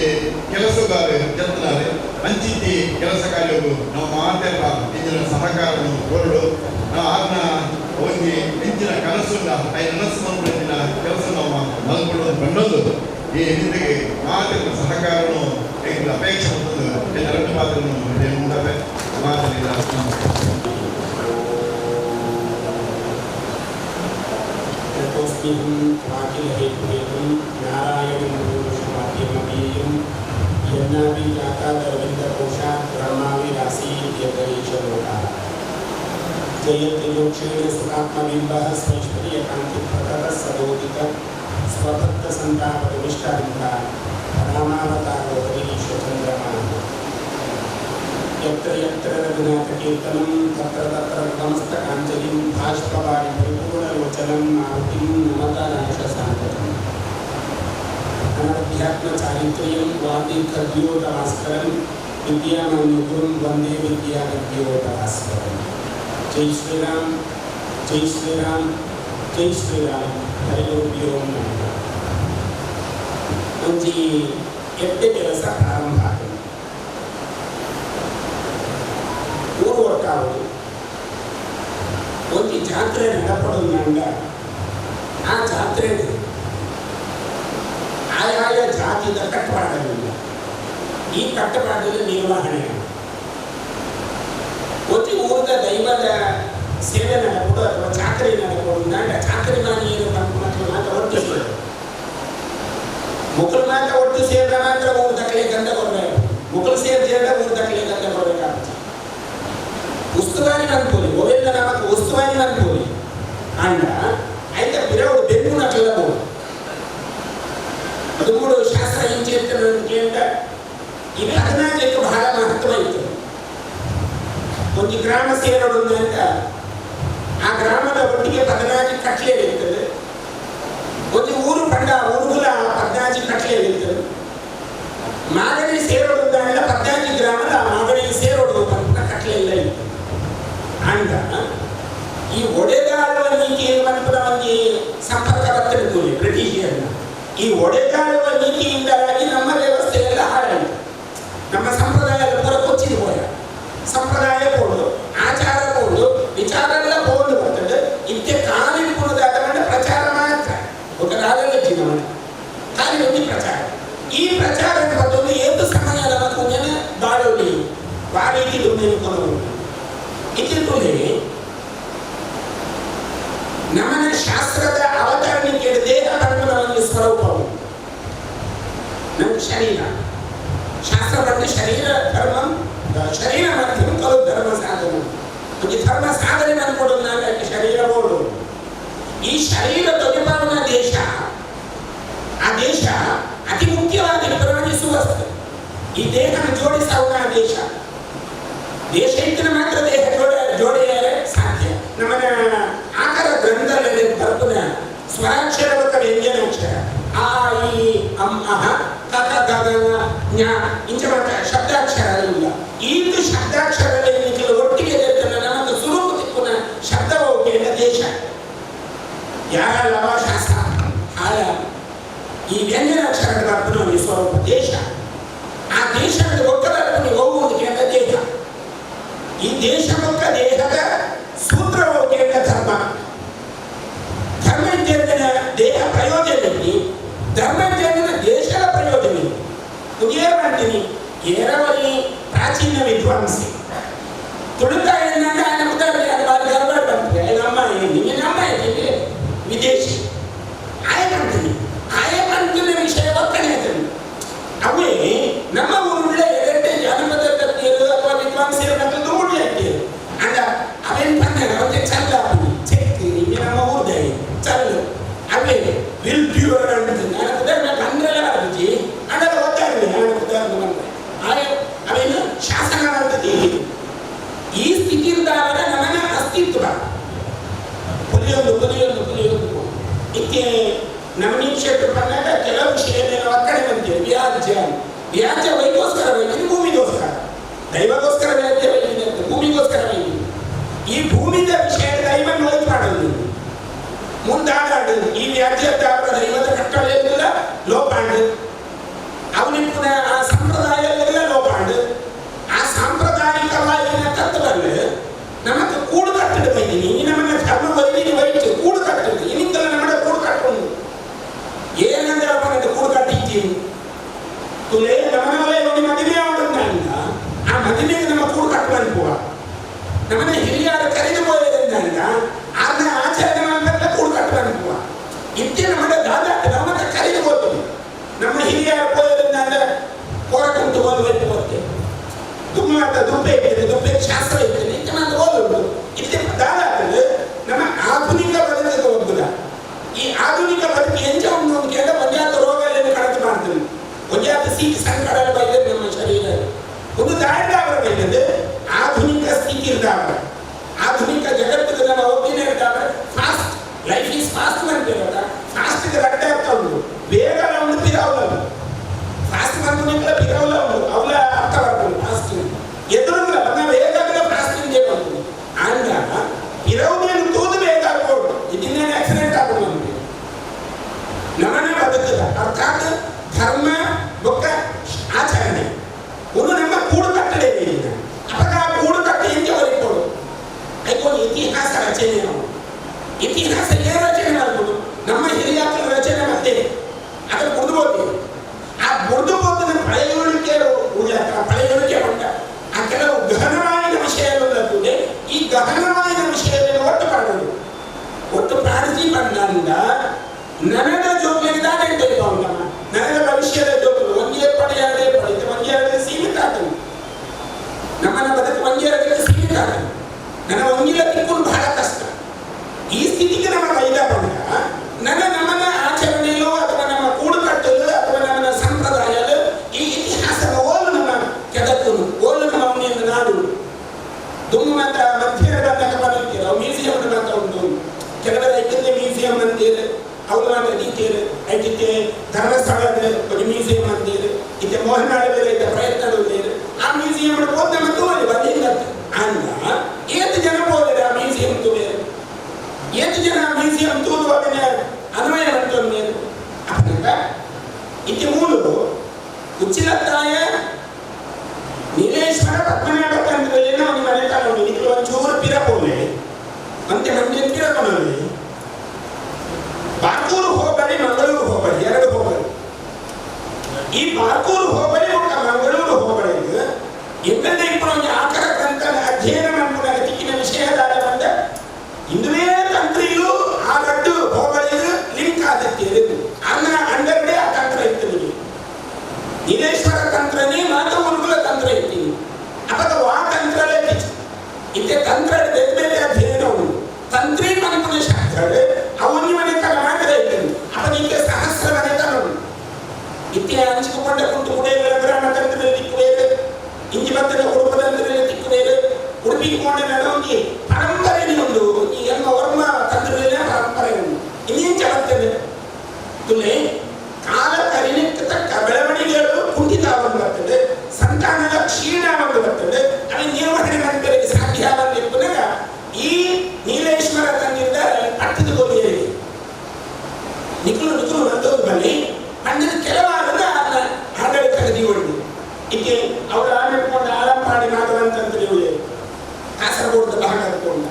ಕೆಲಸಗಾರ ಜತ್ನಾರೆ ಅಂಚಿತ್ತಿ ಕೆಲಸ ಕಾರ್ಯವು ನಮ್ಮ ಮಾತೆಲ್ಲ ಇಂಜಿನ ಸಹಕಾರವನ್ನು ಕೊರಡು ನಾವು ಆದ್ನ ಒಂಜಿ ಎಂಚಿನ ಕನಸುನ್ನ I ನನಸು ಮಂದಿನ ಕೆಲಸ ನಮ್ಮ ಮಲ್ಕೊಳ್ಳೋದು ಬಂಡೊಂದು ಈ ಹಿಂದಿಗೆ ಮಾತಿನ ಸಹಕಾರವನ್ನು ಎಂಗಳ ಅಪೇಕ್ಷೆ ಬಂದದ್ದು ಎಲ್ಲ ಎರಡು ಮಾತನ್ನು ಮಾತನಿಲ್ಲ. ತುಲೆ ನಮನವೇ ಒಂದು ಮದುವೆ ಆಡುವುದರಿಂದ ಆ ಮದುವೆಗೆ ನಮ್ಮ ಕೂಡು ಕಟ್ಟುವಲ್ಲಿ ಪೋವ ನಮ್ಮನೆ ಹಿರಿಯರು ಕರೆದು ಹೋಯದಿಂದ ಆರ್ನ ಆಚರಣೆ ಮಾಡ್ಬೇಕಲ್ಲ ಕೂಡು ಕಟ್ಟಬೇಕು ಇತ್ತೆ ನಮ್ಮ ದಾದ ನಮ್ಮ ಕರೆದು ಹೋಗ್ತೀವಿ ನಮ್ಮ ಹಿರಿಯರು ಹೋಯೋದ್ರಿಂದ ಕೋರಕುಂಟು ಓದಬೇಕು ಹೋಗ್ತೇವೆ ದುಮ್ಮಾಟ ದುಬ್ಬೆ ಇರ್ತದೆ ದುಬ್ಬೆ ಶಾಸ್ತ್ರ ಇರ್ತದೆ ಇತ್ತೆ ಮಾತ್ರ ಓದುದು ಇತ್ತೆ ದಾದ ನಮ್ಮ ಆಧುನಿಕ ಬದುಕಿಗೆ ಹೋಗುದ ಈ ಆಧುನಿಕ ಬದುಕು ಎಂಚ ಉಂಟು ಅಂತ ಕೇಳಿದ್ರೆ ಒಂಜಾತ ರೋಗ ಕಡತು ಮಾಡ್ತೀವಿ ಒಂಜಾತ ಸೀಟ್ ಸಂಕಟ ಬೈದರೆ ನಮ್ಮ ಶರೀರ ಒಂದು ದಾಂಡಾವರ ಬೈದದ್ದು ಆಧುನಿಕ ಸ್ಥಿತಿ ಇರ್ತಾವ ಆಧುನಿಕ ಜಗತ್ತಿಗೆ ನಮ್ಮ ಒಪ್ಪಿನ ಇರ್ತಾವೆ ಫಾಸ್ಟ್ ಲೈಫ್ is fast ಅಂತ ಹೇಳ್ತಾ ಫಾಸ್ಟ್ ರಡ್ಡ ಆಗ್ತಾ ಉಂಟು ಬೇಗ ಉಂಟು ಪಿರಾವಲ ಫಾಸ್ಟ್ ಬಂದು ಪಿರಾವಲ ಉಂಟು ಅವಲ ಅರ್ಥ ಬರ್ಬೋದು ಫಾಸ್ಟ್ ಎದುರುಲ್ಲ ನಾವು ಬೇಗ ಫಾಸ್ಟ್ ಇಂದೇ ಬಂತು ಆಂಡ ಪಿರವನೇನು ತೂದು ಬೇಗ ಆಗ್ಬೋದು ಇದನ್ನೇನು ಆಕ್ಸಿಡೆಂಟ್ ಆಗ್ಬೋದು ನಮಗೆ ನಮನ ಬದುಕದ ಅರ್ಥಾತ್ ಧರ್ಮ ಬೊಕ್ಕ ಆಚರಣೆ ಒಂದು ನಮ್ಮ ಕೂಡು ಕಟ್ಟಡೆ ಅವಾಗ ಆ ಕೂಡು ಕಟ್ಟೆ ಎಂಜ ಬರೀಬೋದು ಐಕೊಂಡು ಇತಿಹಾಸ ರಚನೆ ನಾವು ಇತಿಹಾಸ ಏನು ರಚನೆ ಮಾಡ್ಬೋದು ನಮ್ಮ ಹಿರಿಯಾಕರ ರಚನೆ ಮಾಡ್ತೇವೆ ಅದನ್ನು ಬುಡ್ದು ಆ ಬುಡ್ದು ಹೋದ ಪಳೆಯುಳಿಕೆ ಉಳ್ಳ ಪಳೆಯುಳಿಕೆ ಉಂಟ ಆ ಕೆಲವು ಗಹನವಾದ ವಿಷಯಗಳು ಈ ಗಹನವಾದ ವಿಷಯಗಳನ್ನು ಒಟ್ಟು ಮಾಡೋದು ಒಟ್ಟು ಪ್ರಾಣಿಸಿ ಬಂದ ನನದ ಜೋಗ್ಲಿಗೆ ದಾನೆ ಉಂಟಮ್ಮ ನನದ ಭವಿಷ್ಯದ ಜೋಗ್ಲು ಒಂದೇ ಪಡೆಯಾದೆ ಪಡೆಯುತ್ತೆ ಒಂದೇ ಎರಡೇ ಸೀಮಿತ ಆಗ್ತದೆ ನಮ್ಮನ್ನ ಬದುಕು ಒಂದೇ ಎರಡಕ್ಕೆ ಸೀಮಿತ ಆಗ್ತದೆ ನನ್ನ ಒಂದಿಲ ತಿಕ್ಕೊಂಡು ಬಹಳ ಕಷ್ಟ ಈ ಸ್ಥಿತಿಗೆ ನಮ್ಮ ಬೈದ ಬಂದ ನನ್ನ ನಮ್ಮನ ಆಚರಣೆಯಲ್ಲೋ ಅಥವಾ ನಮ್ಮ ಕೂಡು ಕಟ್ಟಲು ಅಥವಾ ನಮ್ಮನ ಸಂಪ್ರದಾಯ ಈ ಇತಿಹಾಸದ ಓಲು ನಮ್ಮ ಕೆದಕುನು ಓಲು ನಮ್ಮ ಅವನಿಯನ್ನು ನಾಡು ದುಮ್ಮು ಮಾತ್ರ ಮಧ್ಯದ ಬಂದಾಗ ಬಂದಿರ್ತೀರ ಅವು ಮ್ಯೂಸಿಯಂ ಮಾತ್ರ ಉಂಟು ಕೆಲವರ ಐಕ್ಯತೆ ಮ್ಯೂಸಿಯಂ ಅಂತೀರಿ ಅವ್ರು ಮಾತ್ರ ದೀತೀರಿ ಐಕ್ಯತೆ ಧರ್ಮಸ್ಥಳದ ಒಂದು ಮ್ಯೂಸಿಯಂ ಅಂತೀರಿ ಇತ್ತೆ ಮೋಹನಾಳ ಇದ್ದ ಪ್ರಯತ್ನ ಆ ಮ್ಯೂಸಿಯಂ ಹೋದ ನಮ್ಮ ತೋರಿ ಬಂದಿಲ್ಲ ಅಂದ ಏತು ಜನ ಹೋದರೆ ಆ ಮ್ಯೂಸಿಯಂ ತೋರಿ ಏತು ಜನ ಆ ಮ್ಯೂಸಿಯಂ ತೋರುವಾಗ ಅನ್ವಯ ಮಾಡ್ತೊಂದು ಅಪ್ಪನಂಗ ಇತ್ತೆ ಮೂಲು ಉಚ್ಚಿಲತ್ತಾಯ ನೀಲೇಶ್ವರ ಪದ್ಮನಾಭ ತಂತ್ರದಲ್ಲಿ ಒಂದು ಮನೆ ತಗೊಂಡು ನಿಖಲು ಒಂಚೂರು ಪಿರಪೋಲೆ ಅಂತೆ ಮಂಡ್ಯ ಪಿರಪೋಲೆ ಬಾರ್ಕೂರು ಹೋಬಳಿ ಮಂಗಳೂರು ಹೋಬಳಿ ಎರಡು ಹೋಬಳಿ ಈ ಬಾರ್ಕೂರು ಹೋಬಳಿ ಮತ್ತು ಮಂಗಳೂರು ಹೋಬಳಿ ಎಂತೆಂದ ಇಪ್ಪು ಒಂದು ಆಕರ ಗ್ರಂಥದ ಅಧ್ಯಯನ ಮಾಡ್ಕೊಂಡಾಗ ತಿಕ್ಕಿನ ವಿಷಯದಾದ ಬಂದ ಇಂದುವೇ ತಂತ್ರಿಯು ಆ ರಡ್ಡು ಹೋಬಳಿಯು ಲಿಂಕ್ ಆದಕ್ಕೆ ಅನ್ನ ಅಂಡರ್ಡೇ ಆ ತಂತ್ರ ಇತ್ತು ನಿಮಗೆ ನೀಲೇಶ್ವರ ತಂತ್ರನೇ ಮಾತೃಗುರುಕುಲ ತಂತ್ರ ಇರ್ತೀನಿ ಅಪದ ವಾ ತಂತ್ರಲೇ ಇತ್ತೆ ತಂತ್ರ ಬೇರೆ ಬೇರೆ ಅಧ್ಯಯನ ಉಂಟು ತಂತ್ರಿ ಮನಪುನ ಶಾಸ್ತ್ರ ಅವನಿ ಮನೆ ತನ ಮಾತ್ರ ಇರ್ತೀನಿ ಅಪದ ಇತ್ತೆ ಸಹಸ್ರ ಮನೆ ತನ ಉಂಟು ಇತ್ತೆ ಹಂಚಿಕೊಂಡ ಕುಂಟು ಕುಡಿಯಲ ಗ್ರಾಮ ತಂತ್ರದಲ್ಲಿ ತಿಕ್ಕುವೇರು ಇಂಜಿ ಬತ್ತದ ಉಡುಪ ತಂತ್ರದಲ್ಲಿ ತಿಕ್ಕುವೇರು ಉಡುಪಿ ಕೊಂಡ ಒಂಜಿ ಪರಂಪರೆ ಉಂಟು ಈ ಎಲ್ಲ ವರ್ಮ ತಂತ್ರದಲ್ಲೇ ಪರಂಪರೆ ಉಂಟು ಇನ್ನೇಂಚ ಬರ್ತದೆ ತುಲೆ ಕಾಲ ಕರಿಲಿಕ್ಕೆ ತಕ್ಕ ಬೆಳವಣಿಗೆಗಳು ಕುಂಠಿತ ಬರ್ತದೆ ಸಂತಾನದ ಕ್ಷೀಣ ಒಂದು ಬರ್ತದೆ ಅಲ್ಲಿ ನಿರ್ವಹಣೆ ಮಾಡ್ತಾರೆ ಸಾಧ್ಯ ಬಂದಿರುವಾಗ ಈ ನೀಲೇಶ್ವರ ತಂದಿಂದ ಪಟ್ಟದ ಗೋಲಿಯಲ್ಲಿ ನಿಖಲು ನಿಖಲು ಬಂದವರು ಬಲ್ಲಿ ಪಂಡದ ಕೆಲವಾರದ ಅದನ್ನ ಆಡಳಿತ ಗದಿಗೊಂಡು ಇದಕ್ಕೆ ಅವರು ಆಡಿಕೊಂಡು ಆಲಂಪಾಡಿ ಮಾಧವಂತಂದ್ರೆ ಕಾಸರಗೋಡದ ಭಾಗ ಅಂದ್ಕೊಂಡ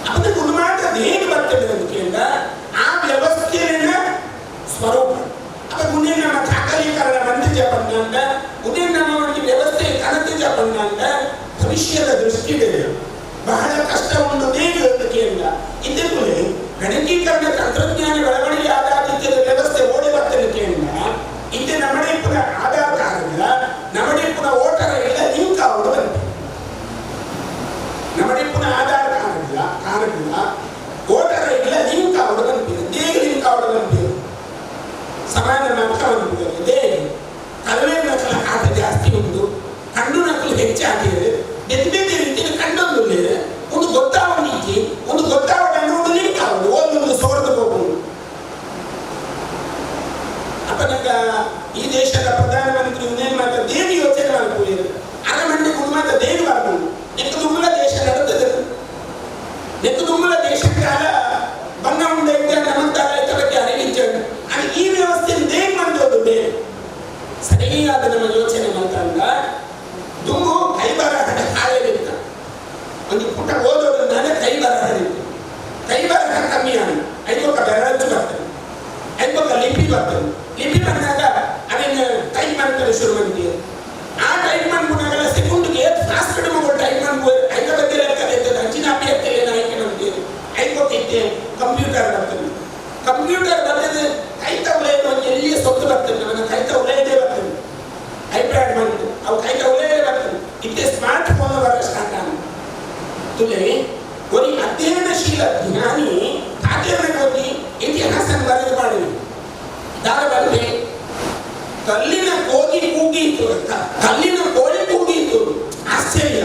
ಅದನ್ನು ಗುಣಮಾಟದ ಹೇಗೆ ಬರ್ತದೆ ಅಂತ ಕೇಳಿದ ಆ ವ್ಯವಸ್ಥೆಯ ಸ್ವರೂಪ ಅಪ್ಪ ಮುಂದೆ ನಮ್ಮ ದಾಖಲೀಕರಣ ಬಂದಿದ್ದ ಬಂದಂತ ಮುಂದೆ ನಮ್ಮ ಒಂದು ವ್ಯವಸ್ಥೆ ಕನತಿದ್ದ ಬಂದಂತ ಭವಿಷ್ಯದ ದೃಷ್ಟಿಗೆ ಬಹಳ ಕಷ್ಟ ಉಂಟು ಹೇಗೆ ಅಂತ ಕೇಳಿದ ಇದಕ್ಕೂ ಗಣಕೀಕರಣ ತಂತ್ರಜ್ಞಾನ ಬೆಳವಣಿಗೆ ಆಧಾರಿತ ವ್ಯವಸ್ಥೆ ಓಡಿ ಬರ್ತದೆ ಕೇಳಿದ ಇದು ನಮ್ಮಡೆ ಪುನಃ ಆಧಾರ್ ಕಾರ್ಡ್ ನಮ್ಮಡೆ ಪುನಃ ವೋಟರ್ ಇಲ್ಲ ಲಿಂಕ್ ಆಗೋದು ಬಂತು ನಮ್ಮಡೆ ಪುನಃ ಆಧಾರ್ ಕಾರ್ಡ್ ಇಲ್ಲ ಕಾರ್ಡ್ ಇಲ್ಲ ವೋಟರ್ ಇಲ್ಲ ಲಿಂಕ್ ಆಗೋದು ಬಂತು ಹೇಗೆ ಲಿಂಕ್ ಆಗೋದು ಬಂತು ಸಮಾನ ಮಾತ್ರ ಒಂದು ಇದೇ ಕಲ್ವೆ ನಕಲ ಆಟ ಜಾಸ್ತಿ ಉಂಟು ಕಣ್ಣು ನಕಲು ಹೆಚ್ಚಾಗಿದೆ ಬೇರೆ ಬೇರೆ ರೀತಿಯಲ್ಲಿ ಕಂಡೊಂದು ಒಂದು ಗೊತ್ತಾವಣಿಕೆ ಒಂದು ಗೊತ್ತಾವಣೆ ಒಂದು ಲಿಂಕ್ ಆಗುದು ಒಂದೊಂದು ಸೋರ್ದು ಹೋಗುವುದು ಅಪ್ಪ ನಂಗ ಈ ದೇಶದ ಪ್ರಧಾನಮಂತ್ರಿ ಇನ್ನೇನು ಮಾತ್ರ ದೇವಿ ಯೋಚನೆ ಮಾಡ್ಕೊಳ್ಳಿ ಅರಮಂಡಿ ಮಾತ್ರ ದೇವಿ ಬರ್ಬೋದು ನೆಕ್ಕು ತುಂಬಲ ದೇಶ ನಡುತ್ತದೆ ನೆಕ್ಕು ತುಂಬಲ ದೇಶಕ್ಕಾಲ ಬಣ್ಣ ಉಂಡೆ ನಮ್ಮಂತಾಲ ಬಗ್ಗೆ ಅರಿವಿಂಚು ಅದು ಈ ವ್ಯವಸ್ಥೆ ದೇವಿ ಮಾಡೋದು ಬೇರೆ ಸರಿಯಾದ ನಮ್ಮ ಯೋಚನೆ ಮಾಡ್ತಂದ ದುಂಗು ಕೈ ಬರಹ ಹಾಳೆಲಿತ್ತ ಒಂದು ಪುಟ ಓದೋದ್ರಿಂದಾನೆ ಕೈ ಬರಹ ಕೈ ಬರಹ ಕಮ್ಮಿ ಆಗಿ ಐದೊಕ್ಕ ಬೆರಳಚ್ಚು ಬರ್ತದೆ ಐದೊಕ್ಕ ಲಿಪಿ ಬರ್ತದೆ ಲಿಪಿ ಬಂದಾಗ ಅದನ್ನು ಟೈಪ್ ಮಾಡ್ತಾರೆ ಶುರು ಮಾಡ್ತೀವಿ ಆ ಟೈಪ್ ಮಾಡ್ಕೊಂಡಾಗಲ್ಲ ಸೆಕೆಂಡ್ಗೆ ಫಾಸ್ಟ್ ಮಗಳು ಟೈಪ್ ಮಾಡ್ಬೋದು ಐದ ಬಗ್ಗೆ ಲೆಕ್ಕದೆ ಕಂಪ್ಯೂಟರ್ ಬರ್ತದೆ ಕೈತ ಉಲೈಡ್ ಒಂದು ಎಲ್ಲಿಯ ಸೊತ್ತು ಬರ್ತದೆ ನನ್ನ ಕೈತ ಉಲೈಡೇ ಬರ್ತದೆ ಐಪ್ಯಾಡ್ ಬಂತು ಅವು ಕೈತ ಉಲೈಡೇ ಬರ್ತದೆ ಇತ್ತೆ ಸ್ಮಾರ್ಟ್ ಫೋನ್ ಬರ ಸ್ಟಾರ್ಟ್ ಆಗ ತುಲೆ ಒಂದು ಅಧ್ಯಯನಶೀಲ ಜ್ಞಾನಿ ತಾತೇರನ ಹೋಗಿ ಇತಿಹಾಸ ಬರೆದು ಮಾಡಿದ್ರು ದಾರ ಬಂದೆ ಕಲ್ಲಿನ ಕೋಗಿ ಕೂಗಿತ್ತು ಕಲ್ಲಿನ ಕೋಳಿ ಕೂಗಿತ್ತು ಆಶ್ಚರ್ಯ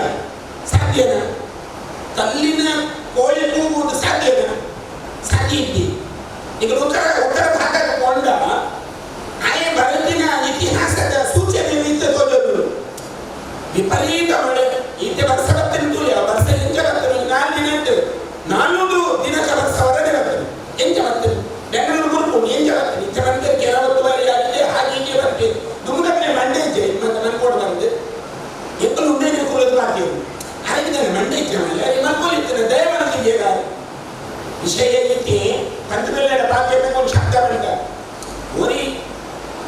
ಸಾಧ್ಯನಾ ಕಲ್ಲಿನ ಕೋಳಿ ಕೂಗುವುದು ಸಾಧ್ಯನಾ ಸಾಧ್ಯ ಇದ್ದಿ ಈಗ ಉತ್ತರ ಉತ್ತರ ಭಾಗಕ್ಕೆ ಕೊಂಡ ಆಯೆ ಬರೆದಿನ ಇತಿಹಾಸದ ಸೂಚನೆ ನಿಂತು ತೋಜಲು ವಿಪರೀತ ಮಳೆ ಈತೆ ವರ್ಷ ಬರ್ತೇನೆ ತುಳಿ ವರ್ಷ ಎಂಚ ಬರ್ತೇನೆ 4 ದಿನ ಇತ್ತು 400 ದಿನಕ್ಕೆ ವರ್ಷ ಹೊರಗೆ ಬರ್ತೇನೆ ಎಂಚ ಬರ್ತೇನೆ ಬೆಂಗಳೂರು ಮುರ್ಕೊಂಡು ಎಂಚ ಬರ್ತೇನೆ ಇಂಚ ಬಂದರೆ ಕೆಲವತ್ತು ಬಾರಿ ಆಗಿದೆ ಹಾಗೆ ಹೀಗೆ ಬರ್ತೇನೆ ದುಮ್ಗನೆ ಮಂಡೆ ಇದ್ದೆ ಮತ್ತೆ ಮನ್ಕೋಡು ಬಂದು ಎತ್ತಲು ಉಂಡೆ ಕೂಲದು ಬಾಕಿಯವರು ಹಾಗಿದ್ದಾನೆ ಮಂಡೆ ಇದ್ದೆ ಮೇಲೆ ಮನ್ಕೋಲಿತ್ತೇನೆ ದಯಮಾಡಿದ್ದೇಗ ವಿಷಯ ಐತಿ ಕಂತ ಮೇಲೆ ಬಾಕಿ ಒಂದು ಶಬ್ದ ಬಂದ ಒರಿ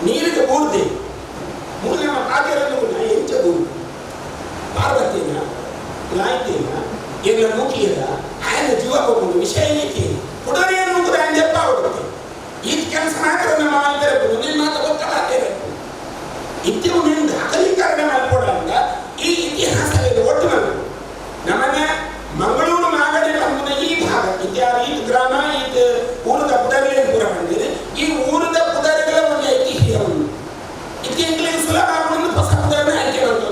ನೀರಿಗೆ ಬೂರ್ದೆ ಮೂರು ನಮ್ಮ ಪಾತ್ರೆಯನ್ನು ಕೂಡ ಎಂಚ ಬೂರು ಪಾರ್ವತಿನ ಲಾಯ್ತಿನ ಎಲ್ಲ ಮುಖಿಯದ ఆయన ಜೀವ ಹೋಗುದು ವಿಷಯ ಐತಿ ಕುಡರಿಯನ್ನು ಕೂಡ ಜಪ್ಪ ಹೋಗುತ್ತೆ ಈ ಕೆಲಸ ಮಾತ್ರ ನಮ್ಮ ಮಾಲ್ಬೆರಕು ನಿನ್ನ ಮಾತ್ರ ಗೊತ್ತಾಗ್ತೇವೆ ಇತ್ಯವು ನೀನು ದಾಖಲೀಕರಣ ಮಾಡ್ಕೊಡಂತ ಈ ಇತಿಹಾಸದಲ್ಲಿ ಒಟ್ಟು ಬಂದು ನಮ್ಮನೆ ಮಂಗಳೂರು ಮಾಗಡಿ ಬಂದ ಈ ಭಾಗ ಇತ್ಯಾದಿ ಈ ಗ್ರಾಮ ಈ ಊರದ ಪುದರಿಗಳೇ ಪೂರ ಬಂದಿದೆ ಈ ಊರದ ಪುದರಿಗಳ ಒಂದು ಐತಿಹ್ಯ ಉಂಟು ಇದಕ್ಕೆ ಎಂಗ್ಲಿಗೆ ಸುಲಭ ಆಗುವುದು ಹೊಸ ಪುದರನ್ನ ಆಯ್ಕೆ ಮಾಡ್ತು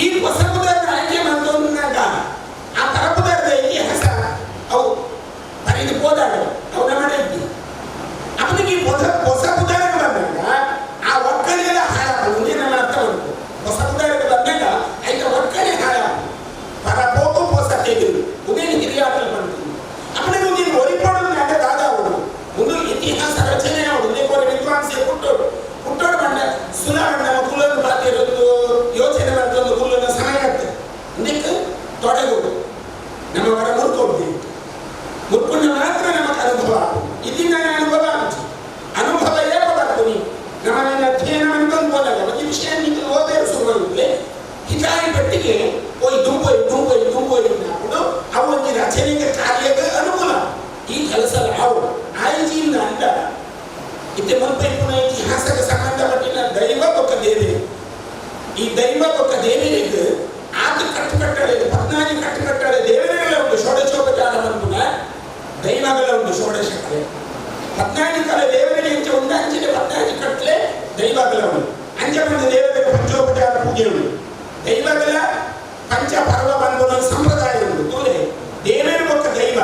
ಈ ಹೊಸ ಪುದರನ್ನ ಆಯ್ಕೆ ಮಾಡ್ತಂದಾಗ ಆ ಪರಪುದರದ ಇತಿಹಾಸ ಅವು ಬರೆದು ಹೋದಾಗ ಅವು ನಮ್ಮ ಇದ್ದಿ ಅವನಿಗೆ ಹೊಸ ಪುದರಕ್ಕೆ ಬಂದಾಗ ಆ ಒಕ್ಕಲಿಗೆಲ್ಲ ಹಾಳಾಗ್ತದೆ ಮುಂದೆ ನಮ್ಮ ಅರ್ಥ ಉಂಟು ಹೊಸ ಪುದರಕ್ಕೆ ಬಂದಾಗ ಐತ ಒಕ್ಕಲೆ ಹಾಳಾಗ್ತದೆ ಪರ ಪೋಕು ಹೊಸ ತೆಗೆದು ಉದೇನು ಹಿರಿಯಾಟಲು ಬಂತು ಅವನಿಗೆ ನೀನು ಒರಿಪಡೋದು ದಾದ ಅವನು ಒಂದು ಇತಿಹಾಸ ರಚನೆ ಅವನು ಉದೇ ವಿದ್ವಾಂಸ ಹುಟ್ಟೋಡು ಹುಟ್ಟೋಡು ಬಂಡ ಸುಲಭ ನಮ್ಮ ಕುಲನ್ನು ಪಾತಿರೋದು ಯೋಚನೆ ಮಾಡ್ತೊಂದು ಕುಲನ್ನು ಸಮಯ ಆಗ್ತದೆ ಇದಕ್ಕೆ ತೊಡಗುದು ನಮ್ಮ ವರ ಮುರ್ಕೊಡ್ತೀವಿ ಮುರ್ಕೊಂಡ ಮಾತ್ರ ನಮಗೆ ಅನುಭವ ಇದನ್ನ ಅನುಭವ ಆಗುತ್ತೆ ಅನುಭವ ಏಪ ಬರ್ತೀನಿ ನಮ್ಮ ಅಧ್ಯಯನ ಅನ್ಕೊಂಡು ಹೋದಾಗ ಒಂದು ವಿಷಯ ನೀವು ಓದೇ ಶುರುವಾಗಲೇ ಹಿತಾಯಿ ಪಟ್ಟಿಗೆ ಹೋಯ್ ದುಂಬೋಯ್ ದುಂಬೋಯ್ ದುಂಬೋಯ್ ಹಾಕೊಂಡು ಅವು ಒಂದು ರಚನೆಗೆ ಕಾರ್ಯಕ್ಕೆ ಅನುಕೂಲ ಈ ಕೆಲಸ ಅವು ಆಯ್ಜಿಯಿಂದ ಅಂಡ ಇತ್ತೆ ಮುಲ್ಪೈಪುನ ಇತಿಹಾಸಕ್ಕೆ ಸಂಬಂಧಪಟ್ಟಿನ ದೈವ ಒಕ್ಕ ದೇವಿ ಈ ದೈವ ಒಕ್ಕ ದೇವಿಗೆ ಆತ ಕಟ್ಟುಕಟ್ಟಳೆ 14 ಕಟ್ಟುಕಟ್ಟಳೆ ದೇವರುಗಳ ಒಂದು ಷೋಡಶೋಪಚಾರ ಬಂದುನ ದೈವಗಳ ಒಂದು ಷೋಡಶಕಲೆ 14 ಕಲೆ ದೇವರಿಗೆ ಇಂಚ ಒಂದು ಅಂಚಿನ 14 ಕಟ್ಟಲೆ ದೈವಗಳ ಉಂಟು ಅಂಚ ಒಂದು ದೇವರಿಗೆ ಪಂಚೋಪಚಾರ ಪೂಜೆ ಉಂಟು ದೈವಗಳ ಪಂಚ ಪರ್ವ ಬಂದ ಸಂಪ್ರದಾಯ ಉಂಟು ತೋಲೆ ದೇವರು ಒಕ್ಕ ದೈವ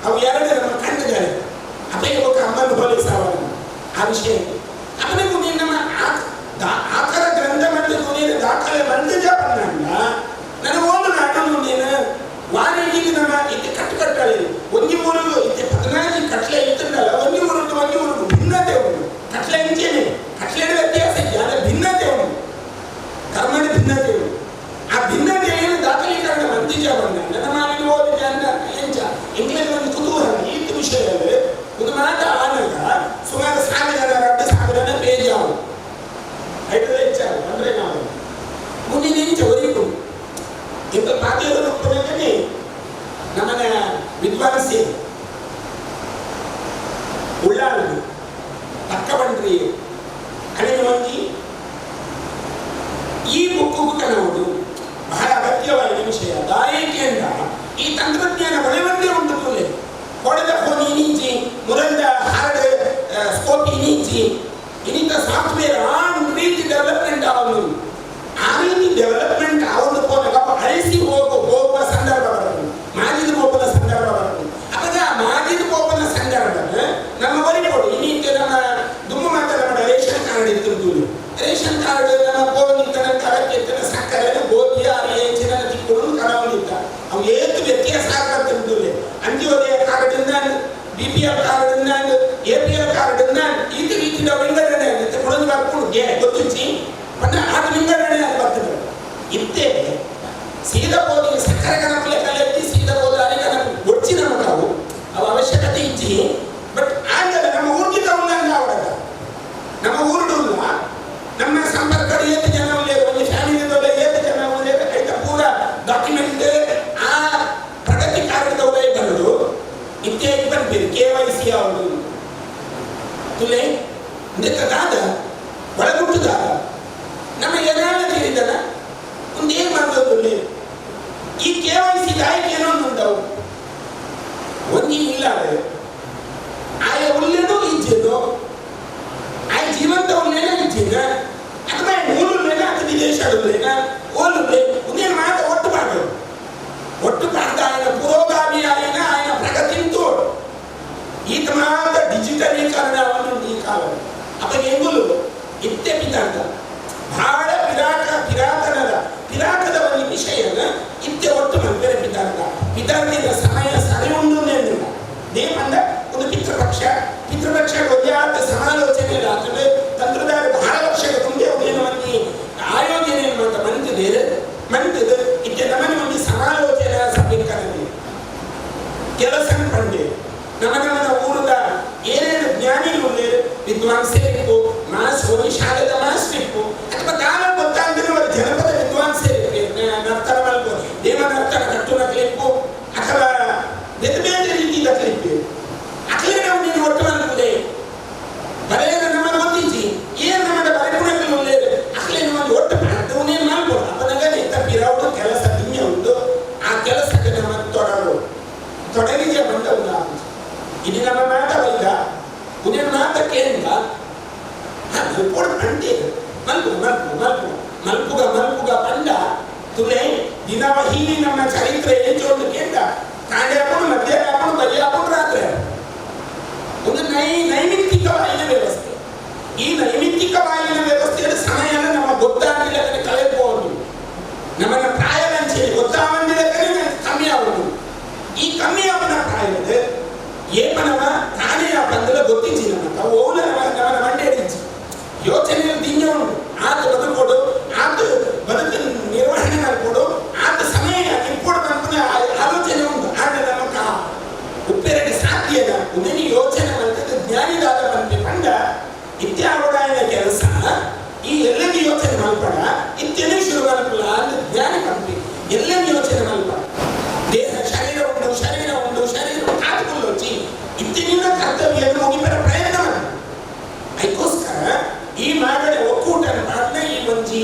ಅವು ಎರಡು ನಮ್ಮ ಕಣ್ಣಿದ್ದಾರೆ ಅದೇ ಒಕ್ಕ ಅಮ್ಮನ ಹೋಲಿಸಾವ ಆ ವಿಷಯ ಅವನಿಗೂ ನಮ್ಮ ಆತರ ಗ್ರಂಥ ಮತ್ತು ನೀನು ದಾಖಲೆ ಬಂದಿದ್ದ ಬಂದಾಗ ನನಗೆ ಒಂದು ನಾಟನು ನೀನು ವಾರಿಗೆ ನಮ್ಮ ಇತ್ತೆ ಕಟ್ಟುಕಟ್ಟಳೆ ಒಂದಿ ಊರು ಇತ್ತೆ 14 ಕಟ್ಲೆ ಇತ್ತಲ್ಲ ಒಂದಿ ಊರು ಒಂದಿ ಊರು ಭಿನ್ನತೆ ಉಂಟು ಕಟ್ಲೆ ಇಂಚೇನೆ ಕಟ್ಲೆ ವ್ಯತ್ಯಾಸ ಇದೆಯಲ್ಲ ಭಿನ್ನತೆ ಉಂಟು ಕರ್ಮದ ಭಿನ್ನತೆ ಉಂಟು ಆ ಭಿನ್ನತೆ ಏನು ದಾಖಲೀಕರಣ ಬಂದಿದ್ದ ಬಂದಾಗ ನಮ್ಮ ಅಲ್ಲಿ ಓದಿದ್ದೆ ಅಂತ ಎಂಚ ಇಂಗ್ಲೀಷ್ ಒಂದು ಕುತೂಹಲ ಈ ವಿಷಯದಲ್ಲಿ ಒಂದು ಮಾತ ಆನಂದ ಸುಮಾರು 1000 ಜನ 2000 ಜನ ಪೇಜ್ ಆವು ಐದು ಹೆಚ್ಚಾಗ ಅಂದರೆ ನಾವು ಮುಂದಿನ ಇಂಚ ಒರಿಕು ಇಂಥ ಪಾತಿಯನ್ನು ನಮ್ಮನೆ ವಿದ್ವಾಂಸಿ ಉಳ್ಳಾಳು ತಕ್ಕ ಬಂಡ್ರಿ ಅಳಿನ ಮಂಜಿ ಈ ಬುಕ್ಕು ಕನವುದು ಬಹಳ ಅಗತ್ಯವಾದ ವಿಷಯ ದಾಯಕೆಯಿಂದ ಈ ತಂತ್ರಜ್ಞಾನ ಬೆಳೆವಂದೇ ಉಂಟು ತುಲೆ ಹೊಡೆದ ಫೋನ್ ಇನಿಂಚಿ ಮುರಂದ ಹಾರ್ಡ್ ಸ್ಕೋಪ್ ಇನಿಂಚಿ ಇನ್ನಿತ ಸಾಫ್ಟ್ವೇರ್ ಆ ರೀತಿ ಡೆವಲಪ್ಮೆಂಟ್ ಆವನು ಆ ರೀತಿ ಡೆವಲಪ್ಮೆಂಟ್ ಆವನು ಹೋದಾಗ ಅಳಿಸಿ ಹೋಗುವ ಸಂದರ್ಭ ಬರ್ತದೆ ಮಾಜಿದ ಹೋಗುವ ಸಂದರ್ಭ ಬರ್ತದೆ ಅವಾಗ ಆ ಮಾಜಿದ ಹೋಗುವ ಸಂದರ್ಭ ನಮ್ಮ ಒರಿಕೊಡು ಇನ್ನಿತ ನಮ್ಮ ದುಮ್ಮು ಮಾತ್ರ ನಮ್ಮ ರೇಷನ್ ಕಾರ್ಡ್ ಇತ್ತು ರೇಷನ್ ಕಾರ್ಡ್ ನಮ್ಮ ಫೋನ್ ಇತ್ತನ ಕರಕ್ಕೆ ಇತ್ತನ ಸಕ್ಕರೆ ಗೋಧಿಯ ಅರಿ ಹೆಚ್ಚಿನ ತಿಕ್ಕೊಂಡು ಕರವನಿತ್ತ ಅವು ಏತು ವ್ಯತ್ಯಾಸ ಆಗ್ತದೆ ಅಂತ್ಯೋದಯ ಕಾರ್ಡಿಂದ BPL ಕಾರ್ಡಿಂದ APL ಕಾರ್ಡಿಂದ ಈತ ರೀತಿಯ ವಿಂಗಡಣೆ ಆಗುತ್ತೆ ಕೊಡೋದು ಬರ್ಕೊಂಡು ಗೊತ್ತಿಚ್ಚಿ ಪನ್ನ ಅದು ವಿಂಗಡಣೆ ಆಗಿ ಬರ್ತದೆ ಇತ್ತೆ ಸೀದಾ ಹೋಗಿ ಸಕ್ಕರೆ ಕನಪಲೆ ಕಲೆತ್ತಿ ಸೀದಾ ಹೋದ ಅರಿ ಕನಪು ಒಡ್ಚಿ ನಮಗೆ ಅವು ಅವು ಅವಶ್ಯಕತೆ ಇಚ್ಚಿ ಬಟ್ ಆಗಲ್ಲ ನಮ್ಮ ಊರಿಗೆ ಉಂದಂಗ ಅವಡದ ನಮ್ಮ ಊರುಡುಲ್ಲ ನಮ್ಮ ಸಂಪರ್ಕ ಏತು ಜನ ಉಳ್ಳೇರು ಒಂದು ಫ್ಯಾಮಿಲಿ ಏತು ಜನ ಉಳ್ಳೇರು ಐತ ಪೂರ ಡಾಕ್ಯುಮೆಂಟ್ ಆ ಪ್ರಗತಿ ಕಾರ್ಯದ ಉದಯ ಬರೋದು ತುಲೆ ಇಂದೆತ್ತ ದಾದ ಒಳಗುಟ್ಟುದಾದ ನಮ್ಮ ಎನಾಳ ತಿಳಿದನ ಒಂದೇನು ಮಾಡೋದುಳ್ಳೆ ಈ ಕೆವೈಸಿ ದಾಯಕ ಏನೋ ಉಂಟವು ಒಂದಿ ಇಲ್ಲ ಆಯ ಉಲ್ಲೇನೋ ಇಜ್ಜೇನೋ ಆಯ ಜೀವಂತ ಉಲ್ಲೇನ ಇಜ್ಜೇನ ಅಥವಾ ಊರುಲ್ಲೇನ ಅಥವಾ ವಿದೇಶಡುಲ್ಲೇನ ಓಲುಲ್ಲೆ ಒಂದೇನು ಮಾತ ಒಟ್ಟು ಮಾಡೋದು ಒಟ್ಟು ಪಾಡ್ದ ఆయన పురోగామి ఆయన ఆయన ప్రగతిని తోడు ಈತ ಮಾತ್ರ ಡಿಜಿಟಲೀಕರಣ ಈ ಕಾಲ ಅಪ್ಪ ಎಂಗುಲು ಇತ್ತೆ ಪಿತಾಂತ ಬಹಳ ಪಿರಾತನದ ಪಿರಾಕದ ಒಂದು ವಿಷಯನ ಇತ್ತೆ ಒಟ್ಟು ಮಂದಿರ ಪಿತಾಂತ ಪಿತಾಂತಿನ ಸಮಯ ಸರಿ ಉಂಡು ಎಂದಿಲ್ಲ ದೇಮಂದ ಒಂದು ಪಿತೃಪಕ್ಷ ಪಿತೃಪಕ್ಷ ಒಂದಾದ ಸಮಾಲೋಚನೆ ಆಗ್ತದೆ ತಂತ್ರದಾರ ಬಹಳ ವರ್ಷದ ಮುಂದೆ ಏನು ಮಂದಿ ಆಯೋಜನೆ ಅಂತ ಮಂತಿದೆ ಮಂತಿದೆ ಇತ್ತೆ ನಮ್ಮನೆ ಒಂದು ಸಮಾಲೋಚನೆ ಸಭೆ ಕೆಲಸ ಪಂಡೆ ನಮ್ಮ ನಮ್ಮನ ಊರದ ಏನೇನು ಜ್ಞಾನಿಗಳು ವಿದ್ವಾಂಸರಿಪ್ಪು ಮಾಸ್ ಒಂದು ಶಾಲೆದ ಮಾಸ್ಟ್ರಿಪ್ಪು ಅಥವಾ ದಾನ ಗೊತ್ತಾದ್ರೆ ಅವರ ಜನಪದ ವಿದ್ವಾಂಸರಿಪ್ಪು ನರ್ತನ ಮಲ್ಪು ದೇವ ನರ್ತನ ಕಟ್ಟುನ ಕ್ಲಿಪ್ಪು ಅಥವಾ ಬೇರೆ ಬೇರೆ ರೀತಿಯ ಕ್ಲಿಪ್ಪು ಅಕ್ಲೇ ನಾವು ನೀನು ಒಟ್ಟು ಮಲ್ಪುದೆ ಬರೆಯದ ನಮ್ಮನ್ನು ಗೊತ್ತಿಜ್ಜಿ ಏನು ನಮ್ಮನ್ನ ಬರೆಪುಣಗಳು ಅಕ್ಲೇ ನಮ್ಮನ್ನು ಒಟ್ಟು ಮಾಡ್ತವನೇನು ಮಾಡ್ಬೋದು ಅಪ್ಪನಾಗನೇ ತಪ್ಪಿರೋದು ಕೆಲಸ ದಿನ್ಯ ಉಂಟು ಆ ಕೆಲಸಕ್ಕೆ ನಮ್ಮ ತೊಡಗು ತೊಡಗಿಗೆ ಬಂದ ಉದಾಹರಣೆ ಇದು ನಮ್ಮ ಮಾತ ವೈದ ಉದಯ ಮಾತ ಕೇಂದ್ರ ರಿಪೋರ್ಟ್ ಅಂಟೇನು ಮಲ್ಪು ಮಲ್ಪು ಮಲ್ಪು ಮಲ್ಪುಗ ಮಲ್ಪುಗ ಪಂಡ ತುಲೆ ದಿನವಹೀನಿ ನಮ್ಮ ಚರಿತ್ರೆ ಏಂಚೋದು ಕೇಂದ್ರ ಕಾಂಡ್ಯಾಪುಡು ಮಧ್ಯಾಹ್ನ ಬಯ್ಯಾಪುಡು ರಾತ್ರಿ ಒಂದು ನೈಮಿತ್ತಿಕವಾಯಿನ ವ್ಯವಸ್ಥೆ. ಈ ನೈಮಿತ್ತಿಕವಾಯಿನ ವ್ಯವಸ್ಥೆಯ ಸಮಯನ ನಮ್ಮ ಗೊತ್ತಾಗಲಿಲ್ಲ ಕಳೆಯಬಹುದು ನಮ್ಮನ್ನ ಪ್ರಾಯವಂಚನೆ ಗೊತ್ತಾಗಂದಿಲ್ಲ ಕಮ್ಮಿ ಆಗುವುದು. ಈ ಕಮ್ಮಿ ಆಗುವ ಪ್ರಾಯದ ಏಪನವ ತಾನೇ ಆ ಬಂದಲ ಗೊತ್ತಿಜ್ಜಿ ನಮ್ಮ ಓಲ ನಮ್ಮನ ಮಂಡೆ ಹಿಡಿಜಿ ಯೋಚನೆಯಲ್ಲಿ ದಿನ ಉಂಟು ಆತ ಬದುಕೋಡು ಆತ ಬದುಕು ನಿರ್ವಹಣೆ ಮಾಡ್ಕೊಡು ಆತ ಸಮಯ ಇಂಪೋರ್ಟ್ ಮಾಡ್ಕೊಂಡು ಆಲೋಚನೆ ಉಂಟು. ಆಗ ನಮ್ಮ ಉಪ್ಪೆರಡು ಸಾಧ್ಯದ ಉದನಿ ಯೋಚನೆ ಮಾಡ್ತದೆ ಜ್ಞಾನಿದಾದ ಬಂದೆ ಪಂಡ ಇತ್ಯಾವಡಾಯನ ಕೆಲಸ ಈ ಎಲ್ಲರಿಗೂ ಯೋಚನೆ ಮಾಡ್ಬೇಡ ಇತ್ಯನೇ ಶುರು ಮಾಡಲ್ಲ ಅಂತ ಜ್ಞಾನ ಬಂದ್ವಿ ಎಲ್ಲರಿಗೂ ಯೋಚನೆ ಮಾಡ್ಬೇಡ. ದೇಹ ಶರೀರ ಉಂಟು ಶರೀರ ಉಂಟು ಶರೀರ ಕಾದುಕೊಳ್ಳೋಚಿ ಇತ್ತಿನಿಂದ ಕರ್ತವ್ಯವನ್ನು ಮುಗಿಬರ ಪ್ರಯತ್ನ ಮಾಡಿ. ಅದಕ್ಕೋಸ್ಕರ ಈ ಮಾಗಡೆ ಒಕ್ಕೂಟ ಮಾಡಿದ ಈ ಒಂಜಿ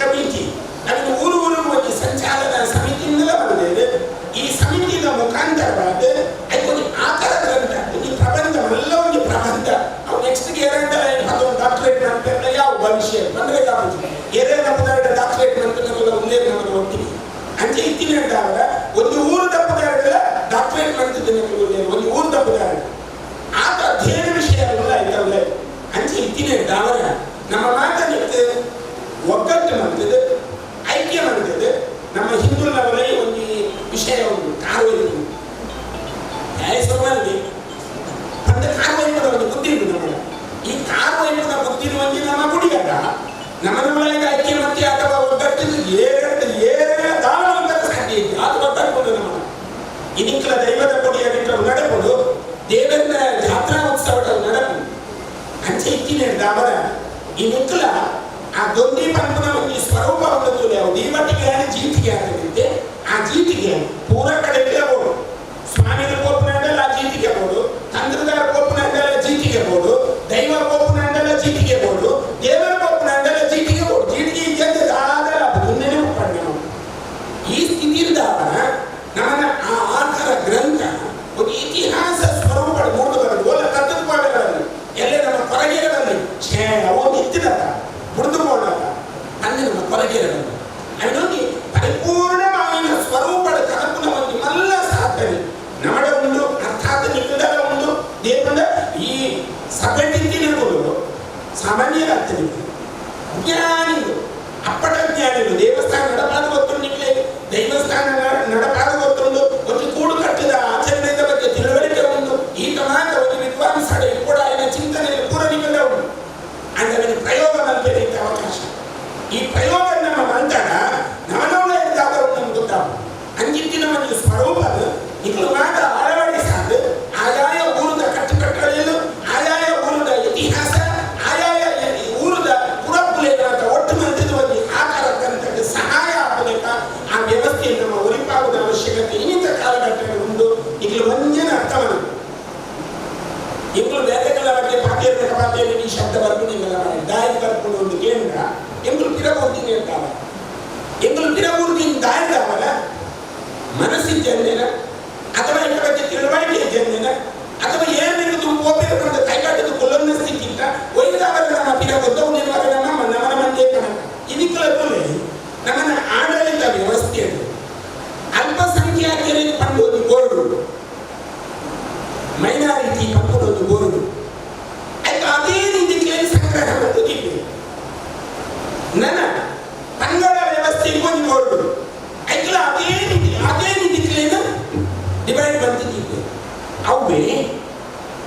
ಕಮಿಟಿ ಅದನ್ನು ಊರು ಊರು ಒಂದು ಸಂಚಾಲನ ಸಮಿತಿಯಿಂದಲೇ ಬಂದಿದೆ. ಈ ಸಮಿತಿಯ ಮುಖಾಂತರವಾದ ಅದಕ್ಕೊಂದು ಆಕಾರ ಗ್ರಂಥ ಒಂದು ಪ್ರಬಂಧ ಎಲ್ಲ ಒಂದು ಪ್ರಬಂಧ ಅವು ನೆಕ್ಸ್ಟ್ ಏರಂಡ ಅದೊಂದು ಡಾಕ್ಟರೇಟ್ ಮಾಡ್ತಾರೆ ಯಾವ ಭವಿಷ್ಯ ಬಂದರೆ ಯಾವ ಏರೇನ ಡಾಕ್ಟರೇಟ್ ಮಾಡ್ತಾರೆ ಒಂದೇ ನಮ್ಮನ್ನು ಒಟ್ಟಿಗೆ ಅಂಚೆ ಇತ್ತಿನ ಅಂತಾಗ ಒಂದು ಊರು ತಪ್ಪುದಾರಲ್ಲ ಡಾಕ್ಟರೇಟ್ ಮಾಡ್ತಿದ್ದೇನೆ ಒಂದು ಊರು ತಪ್ಪುದಾರ ಆತ ಅಧ್ಯಯನ ವಿಷಯ ಅಲ್ಲ ಇದ್ದಲ್ಲ ಅಂಚೆ ಇತ್ತಿನ ಅಂತಾವರ ನಮ್ಮ ಮಾತನಿತ್ತು ಒಗ್ಗಟ್ಟು ಮಾಡ್ತದೆ ಐಕ್ಯ ಮಾಡ್ತದೆ. ನಮ್ಮ ಹಿಂದೂನವರೇ ಒಂದು ವಿಷಯ ಒಂದು ಕಾರು ನ್ಯಾಯಸಮಾನಲ್ಲಿ ಅಂತ ಕಾರು ಒಂದು ಬುದ್ಧಿ ನಮ್ಮ ಈ ಕಾರು ಎನ್ನುವ ಬುದ್ಧಿ ನಮ್ಮ ಗುಡಿಯಲ್ಲ ನಮ್ಮ ನಮ್ಮೊಳಗೆ ಐಕ್ಯ ಮತ್ತೆ ಅಥವಾ ಒಗ್ಗಟ್ಟು ಏರಡು ಏರಡ ದಾನ ಅಂತ ಸಾಧ್ಯ ಇತ್ತು ಅದು ಒಗ್ಗಟ್ಟು ನಮ್ಮ ಇನಿಕ್ಕಲ ದೈವದ ಕೊಡಿಯಾಗಿಟ್ಟು ನಡಪುದು ದೇವರ ಜಾತ್ರಾ ಉತ್ಸವದ ನಡಪು ಅಂಚೆ ಇಕ್ಕಿನ ದಾವರ ಈ ನುಕ್ಕಲ ಆ ದೊಂದಿ ಪಂಪನ ಒಂದು ಸ್ವರೂಪ ಒಂದು ದೀವಟಿಗೆ ಜೀತಿಗೆ ಆಗಿರುತ್ತೆ. ಆ ಜೀತಿಗೆ ಪೂರ ಕಡೆ ಬೋದು ಸ್ವಾಮಿನ ಕೋಪನಂಡಲ ಜೀತಿಗೆ ಬೋದು ತಂತ್ರದಾರ ಕೋಪನಂಡಲ ಜೀತಿಗೆ ಬೋದು ದೈವ ಕೋಪನಂಡಲ ಜೀತಿಗೆ ಬೋದು ದೇವರ ಕೋಪನಂಡಲ ಜೀತಿಗೆ ಬೋದು ಜೀಟಿಗೆ ಇದ್ದಂತೆ ದಾದರ ಮುಂದೆನೇ ಒಪ್ಪಂಡ. ಈ ಸ್ಥಿತಿ ಇದ್ದಾಗ ನಮ್ಮನ್ನ ಆ ಆಕಾರ ಗ್ರಂಥ ಒಂದು ಇತಿಹಾಸ ಸ್ವರೂಪ ಮೂಡು ಬರದು ಓಲ ಕತ್ತುಕೊಳ್ಳಿ ಎಲ್ಲೇ ನಮ್ಮ ಕೊರಗೇರ ಬರಲಿ ಛೇ ಅವು ನಿಂತಿರತ್ತ ಬುಡಿದುಕೊಳ್ಳಲ್ಲ ಅಲ್ಲಿ ನಮ್ಮ ಕೊರಗೇರ ಬರಲಿ ಅದೊಂದು ಪರಿಪೂರ್ಣವಾದ ಸ್ವರೂಪದ ಕನಪುನ ಒಂದು ಮಲ್ಲ ಸಾಧನೆ ನಮಡ ಉಂಟು ಅರ್ಥಾತ್ ನಿಕ್ಕದರ ಉಂಟು ದೇವರ ಈ ಸಭೆಟಿತ್ತಿನಗಳು ಸಾಮಾನ್ಯರಾಗ್ತದೆ ಜ್ಞಾನಿಗಳು ಅಪ್ಪಟ ಜ್ಞಾನಿಗಳು ದೇವಸ್ಥಾನ ನಡಪಾದ ಗೊತ್ತುಂಟು ನಿಮಗೆ ದೈವಸ್ಥಾನ ನಡಪಾದ ಗೊತ್ತುಂಟು ಒಂದು ಕೂಡು ಕಟ್ಟಿದ ಆಚರಣೆಯ ಬಗ್ಗೆ ತಿಳುವಳಿಕೆ ಉಂಟು. ಈತ ಮಾತ್ರ ಒಂದು ವಿದ್ವಾಂಸಡೆ ಕೂಡ ఆయన ಚಿಂತನೆ ಪೂರ ನಿಮ್ಮೆಲ್ಲ ಉಂಟು ಅಂದರೆ ಪ್ರಯೋಗ ಮಲ್ಪೇರಿದ್ದ ಅವಕಾಶ ಈ ಪ್ರಯೋಗ ನಮ್ಮ ಮಂತಡ ನಮನವಳ ಇದ್ದಾಗ ನಮ್ಗೆ ಗೊತ್ತಾಗ ಅಂಜಿತ್ತಿನ ಒಂದು ಸ್ವರೂಪ ಇನ್ನು ಮಾತ್ರ ಅಳವಡಿಸಾದ ಆಯಾಯ ಊರದ ಕಟ್ಟುಕಟ್ಟಳೆಯಲು ಆಯಾಯ ಊರದ ಇತಿಹಾಸ ಆಯಾಯ ಊರದ ಪುರಪುಲೇನಾದ ಒಟ್ಟು ಮಂತ್ರದ ಒಂದು ಆಕಾರ ಗ್ರಂಥಕ್ಕೆ ಸಹಾಯ ಆಗಬೇಕಾ ಆ ವ್ಯವಸ್ಥೆಯನ್ನು ನಮ್ಮ ಒರಿಪಾಗುವ ಅವಶ್ಯಕತೆ. ಪಾತೆಯಲ್ಲಿ ಈ ಶಬ್ದ ಬರ್ಪುನಿಲ್ಲ ದಾಯಿ ಬರ್ಪುಂಡು ಒಂದು ಕೇಂದ್ರ ಎಂಗುಲು ಪಿರಬೂರ್ದಿನಿ ಅಂತಾವ ಎಂಗುಲು ಪಿರಬೂರ್ದಿನ ದಾಯಿದಾವಲ್ಲ ಮನಸ್ಸಿಜ್ಜಂದೇನ ಅಥವಾ ಇದರ ಬಗ್ಗೆ ತಿಳುವಳಿಕೆ ಇಜ್ಜಂದೇನ ಅಥವಾ ಏನಿದು ಕೋಪೆ ಬಂದ ಕೈಗಾಟದ ಕೊಲ್ಲೊಂದ ಸ್ಥಿತಿಂತ ಒಯ್ದಾವರ ನಮ್ಮ ಪಿರಬೊದ್ದ ಉನ್ನಿನವರ ನಮ್ಮ ನಮನ ಮಂದೇ ಕಣಕ ಇದಕ್ಕೆಲ್ಲ ನಮ್ಮನ್ನ ಆಡಳಿತ ವ್ಯವಸ್ಥೆಯನ್ನು ಅಲ್ಪಸಂಖ್ಯಾತರಿಗೆ ಪಂಡೋದು ಬೋರ್ಡು ಮೈನಾರಿಟಿ ಪಂಡೋದು ಬೋರ್ಡು ಆಯ್ತು. ಅದೇ ರೀತಿ ಸಂಗ್ರಹ ಮತ್ತು ನನ್ನ ಪಂಗಡ ವ್ಯವಸ್ಥೆಗೆ ಒಂದು ಬೋರ್ಡು ಆಯ್ತಲ್ಲ. ಅದೇ ರೀತಿ ಅದೇ ರೀತಿ ಡಿವೈಡ್ ಬಂತಿದ್ದೆ ಅವೇ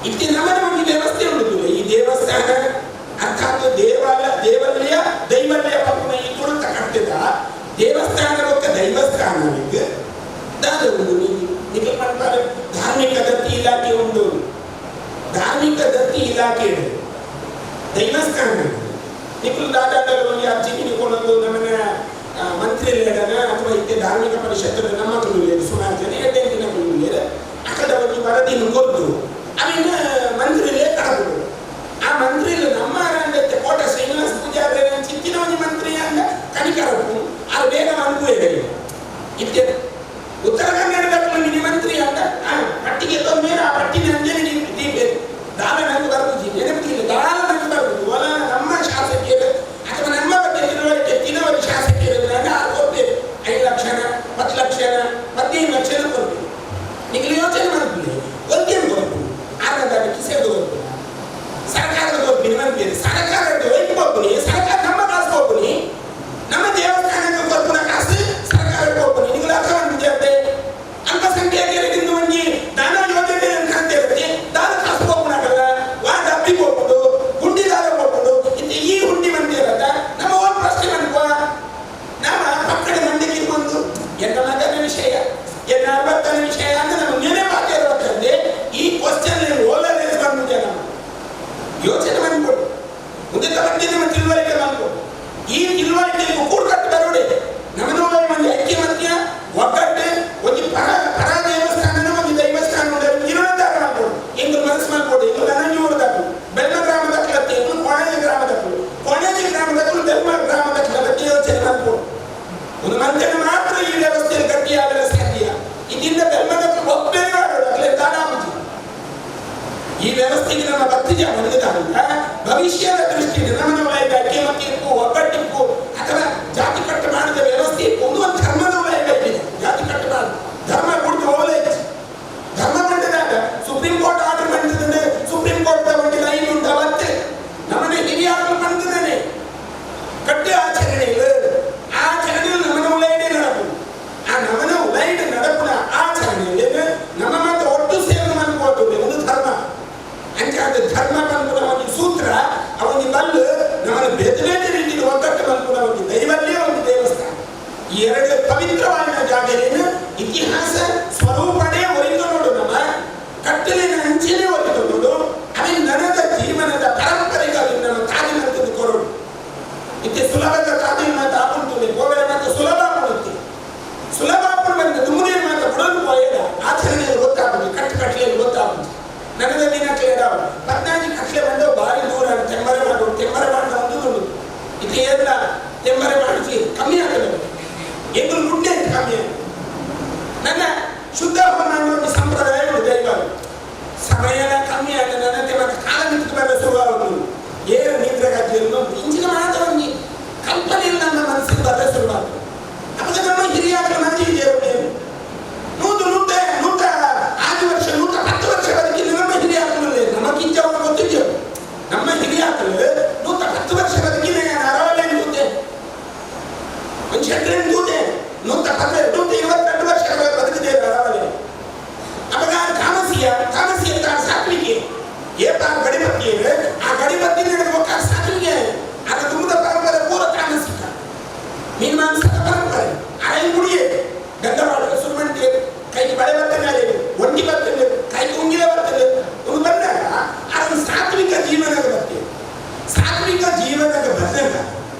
ಇತ್ತೆ ನಮ್ಮನ ಒಂದು ವ್ಯವಸ್ಥೆ ಉಂಟು. ಈ ದೇವಸ್ಥಾನ ಅರ್ಥಾತ್ ದೇವಾಲಯ ದೇವಲ್ಯ ದೈವಲ್ಯ ಪಪ್ಪನ ಈ ತುಳುತ ಕಟ್ಟಿದ ದೇವಸ್ಥಾನ ಒಕ್ಕ ದೈವಸ್ಥಾನಕ್ಕೆ ದಾದ ಉಂಟು. ನಿಖಲ್ ಮಾಡ್ತಾರೆ ಧಾರ್ಮಿಕ ದತ್ತಿ ಇಲಾಖೆ ಉಂಟು. ಧಾರ್ಮಿಕ ದತ್ತಿ ಇಲಾಖೆ ದೈವಸ್ಥಾನ ನಿಖಲ್ ದಾದಾಡಲು ಒಂದು ಅರ್ಜಿ ಕೊಂಡೊಂದು ನಮ್ಮನ್ನ ಮಂತ್ರಿ ಲೇಡನ ಅಥವಾ ಇತ್ತೆ ಧಾರ್ಮಿಕ ಪರಿಷತ್ತು ನಮ್ಮ ಕುಲುಲೇರು ಸುಮಾರು ಜನ ಎಡ್ಡೆಂಟಿನ ಕುಲುಲೇರು ಅಕಡ ಒಂದು ವರದಿಯನ್ನು ಕೊಟ್ಟು ಅವಿನ ಮಂತ್ರಿಲೇ ಕಡಬಹುದು. ಆ ಮಂತ್ರಿಲು ನಮ್ಮ ಅರಂಗಕ್ಕೆ ಕೋಟ ಶ್ರೀನಿವಾಸ ಪೂಜಾರಿ ಚಿತ್ತಿನ ಒಂದು ಮಂತ್ರಿ ಅಂದ ಕಣಿಕರಪ್ಪು ಅದು ಬೇಗ ಮನ್ಪು ಹೇಳಿ ಇತ್ತೆ ಉತ್ತರ ಕನ್ನಡದ ಮಂತ್ರಿ ಅಂತ ಆ ಪಟ್ಟಿಗೆ ಮೇಲೆ ಆ ಪಟ್ಟಿನ ಅಂಜನೆ ದೀಪೆ ದಾಲ ನಂಗೆ ಬರ್ಬುಜಿ ನೆನಪಿಲ್ಲ ದಾಲ ನಂಗೆ ಬರ್ಬುದು ಒಲ ನಮ್ಮ ಶಾಸಕಿಯರು ಅಥವಾ ನಮ್ಮ ಬಗ್ಗೆ ತಿಳುವಳಿಕೆ ತಿನ್ನವರು ಶಾಸಕಿಯರು ಅಂದ್ರೆ ಆ ಕೊಡ್ತೇವೆ 5 ಲಕ್ಷನ 10 ಲಕ್ಷನ 15 ಲಕ್ಷನ ಕೊಡ್ತೀವಿ. ನೀವು ಯೋಚನೆ ಮಾಡ್ತೀನಿ ಒಂದೇನು ಕೊಡ್ತೀವಿ ಆರ್ನದಾಗ ಕಿಸೆದು ಕೊಡ್ತೀವಿ ಸರ್ಕಾರದ ಕೊಡ್ತೀನಿ ಬಂತೀರಿ ಸರ್ಕಾರದ ಒಯ್ದು ಕೊಡ್ತೀನಿ ಸರ್ಕಾರ ನಮ್ಮ ಕಾಸು ಕೊಡ್ತೀನಿ ನಮ್ಮ ದೇವಸ್ಥಾನಕ್ಕೆ ಕೊಡ್ಪುನ ಕಾಸು ಸರ್ಕಾರ ಕೊಡ್ತೀನಿ ನೀವು ಅರ್ಥ ಮಾಡ್ಬಿದ್ದೆ ಅಲ್ಪಸಂಖ್ಯಾತರಿಗೆ ಒಂಜಿ ದಾನ ಯೋಜನೆ ಅಂತ ಇರುತ್ತೆ ದಾನ ಕಾಸು ಕೊಡ್ಪುನಾಗಲ್ಲ ವಾ ಡಬ್ಬಿ ಕೊಟ್ಬಿಟ್ಟು ಹುಂಡಿ ದಾನ ಕೊಟ್ಬಿಟ್ಟು ಇಂತ ಈ ಹುಂಡಿ ಮಂದಿ ಇರತ್ತ ನಮ್ಮ ಒಂದು ಪ್ರಶ್ನೆ ಮಾಡ್ಕುವ ನಮ್ಮ ಪಕ್ಕದ ಮಂದಿಗೆ ಬಂದು ಎನ್ನ ಮಗನ ವಿಷಯ ಎನ್ನ ಅರವತ್ತನ ವಿಷಯ ಅಂದ್ರೆ ನಮ್ಮ ನೆನಪಾಗ್ತಾ ಇರಬೇಕಂದ್ರೆ ಈ ಕ್ವಶನ್ ಓಲರೇಸ್ ಬಂದ್ಬಿಟ್ಟೆ ನಮ್ಮ ಯೋಚನೆ ಮಾಡಿಕೊಡು ಮುಂದೆ ತಗೊಂಡು ನಮ್ಮ ತಿಳುವಳಿಕೆ ಮಾಡ್ಕೊಡು. ಈ ತಿಳುವಳಿಕೆ ಕೂಡ್ಕಟ್ಟು ಬರೋಡೆ ನಮ್ಮನೋಳ ಒಂದು ಐಕ್ಯಮತ್ಯ ಒಗ್ಗಟ್ಟು ಒಂದು ಪರ ಪರ ದೇವಸ್ಥಾನ ಒಂದು ದೈವಸ್ಥಾನ ಜೀರ್ಣೋದ್ಧಾರ ಮಾಡ್ಕೊಡು ಎಂಗ್ ಮನಸ್ಸು ಮಾಡ್ಕೊಡು ಎಂಗ್ ನನಂಜೂರು ಬೆಲ್ಮ ಗ್ರಾಮದ ಕಲತ್ತೆ ಎಂಗ್ ಕೋಣಾಜಿ ಗ್ರಾಮದ ಕೋಣಾಜಿ ಗ್ರಾಮದ ಬೆಲ್ಮ ಗ್ರಾಮದ ಕಲತ್ತೆ ಯೋಚನೆ ಮಾಡ್ಕೊಡು. ಒಂದು ಮಂತ್ರಿ ಮಾತ್ರ ಈ ವ್ಯವಸ್ಥೆಯಲ್ಲಿ ಗಟ್ಟಿಯಾಗಲು ಸಾಧ್ಯ. ಇದರಿಂದ ಬೆಲ್ಮದ ಒಬ್ಬರೇ ಮಾಡೋದು ದಾನಾಬುಜಿ ಈ ವ್ಯವಸ್ಥೆಗೆ ನಮ್ಮ ಭಕ್ತಿಜ ಹೊಂದಿದಾಗ ಭವಿಷ್ಯದ ದೃಷ್ಟಿಯಲ್ಲಿ ನಮ್ಮ ಐಕ್ಯಮತ್ಯಕ್ಕೂ ಒಗ್ಗಟ್ಟಿಕ್ಕೂ ಅಥವಾ ಜಾತಿ ಕಟ್ಟು ಮಾಡಿದ ವ್ಯವಸ್ಥೆ ಒಂದು ಒಂದು ಧರ್ಮದ ಒಳಗೆ ಜಾತಿ ಕಟ್ಟು ಮಾಡ ಧರ್ಮ ಕುಡಿದು ಹೋಗಲೇ ಧರ್ಮ ಮಾಡಿದಾಗ ಸುಪ್ರೀಂ ಕೋರ್ಟ್ ಆರ್ಡರ್ ಮಾಡಿದ್ರೆ ಸುಪ್ರೀಂ ಕೋರ್ಟ್ ಒಂದು ಲೈನ್ ಉಂಟು ಅವತ್ತೆ ನಮ್ಮನೆ ಹಿರಿಯಾರು ಬಂದಿದ್ದಾನೆ ಕಟ್ಟಿ ಆಚರಣೆ ಇಲ್ಲ. ಆಚರಣೆ ನಮ್ಮನ ಉಲೈಡೆ ನಡಪು ಆ ನಮ್ಮನ ಉಲೈಡೆ ನಡಪುನ ಆಚರಣೆಯಲ್ಲಿ ನಮ್ಮ ಮತ್ತೆ ಒಟ್ಟು ಸೇವೆ ಮಾಡ್ಕೊಳ್ತದೆ ಒಂದು ಧರ್ಮ ಅಂಚಾದ ಧರ್ಮ ಬಂದ್ಪುನ ಒಂದು ಸೂತ್ರ ಅವನಿಗೆ ಬಲ್ಲು ನಮ್ಮನ್ನು ಬೇರೆ ಬೇರೆ ರೀತಿಯಲ್ಲಿ ಒಗ್ಗಟ್ಟು ಬಂದ್ಪುನ ಒಂದು ದೈವಲ್ಲೇ ಒಂದು ದೇವಸ್ಥಾನ. ಈ ಎರಡು ಪವಿತ್ರವಾದ ಜಾಗರೇನು ಇತಿಹಾಸ ಸ್ವರೂಪನೇ ಒರಿತೊಂಡು ನಮ್ಮ ಕಟ್ಟಲಿನ ಅಂಚೆನೇ ಒರಿತೊಂಡು ಅವನ ನನದ ಜೀವನದ ಪರಂಪರೆಗೆ ಅದನ್ನು ನಮ್ಮ ತಾಜಿನಂತದ್ದು ಕೊರಡು. ಇತ್ತೆ ಸುಲಭದ ತಾಜಿನ ಮಾತು ಆಪುಂಟು ಗೋವೆಲ ಮಾತು ಸುಲಭ ಆಪುಡುತ್ತೆ ಸುಲಭ ಆಪುಡು ಬಂದ ದುಮ್ಮನೇ ಮಾತು ಬಿಡೋದು ಪೋಯದ ಆಚರಣೆಯಲ್ಲಿ ಗೊತ್ತಾಗುದು ಕಟ್ಟು ಕಟ್ಟಲೆಯಲ್ಲಿ ಗೊತ್ತಾಗುದು. ನನದ ದಿನ ಕೇಳಾವ ಪದ್ನಾಜಿ ಕಟ್ಲೆ ಬಂದು ಭಾರಿ ದೂರ ತೆಂಬರೆ ಮಾಡೋದು ತೆಂಬರೆ ಮಾಡಿದ ಒಂದು ದುಡ್ಡು ಇದು ಎಲ್ಲ ತೆಂಬರೆ ಮಾಡಿಸಿ ಕಮ್ಮಿ ಆಗ್ತದೆ ಎಂಗುಲು ಗುಡ್ಡೆ ಕಮ್ಮಿ ಆಗ್ತದೆ. ನನ್ನ ಶುದ್ಧ ಹೋಮ ಸಂಪ್ರದಾಯ ದೈವ ಸಮಯನ ಕಮ್ಮಿ ಆಗ್ತದೆ ನನ್ನಂತೆ ಮತ್ತೆ ಕಾಲ ನಿಂತು ಬರ ಶುರುವಾಗುದು ಏನು ನಿದ್ರೆಗಾಜಿಯನ್ನು ಇಂಚಿನ ಮಾತ್ರ ಕಲ್ಪನೆ ನಮ್ಮ ಮನಸ್ಸಿಗೆ ಬರ ಶುರುವಾಗ್ತದೆ. ಅವಾಗ ನಮ್ಮ ಹಿರಿಯಾಗಲು ಮಂದಿ ದೇವರು ನೂರು ನೂತ ನೂತ 6 ವರ್ಷ 110 ವರ್ಷ ಬದುಕಿಲ್ಲ ನಮ್ಮ ಹಿರಿಯಾಗಲು ನಮಗಿಂತ ಅವರು ಗೊತ್ತಿದ್ದೆವು ನಮ್ಮ ಹಿರಿಯಾಗಲು 110 ವರ್ಷ ಬದುಕಿನ ಅರವತ್ತೇ ನೂತೆ ಒಂದು ಶೆಟ್ರೆ ನೂತೆ 110 122 ವರ್ಷ ಬದುಕಿದ್ದೇವೆ ಅರವಲೆ. ಅವಾಗ ತಾಮಸಿಯ ತಾಮಸಿಯ ಸಾತ್ವಿಕೆ ಏಪ ಗಡಿಬತ್ತಿ ಆ ಗಡಿಬತ್ತಿ ನಡೆದ ಸಾತ್ವಿಕೆ ಅದು ತುಂಬದ ಪರಂಪರೆ ಪೂರ ತಾಮಸಿಕ ಮೀನ್ಮಾಂಸದ ಪರಂಪರೆ ಅರೆ ಗುಡಿಯೇ ಗಂಧವಾಡ ಸುರುಮಂಟಿ ಕೈಗೆ ಬಳೆ ಬರ್ತದೆ ಒಂಟಿ ಬರ್ತದೆ ಕೈಗೆ ಉಂಗಿಲ ಬರ್ತದೆ ಒಂದು ಬಂದಾಗ ಅದನ್ನು ಸಾತ್ವಿಕ ಜೀವನದ ಬರ್ತೇವೆ. ಸಾತ್ವಿಕ ಜೀವನದ ಬಂದಾಗ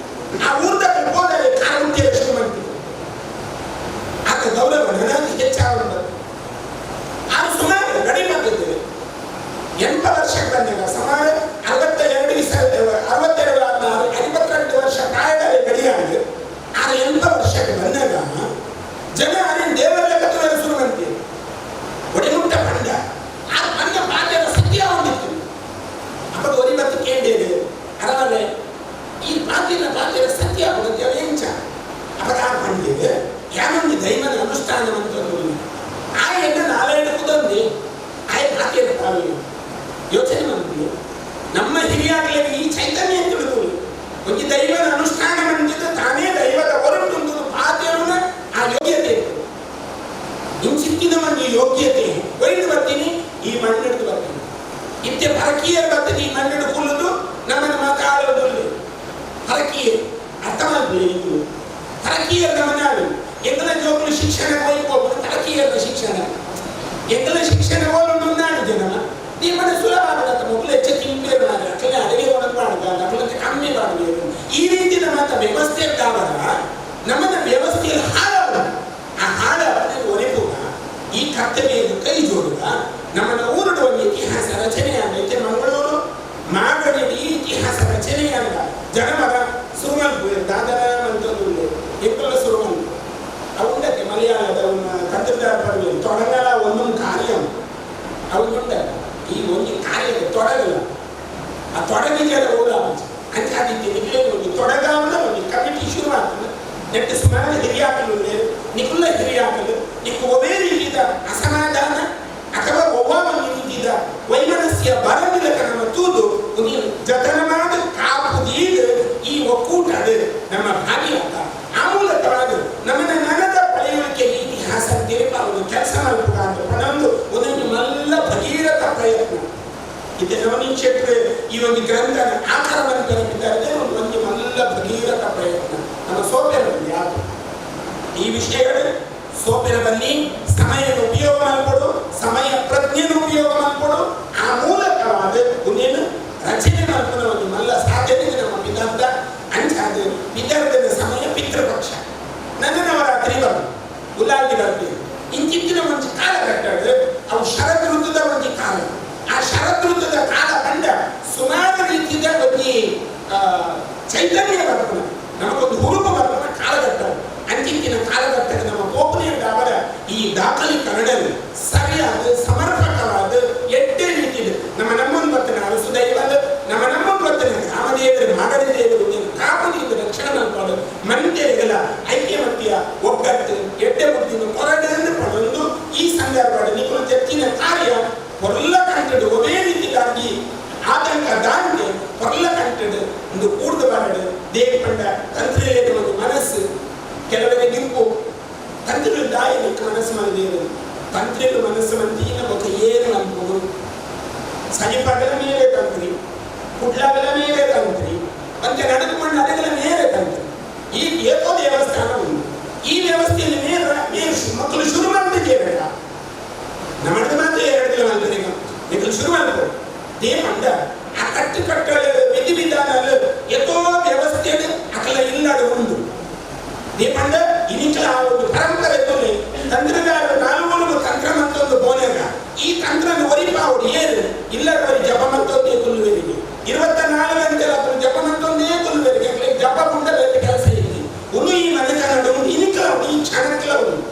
ಆ ಊರ್ದಾಗ ಹೋದರೆ ಕಾರುಂಟಿಯ ಶುರು ಆತ ಗೌರವ ನನಗೆ ಹೆಚ್ಚಾಗ ಆ ಸುಮಾರು ಗಡಿ ಬಂದಿದ್ದೇವೆ 80 ವರ್ಷಕ್ಕೆ ಬಂದಾಗ ಸುಮಾರು 60 ಕೇಂದ್ರ ಅರವಲೆ ಈ ಪಾತಿನ ಪಾತಿರ ಸತ್ಯ ಆಗುವಂತೆ ಎಂಚ ಅಪಕಾರ ಪಂಡಿದೆ ಯಾನೊಂದು ದೈವದ ಅನುಷ್ಠಾನ ಅಂತ ಆ ಎಣ್ಣ ನಾಲ್ಕು ಕುದೊಂದು ಆಯ ಪಾತಿರ ಪಾವಿ ಯೋಚನೆ ಮಾಡ್ತೀವಿ. ನಮ್ಮ ಹಿರಿಯಾಗಲೇ ಈ ಚೈತನ್ಯ ತಿಳಿದು ಒಂದು ದೈವದ ಅನುಷ್ಠಾನ ಬಂದಿದ್ದು ತಾನೇ ದೈವದ ಹೊರಟು ಪಾತಿರನ ಆ ಯೋಗ್ಯತೆ ಇಂಚಿತ್ತಿನ ಒಂದು ಯೋಗ್ಯತೆ ಒಯ್ದು ಬರ್ತೀನಿ ಈ ಮಣ್ಣಿಡ್ದು ಬರ್ತೀನಿ ಇತ್ತೆ ಪರಕೀಯರು ಬರ್ತೀನಿ ಈ ಮಣ್ಣಿಡು ಕುಲ್ಲುದು ನಮ್ಮನ್ನು ಮಾತಾಡೋದು ಪರಕೀಯ ಅರ್ಥ ಮಾಡ್ತೀವಿ. ಇದು ಪರಕೀಯರ ಮನಾಡು ಎಂಗಲ ಜೋಗುಲು ಶಿಕ್ಷಣ ಹೋಗ್ಬೋದು ಪರಕೀಯರ ಶಿಕ್ಷಣ ಎಂಗಲ ಶಿಕ್ಷಣ ಹೋಗೋದು ನಾಡು ಜನ ನಿಮ್ಮನ್ನ ಸುಲಭ ಆಗುತ್ತೆ ಮಕ್ಕಳು ಹೆಚ್ಚು ತಿಂಪೇರು ಮಾಡಿ ಅಕ್ಕಲೆ ಅಡಿಗೆ ಒಣಗಿ ಮಾಡುದು ಅಕ್ಕಲಂತೆ ಕಮ್ಮಿ ಮಾಡಬೇಕು ಈ ರೀತಿ ನಮ್ಮ ವ್ಯವಸ್ಥೆ ಇದ್ದಾವಾಗ ನಮ್ಮನ್ನ ವ್ಯವಸ್ಥೆಯಲ್ಲಿ ಹಾಳಾಗ ಆ ಹಾಳಾಗ ಒರೆಪುಗ ಈ ಕರ್ತವ್ಯವನ್ನು ಕೈ ಜೋಡುಗ ನಮ್ಮನ್ನ ಊರುಡು ಒಂದು ಇತಿಹಾಸ ರಚನೆ ಆಗೈತೆ. ಮಂಗಳೂರು ಮಾಗಡಿ ಈ ಇತಿಹಾಸ ರಚನೆ ಅಲ್ಲ ಜನಮರ ಸುರುಮಲ್ಪು ದಾದರ ಅಂತಂದು ಎಂಬಲ್ಲ ಸುರುಮಲ್ಪು ಅವುಂಡಕ್ಕೆ ಮಲಯಾಳದ ತಂತ್ರಜ್ಞಾನ ಪದವಿ ತೊಡಗಲ ಒಂದೊಂದು ಕಾರ್ಯ ಅವುಂಡ ಈ ಒಂದು ಕಾರ್ಯ ತೊಡಗಲ್ಲ ಆ ತೊಡಗಿಕೆಲ್ಲ ಓಡಾಪು ಅಂಚಾದಿತ್ಯ ನಿಖಿಲೇ ಒಂದು ತೊಡಗಾವನ ಒಂದು ಕಮಿಟಿ ಶುರು ಆಗ್ತದೆ. ನೆಟ್ಟು ಸುಮಾರು ಹಿರಿಯಾಕಲು ನಿಖುಲ್ಲ ಹಿರಿಯಾಕಲು ನಿಕ್ಕು ಒವೇ ರೀತಿಯ ಅಸಮಾಧಾನ ಅಥವಾ ಒವ್ವ ಒಂದು ರೀತಿಯ ವೈಮನಸ್ಯ ಬರದಿಲ್ಲ ನಮ್ಮ ತೂದು ಒಂದು ಜತನವಾದ ಕಾಪುದೀದು ಈ ಒಕ್ಕೂಟದು ನಮ್ಮ ಭಾಗಿಯಾದ ಆ ಮೂಲಕವಾದ ನಮ್ಮನ್ನ ನನದ ಪಳೆಯುವಿಕೆ ಇತಿಹಾಸ ತಿರುಪಾವುದು ಕೆಲಸ ಮಾಡಬೇಕು ಅಂತ ಪಣೊಂದು ಒಂದೊಂದು ಮಲ್ಲ ಭಗೀರಥ ಪ್ರಯತ್ನ ಇದು ನವನೀತ್ ಶೆಟ್ಟರು ಈ ಒಂದು ಗ್ರಂಥನ ಆಕಾರವನ್ನು ತಲುಪಿದ್ದಾರೆ. ಒಂದು ಮಲ್ಲ ಭಗೀರಥ ಪ್ರಯತ್ನ ನಮ್ಮ ಸೋಪೆರ ಬನ್ನಿ ಯಾವುದು ಈ ವಿಷಯಗಳು ಸೋಪೆರ ಬನ್ನಿ ಸಮಯ ಉಪಯೋಗ ಮಾಡಿಕೊಡು ಸಮಯ ಪ್ರಜ್ಞೆಯನ್ನು ಉಪಯೋಗ ಮಾಡಿಕೊಡು ಆ ಮೂಲಕವಾದ ಒಂದೇನು ರಚನೆ ಮಾಡ್ಕೊಂಡು ಒಂದು ಮಲ್ಲ ಸಾಧ್ಯತೆ ನಮ್ಮ ಪಿತಾರ್ಥ ಅಂಚಾದ ಪಿತಾರ್ಧನ ಸಮಯ ಪಿತೃಪಕ್ಷ ನನ್ನ ನವರಾತ್ರಿ ಬರು ಉಲ್ಲಾಗಿ ಬರ್ತೀವಿ ಇಂಚಿತ್ತಿನ ಒಂಜಿ ಕಾಲಘಟ್ಟ ಅವು ಶರದ್ ಋತುದ ಒಂಜಿ ಕಾಲ ಆ ಶರದ್ ಋತುದ ಕಾಲ ಕಂಡ ಸುಮಾರು ರೀತಿಯ ಒಂಜಿ ಚೈತನ್ಯ ಬರ್ಪಣ ನಮಗೊಂದು ಹುರುಪು ಬರ್ಪಣ ಕಾಲಘಟ್ಟ ಅಂಚಿತ್ತಿನ ಕಾಲಘಟ್ಟಕ್ಕೆ ನಮ್ಮ ಪೋಪನೆಯವರ ಈ ದಾಖಲೆ ಕನ್ನಡಲ್ಲಿ ಸರಿಯಾದ ಸಮರ್ಪಕವಾದ ಎಟ್ಟೇ ರೀತಿಯಲ್ಲಿ ನಮ್ಮ ನಮ್ಮನ್ನು ಬರ್ತಾನೆ ಅರಸು ದೈವದ ನಮ್ಮ ನಮ್ಮನ್ನು ಬರ್ತಾನೆ ರಾಮದೇವರು ಮಾಗಡಿ ದೇವರು ಕಾಪುದಿಂದ ರಕ್ಷಣೆ ಮಾಡ್ಕೊಂಡು ಮಂತ್ರಿಗಳ ಐಕ್ಯಮತ್ಯ ಒಗ್ಗಟ್ಟು ಎಡ್ಡೆ ಬುದ್ಧಿನ ಕೊರಡನ್ನು ಪಡೆದು ಈ ಸಂದರ್ಭದಲ್ಲಿ ನಿಖಿಲ ಚರ್ಚಿನ ಕಾರ್ಯ ಕೊರಲ್ಲ ಕಂಟಡು ಒವೇ ರೀತಿಯಾಗಿ ಆತಂಕ ದಾಂಡೆ ಕೊರಲ್ಲ ಕಂಟಡು ಒಂದು ಕೂಡ್ದು ಬರಡು ದೇವಿ ಪಂಡ ತಂತ್ರಿಯ ಒಂದು ಮನಸ್ಸು ಕೆಲವರಿಗೆ ಗಿಂಪು ತಂತ್ರಿಗಳು ದಾಯಿ ಮನಸ್ಸು ಮಾಡಿದೇವರು ತಂತ್ರಿಗಳು ಮನಸ್ಸು ಮಂದಿನ ಬೊಕ್ಕ ಏನು ಅನ್ಬೋದು ಸನಿಪಗಲ ಮೇಲೆ ತಂತ್ರಿ ಕುಡ್ಲಗಲ ಮೇಲೆ ತಂತ್ರಿ ಮತ್ತೆ ನಡೆದುಕೊಂಡು ಅದಗಳ ಮೇಲೆ ತಂತ್ರಿ ಈ ಏಕೋ ದೇವಸ್ಥಾನ ಉಂಟು ಈ ವ್ಯವಸ್ಥೆಯಲ್ಲಿ ಮೇರ ಮೇರು ಮಕ್ಕಳು ಶುರು ಮಾಡಿದ್ದೇವೆ ಬೇಡ ನಮ್ಮದು ಮಾತ್ರ ಎರಡು ದಿನ ಮಾಡ್ತಾರೆ ಮಕ್ಕಳು ಶುರು ಮಾಡ್ಕೊ ದೇಪಂಡ ಆ ಕಟ್ಟು ಕಟ್ಟಳೆ ವಿಧಿ ವಿಧಾನ ಎತ್ತೋ ವ್ಯವಸ್ಥೆಯನ್ನು ಅಕಲ ಇಲ್ಲಡು ಉಂಟು ದೇಪಂಡ ಇನಿಕಲ ಆ ಒಂದು ಪರಂಪರೆ ತೊಲೆ ತಂತ್ರಗಾರ ನಾಲ್ವರು ತಂತ್ರ ಮತ್ತೊಂದು ಬೋನೆಗ ಈ ತಂತ್ರನ ಒರಿಪಾವಡು ಏರು ಇಲ್ಲದವರು ಜಪ ಮತ್ತೊಂದೇ ಕೊಲ್ಲುವರಿಗೆ 24 ಗಂಟೆ ಅದ್ರ ಜಪ ಮತ್ತೊಂದೇ ಕೊಲ್ಲುವರಿಗೆ ಜಪ ಉಂಡ ಬೇರೆ ಕೆಲಸ ಇತ್ತು ಉನ್ನು ಈ ಮನೆತನಡು ಇನಿಕಲ ಈ ಕ್ಷಣಕ್ಲ ಉಂಟು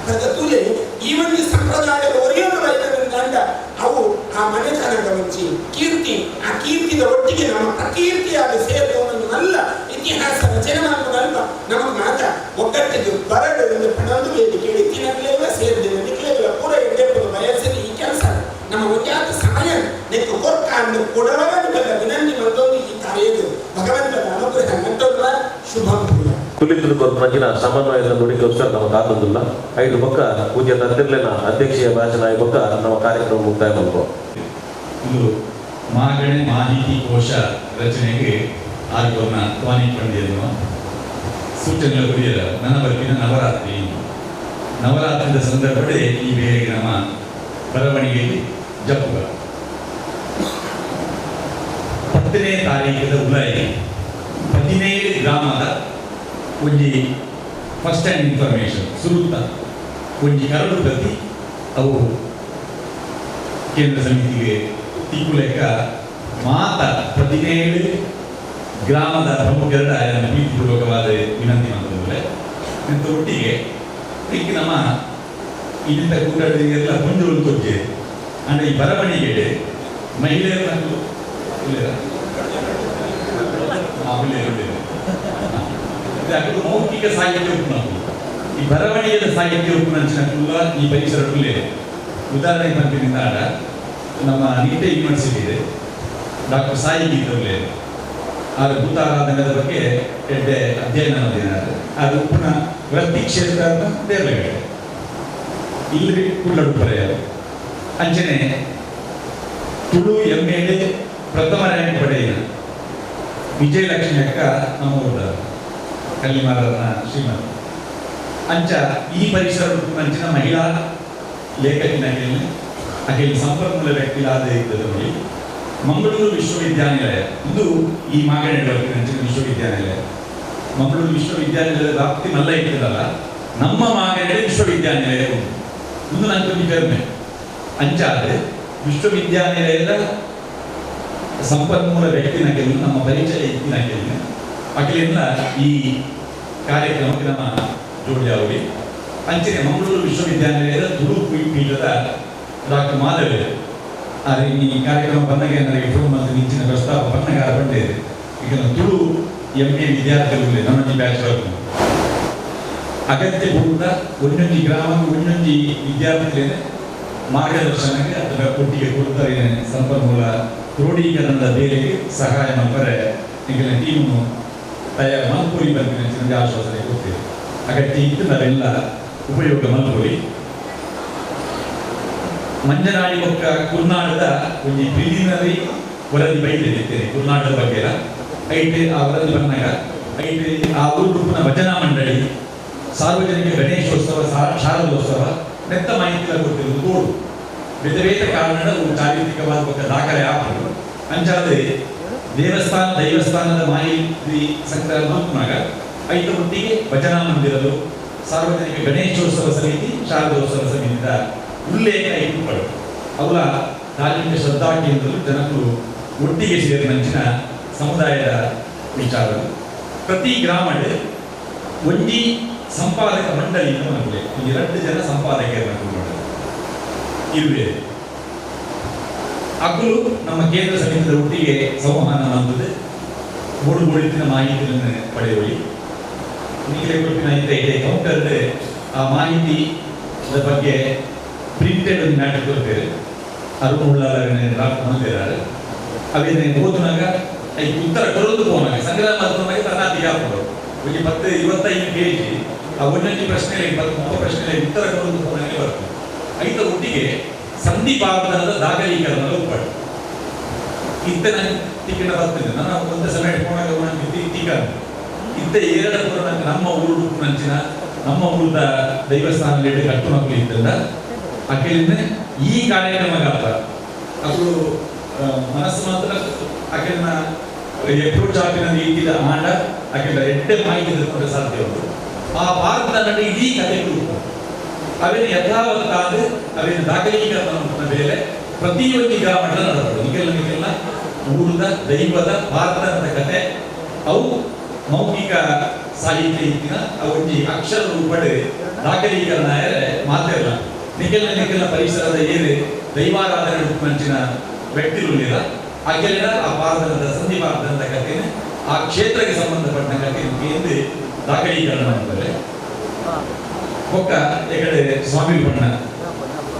ಅದರ ತುಲೆ ಈ ಒಂದು ಸಂಪ್ರದಾಯದ ಒರೆಯನ್ನು ಬೈದರಿಂದ ಅವು ಆ ಮನೆತನದ ಒಂಚಿ ಕೀರ್ತಿ ಆ ಕೀರ್ತಿದ ಒಟ್ಟಿಗೆ ನಮ್ಮ ಪ್ರಕೀರ್ತಿಯಾದ ಸೇರಿದವನಲ್ಲ ಇತಿಹಾಸ ರಚನೆ ಮಾಡುವುದಲ್ಪ ನಮಗೆ ಮಾತ್ರ ಒಗ್ಗಟ್ಟಿದ್ದು ಬರಡು ಎಂದು ಪಣೊಂದು ವೇದಿಕೆ ತಿನ್ನಲೆಲ್ಲ ಸೇರಿದ ನಿಖಲೆಲ್ಲ ಪೂರ ಎಡ್ಡೆಪ್ಪು ಬಯಸಿದ ಈ ಕೆಲಸ ನಮ್ಮ ಒಂಜಾತ ಸಮಯ ನೆಕ್ಕು ಕೊರ್ಕ ಅಂದು ಕೊಡವರನ್ನು ಬಲ್ಲ ವಿನಂತಿ ಮತ್ತೊಂದು ಈ ಕಾರ್ಯದು ಭಗವಂತನ ಅನುಗ್ರಹ ಮತ್ತೊಂದು ಶುಭಂ ಭೂಯ ಕುಲಿತದ ಕೊರ್ಪನಂಚಿನ ಸಮನ್ವಯದ ನುಡಿಗೋಸ್ಕರ ನಮ್ಮ ಕಾತೊಂದಿಲ್ಲ ಐದು ಬೊಕ್ಕ ಪೂಜ್ಯ ತಂತಿರ್ಲೆನ ಅಧ್ಯಕ್ಷೀಯ ಭಾಷಣ I ಬೊಕ್ಕ ನಮ್ಮ ಕಾರ್ಯಕ್ರಮ ಮುಕ್ತಾಯ ಮಲ್ಪೋ. ಇದು ಮಾಗಣೆ ಮಾಹಿತಿ ಕೋಶ ರಚನೆಗೆ ಆರ್ಯವನ್ನ ತ್ವಾನಿ ಪಂಡಿಯನ್ನು ಸೂಚನೆ ಕೊಡಿಯಲ್ಲ ನನ್ನ ಬರ್ಪಿನ ನವರಾತ್ರಿ ನವರಾತ್ರಿಯ ಸಂದರ್ಭದಲ್ಲಿ ಈ ಬೇರೆಗೆ ನಮ್ಮ ಬರವಣಿಗೆಯಲ್ಲಿ ಜಪ್ಪುಗ 10ನೇ ತಾರೀಕಿದ ಉಲಾಯಿ 17 ಗ್ರಾಮದ ಒಂಜಿ ಫಸ್ಟ್ ಹ್ಯಾಂಡ್ ಇನ್ಫಾರ್ಮೇಷನ್ ಸುರುತ್ತ ಒಂಜಿ ಕರಡು ಪ್ರತಿ ಅವು ಕೇಂದ್ರ ಸಮಿತಿಗೆ ತಿಕ್ಕುಲೆಕ್ಕ ಮಾತ 17 ಗ್ರಾಮದ ಪ್ರಮುಖರ ಪ್ರೀತಿಪೂರ್ವಕವಾದ ವಿನಂತಿ ಮಾಡ್ತಂದ್ರೆ ಇಂಥ ಒಟ್ಟಿಗೆ ಇದಕ್ಕೆ ನಮ್ಮ ಇಲ್ಲಿಂದ ಕೂಟಾಡಿಗೆಲ್ಲ ಹೊಂಜೋಳು ತೊಜ್ಜೆ ಅಂದರೆ ಈ ಬರವಣಿಗೆ ಮಹಿಳೆಯರ ಇಲ್ಲ ಅಗುಲೇರುಳ್ಳೇರು ಅಕುಲು ಮೌಖಿಕ ಸಾಹಿತ್ಯ ಉಪ್ಪುನಕುಲು ಈ ಬರವಣಿಗೆದ ಸಾಹಿತ್ಯ ಉಪ್ಪುನಂಚಿನ ಕುಲ್ಲ ಈ ಪರಿಸರ ಉಳ್ಳೇರು. ಉದಾಹರಣೆಗೆ ಪನ್ಪಿನಿಂದಾಡ ನಮ್ಮ ನಿಟ್ಟೆ ಯೂನಿವರ್ಸಿಟಿ ಇದೆ ಡಾಕ್ಟರ್ ಸಾಯಿ ಗೀತ ಉಳ್ಳೇರು. ಆರು ಭೂತಾರಾಧನದ ಬಗ್ಗೆ ಎಡ್ಡೆ ಅಧ್ಯಯನ ಮಾಡಿದ್ದಾರೆ. ಅದು ಉಪ್ಪುನ ವೃತ್ತಿ ಕ್ಷೇತ್ರ ದೇರ್ಲಗಡೆ ಇಲ್ಲಿ ಕುಳ್ಳಡುಪರೆಯರು. ಅಂಚನೆ ತುಳು ಎಂ ಎ ಪ್ರಥಮ ರ್ಯಾಂಕ್ ಪಡೆಯಿನ ವಿಜಯಲಕ್ಷ್ಮಿ ಅಕ್ಕ ನಮ್ಮ ಊರ ಕಲ್ಲಿಮಾರನ ಶ್ರೀಮತಿ. ಅಂಚ ಈ ಪರಿಸರ ಅಂಚಿನ ಮಹಿಳಾ ಲೇಖಕಿನ ಅಖಿಲ ಸಂಪನ್ಮೂಲ ವ್ಯಕ್ತಿಗಳಾದ ಇದ್ದದಲ್ಲಿ ಮಂಗಳೂರು ವಿಶ್ವವಿದ್ಯಾನಿಲಯ ಇದು ಈ ಮಾಗಣೆ ಅಂಚಿನ ವಿಶ್ವವಿದ್ಯಾನಿಲಯ. ಮಂಗಳೂರು ವಿಶ್ವವಿದ್ಯಾನಿಲಯದ ವ್ಯಾಪ್ತಿ ಮಲ್ಲ ಇರ್ತದಲ್ಲ, ನಮ್ಮ ಮಾಗಣೆ ವಿಶ್ವವಿದ್ಯಾನಿಲಯ ಉಂಟು ಒಂದು ನಂಗೆ ಪೆರ್ಮೆ. ಅಂಚಾದ ವಿಶ್ವವಿದ್ಯಾನಿಲಯದ ಸಂಪನ್ಮೂಲ ವ್ಯಕ್ತಿನ ಕೆಲವು ನಮ್ಮ ಪರಿಚಯ ಇತ್ತಿನ ಕೆಲವು ಅಖಿಲಿಂದ ಈ ಕಾರ್ಯಕ್ರಮಕ್ಕೆ ನಮ್ಮ ಜೋಡಿಯಾವಳಿ. ಅಂಚನೆ ಮಂಗಳೂರು ವಿಶ್ವವಿದ್ಯಾನಿಲಯದ ತುಳು ಪೀಠದ ಡಾಕ್ಟರ್ ಮಾಧವ ಆದರೆ ಈ ಕಾರ್ಯಕ್ರಮ ಬಂದಾಗ ನನಗೆ ಫೋನ್ ಮತ್ತು ನಿಂಚಿನ ಪ್ರಸ್ತಾಪ ಬಣ್ಣಗಾರ ಬಂದಿದೆ. ಈಗ ತುಳು ಎಂ ಎ ವಿದ್ಯಾರ್ಥಿಗಳು ನನ್ನೊಂಜಿ ಬ್ಯಾಚ್ ವರ್ಕ್ ಅಗತ್ಯ ಪೂರ್ಣ ಒಂದೊಂಜಿ ಗ್ರಾಮ ಒಂದೊಂಜಿ ವಿದ್ಯಾರ್ಥಿಗಳೇನೆ ಮಾರ್ಗದರ್ಶನಕ್ಕೆ ಅಥವಾ ಒಟ್ಟಿಗೆ ಕೊಡ್ತಾರೆ ಸಂಪನ್ಮೂಲ ಕ್ರೋಢೀಕರಣದ ಬೇಲೆಗೆ ಸಹಾಯ ಮಾಡ್ತಾರೆ. ಈಗ ಟೀಮು ತಯಾರು ಮಲ್ಪುರಿ ಬಂದಿನ ಆಶ್ವಾಸನೆ ಕೊಡ್ತೇವೆ. ಅಗತ್ಯ ಇತ್ತು ನಾವೆಲ್ಲ ಉಪಯೋಗ ಮಲ್ಪುರಿ. ಮಂಜನಾಡಿ ಬೊಕ್ಕ ಕುರ್ನಾಡದ ಒಂಜಿ ಪ್ರಿಲಿಮಿನರಿ ವರದಿ ಬೈದಿದ್ದೇನೆ ಕುರ್ನಾಡದ ಬಗ್ಗೆ. ಐಟ್ ಆ ವರದಿ ಬಂದಾಗ ಐಟ್ ಆ ಊರುಪುನ ಭಜನಾ ಮಂಡಳಿ ಸಾರ್ವಜನಿಕ ಗಣೇಶೋತ್ಸವ ಶಾರದೋತ್ಸವ ನೆತ್ತ ಮಾಹಿತಿ ಕೊಟ್ಟಿರುವುದು ಬೋರ್ಡು ಬೇರೆ ಬೇರೆ ಕಾರಣ ಚಾರಿತ್ರಿಕವಾದ ಬೊಕ್ಕ ದಾಖಲೆ ಆಪುಂಡು. ಅಂಚಾದ ದೇವಸ್ಥಾನ ದೈವಸ್ಥಾನದ ಮಾಹಿತಿ ಸಂಗ್ರಹ ಮಲ್ಪುನಾಗ ಐತ ಒಟ್ಟಿಗೆ ಭಜನಾ ಮಂದಿರಲು ಸಾರ್ವಜನಿಕ ಗಣೇಶೋತ್ಸವ ಸಮಿತಿ ಶಾರದೋತ್ಸವ ಸಮಿತಿದ ಉಲ್ಲೇಖ ಇಟ್ಟುಪಡು ಅವರ ಧಾರ್ಮಿಕ ಶ್ರದ್ಧಾ ಕೇಂದ್ರಗಳು ಜನರು ಒಟ್ಟಿಗೆ ಸೇರಿದಂಚಿನ ಸಮುದಾಯದ ವಿಚಾರಗಳು. ಪ್ರತಿ ಗ್ರಾಮದ ಒಂಜಿ ಸಂಪಾದಕ ಮಂಡಳಿ ನಮಗೆ ಒಂಜಿ ಎರಡು ಜನ ಸಂಪಾದಕರು ಇರುವೆ. ಅಕುಲು ನಮ್ಮ ಕೇಂದ್ರ ಸಮಿತಿಯ ಒಟ್ಟಿಗೆ ಸಂವಹನ ಮಾಡುತ್ತದೆ. ಮೂಡು ಮೂಡಿನ ಮಾಹಿತಿಯನ್ನು ಪಡೆಯುವಳಿ ನೀಲೇ ಕೊಟ್ಟಿನ ಇದೆ ಕೌಂಟರ್ ಆ ಮಾಹಿತಿ ಬಗ್ಗೆ ಪ್ರಿಂಟೆಡ್ ಒಂದು ಮ್ಯಾಟರ್ ಕೊಡ್ತೇವೆ. ಅರುಣ್ ಉಳ್ಳಾಲನೆ ಡ್ರಾಫ್ಟ್ ಮಾಡಿದ್ದಾರೆ. ಅವೇನೆ ಓದುನಾಗ ಐದು ಉತ್ತರ ಕೊಡೋದು ಪೋನಾಗ ಸಂಗ್ರಹ ಮಾಡ್ಕೊಂಡಾಗ ತನ್ನ ಹಾಕೋದು ಒಂಜಿ 10 25 ಪೇಜಿ ಆ ಒಂದೊಂದು ಪ್ರಶ್ನೆ 30 ಪ್ರಶ್ನೆ ಉತ್ತರ ಕೊಡೋದು ಪೋನಾಗೆ ಬರ್ತದೆ. ಐತ ಒಟ್ಟಿಗೆ ಸಂಧಿಪಾದನದ ದಾಖಲೀಕರಣದ ಒಪ್ಪಡು ಇತ್ತ ನಂಗೆ ತಿಕ್ಕಿನ ಬರ್ತದೆ. ನಾನು ಒಂದು ಸಮಯ ಪೋನಾಗ ನಂಗೆ ತಿಕ್ಕ ಇತ್ತ ಏರಡ ಪೂರ ನಂಗೆ ನಮ್ಮ ಊರು ನಂಚಿನ ನಮ್ಮ ಊರದ ದೈವಸ್ಥಾನ ಕಟ್ಟು ಮಕ್ಕಳು ಇದ್ದಲ್ಲ ಅಖಿಲಿಂದ ಈ ಕಾರ್ಯಕ್ರಮಗಪ್ಪ ಅದು ಮನಸ್ಸು ಮಾತ್ರ ಅಖಿಲನ ಅಪ್ರೋಚ್ ಆಪಿನ ರೀತಿಯ ಆಂಡ ಅಖಿಲ ಎಡ್ಡೆ ಮಾಹಿತಿ ತಿಳ್ಕೊಂಡ್ರೆ ಸಾಧ್ಯ ಉಂಟು. ಆ ಭಾರತದ ನಡೆ ಇಡೀ ಕಥೆಗಳು ಅವೇನು ಯಥಾವತ್ತಾದ ಅವೇನು ದಾಖಲೀಕರಣ ಮೇಲೆ ಪ್ರತಿಯೊಂದು ಗ್ರಾಮದ ನಡೆದವು. ನಿಖಿಲ ನಿಖಿಲ ಊರದ ದೈವದ ಭಾರತದ ಕಥೆ ಅವು ಮೌಖಿಕ ಸಾಹಿತ್ಯ ಇತ್ತಿನ ಅವೊಂಜಿ ಅಕ್ಷರ ರೂಪಡೆ ದಾಖಲೀಕರಣ ಮಾತಿರಲ್ಲ. ನಿಖಿಲ ನಿಖಿಲ ಪರಿಸರದ ಏರು ದೈವಾರಾಧನೆ ಮಂಚಿನ ವ್ಯಕ್ತಿಗಳಿಲ್ಲ ಅಖಿಲಿನ ಆ ಭಾರತದ ಸಂಧಿ ಭಾರತದ ಕಥೆನ ಆ ಕ್ಷೇತ್ರಕ್ಕೆ ಸಂಬಂಧಪಟ್ಟ ಕಥೆ ಎಂದು ದಾಖಲೀಕರಣ ಮಾಡ್ತಾರೆ. ಒಕ್ಕ ಎಕಡೆ ಸ್ವಾಮಿ ಬಣ್ಣ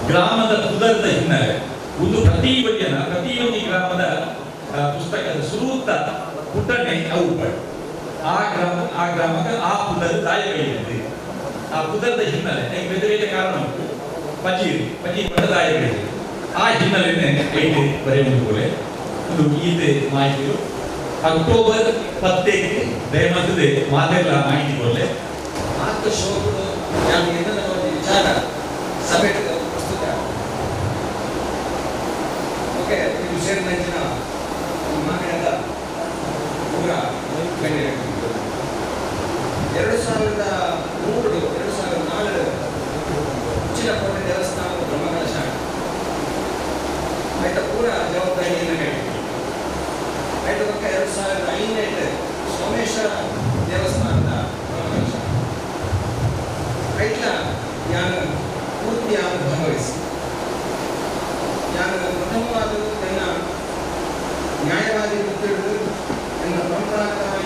ಗ್ರಾಮದ ಪುದರ್ದ ಹಿನ್ನೆಲೆ ಒಂದು ಪ್ರತಿ ಬಗೆಯನ ಪ್ರತಿಯೊಂದು ಗ್ರಾಮದ ಪುಸ್ತಕದ ಸುರೂತ ಪುಟನೆ ಅವು ಆ ಗ್ರಾಮ ಆ ಗ್ರಾಮಕ್ಕೆ ಆ ಪುದರ್ ತಾಯಿ ಬೈಯುತ್ತೆ. ಆ ಪುದರ್ದ ಹಿನ್ನೆಲೆ ಬೇರೆ ಬೇರೆ ಕಾರಣ ಉಂಟು. ಪಜೀರ್ ಪಜೀರ್ ಬಣ್ಣ ತಾಯಿ ಬೈಯುತ್ತೆ. ಆ ಹಿನ್ನೆಲೆನೇ ಐತೆ ಬರೆಯುವುದು ಬೋಲೆ ಒಂದು ಗೀತೆ ಮಾಹಿತಿಯು ಅಕ್ಟೋಬರ್ 10ಕ್ಕೆ ದಯಮಾಡಿದೆ ಮಾತೆಲ್ಲ ಮಾಹಿತಿ ಕೊಡಲೆ. ಆತ್ಮ ಶೋಕಗಳು ವಿಚಾರ ಸಭೆ ಪ್ರಸ್ತುತ ಓಕೆ ಇದು ಸೇರಿದಂಚಿನ ಮಾಗಣದ ಪೂರ ಗಣ್ಯರು 2003 2004 ಉಚ್ಚಿಲಕೋಟೆ ದೇವಸ್ಥಾನದ ಬ್ರಹ್ಮಕಲಶ ಆಯ್ತಾ ಪೂರ ಜವಾಬ್ದಾರಿಯನ್ನು ಹೇಳಿ ಆಯ್ತು ಪಕ್ಕ 2005 ಸೋಮೇಶ್ವರ ದೇವಸ್ಥಾನದ ಬ್ರಹ್ಮಕಲಶ ಐಟ್ಲ ಯಾನು ಪೂರ್ತಿಯಾದ ಭಾಗವಹಿಸಿ ಯಾನು ಪ್ರಥಮವಾದ ನನ್ನ ನ್ಯಾಯವಾದಿ ವೃತ್ತಿಗಳು ನನ್ನ ಪರಂಪರಾಗತವಾದ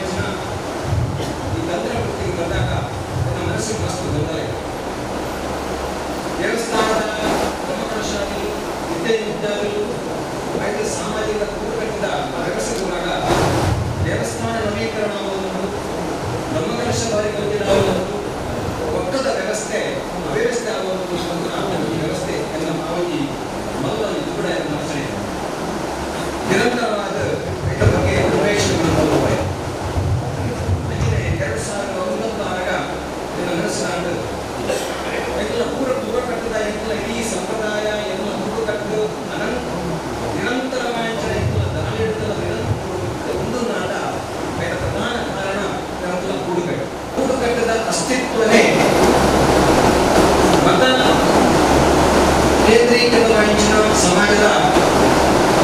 ಪ್ರಮುಖವಾದ ಸಮಾಜದ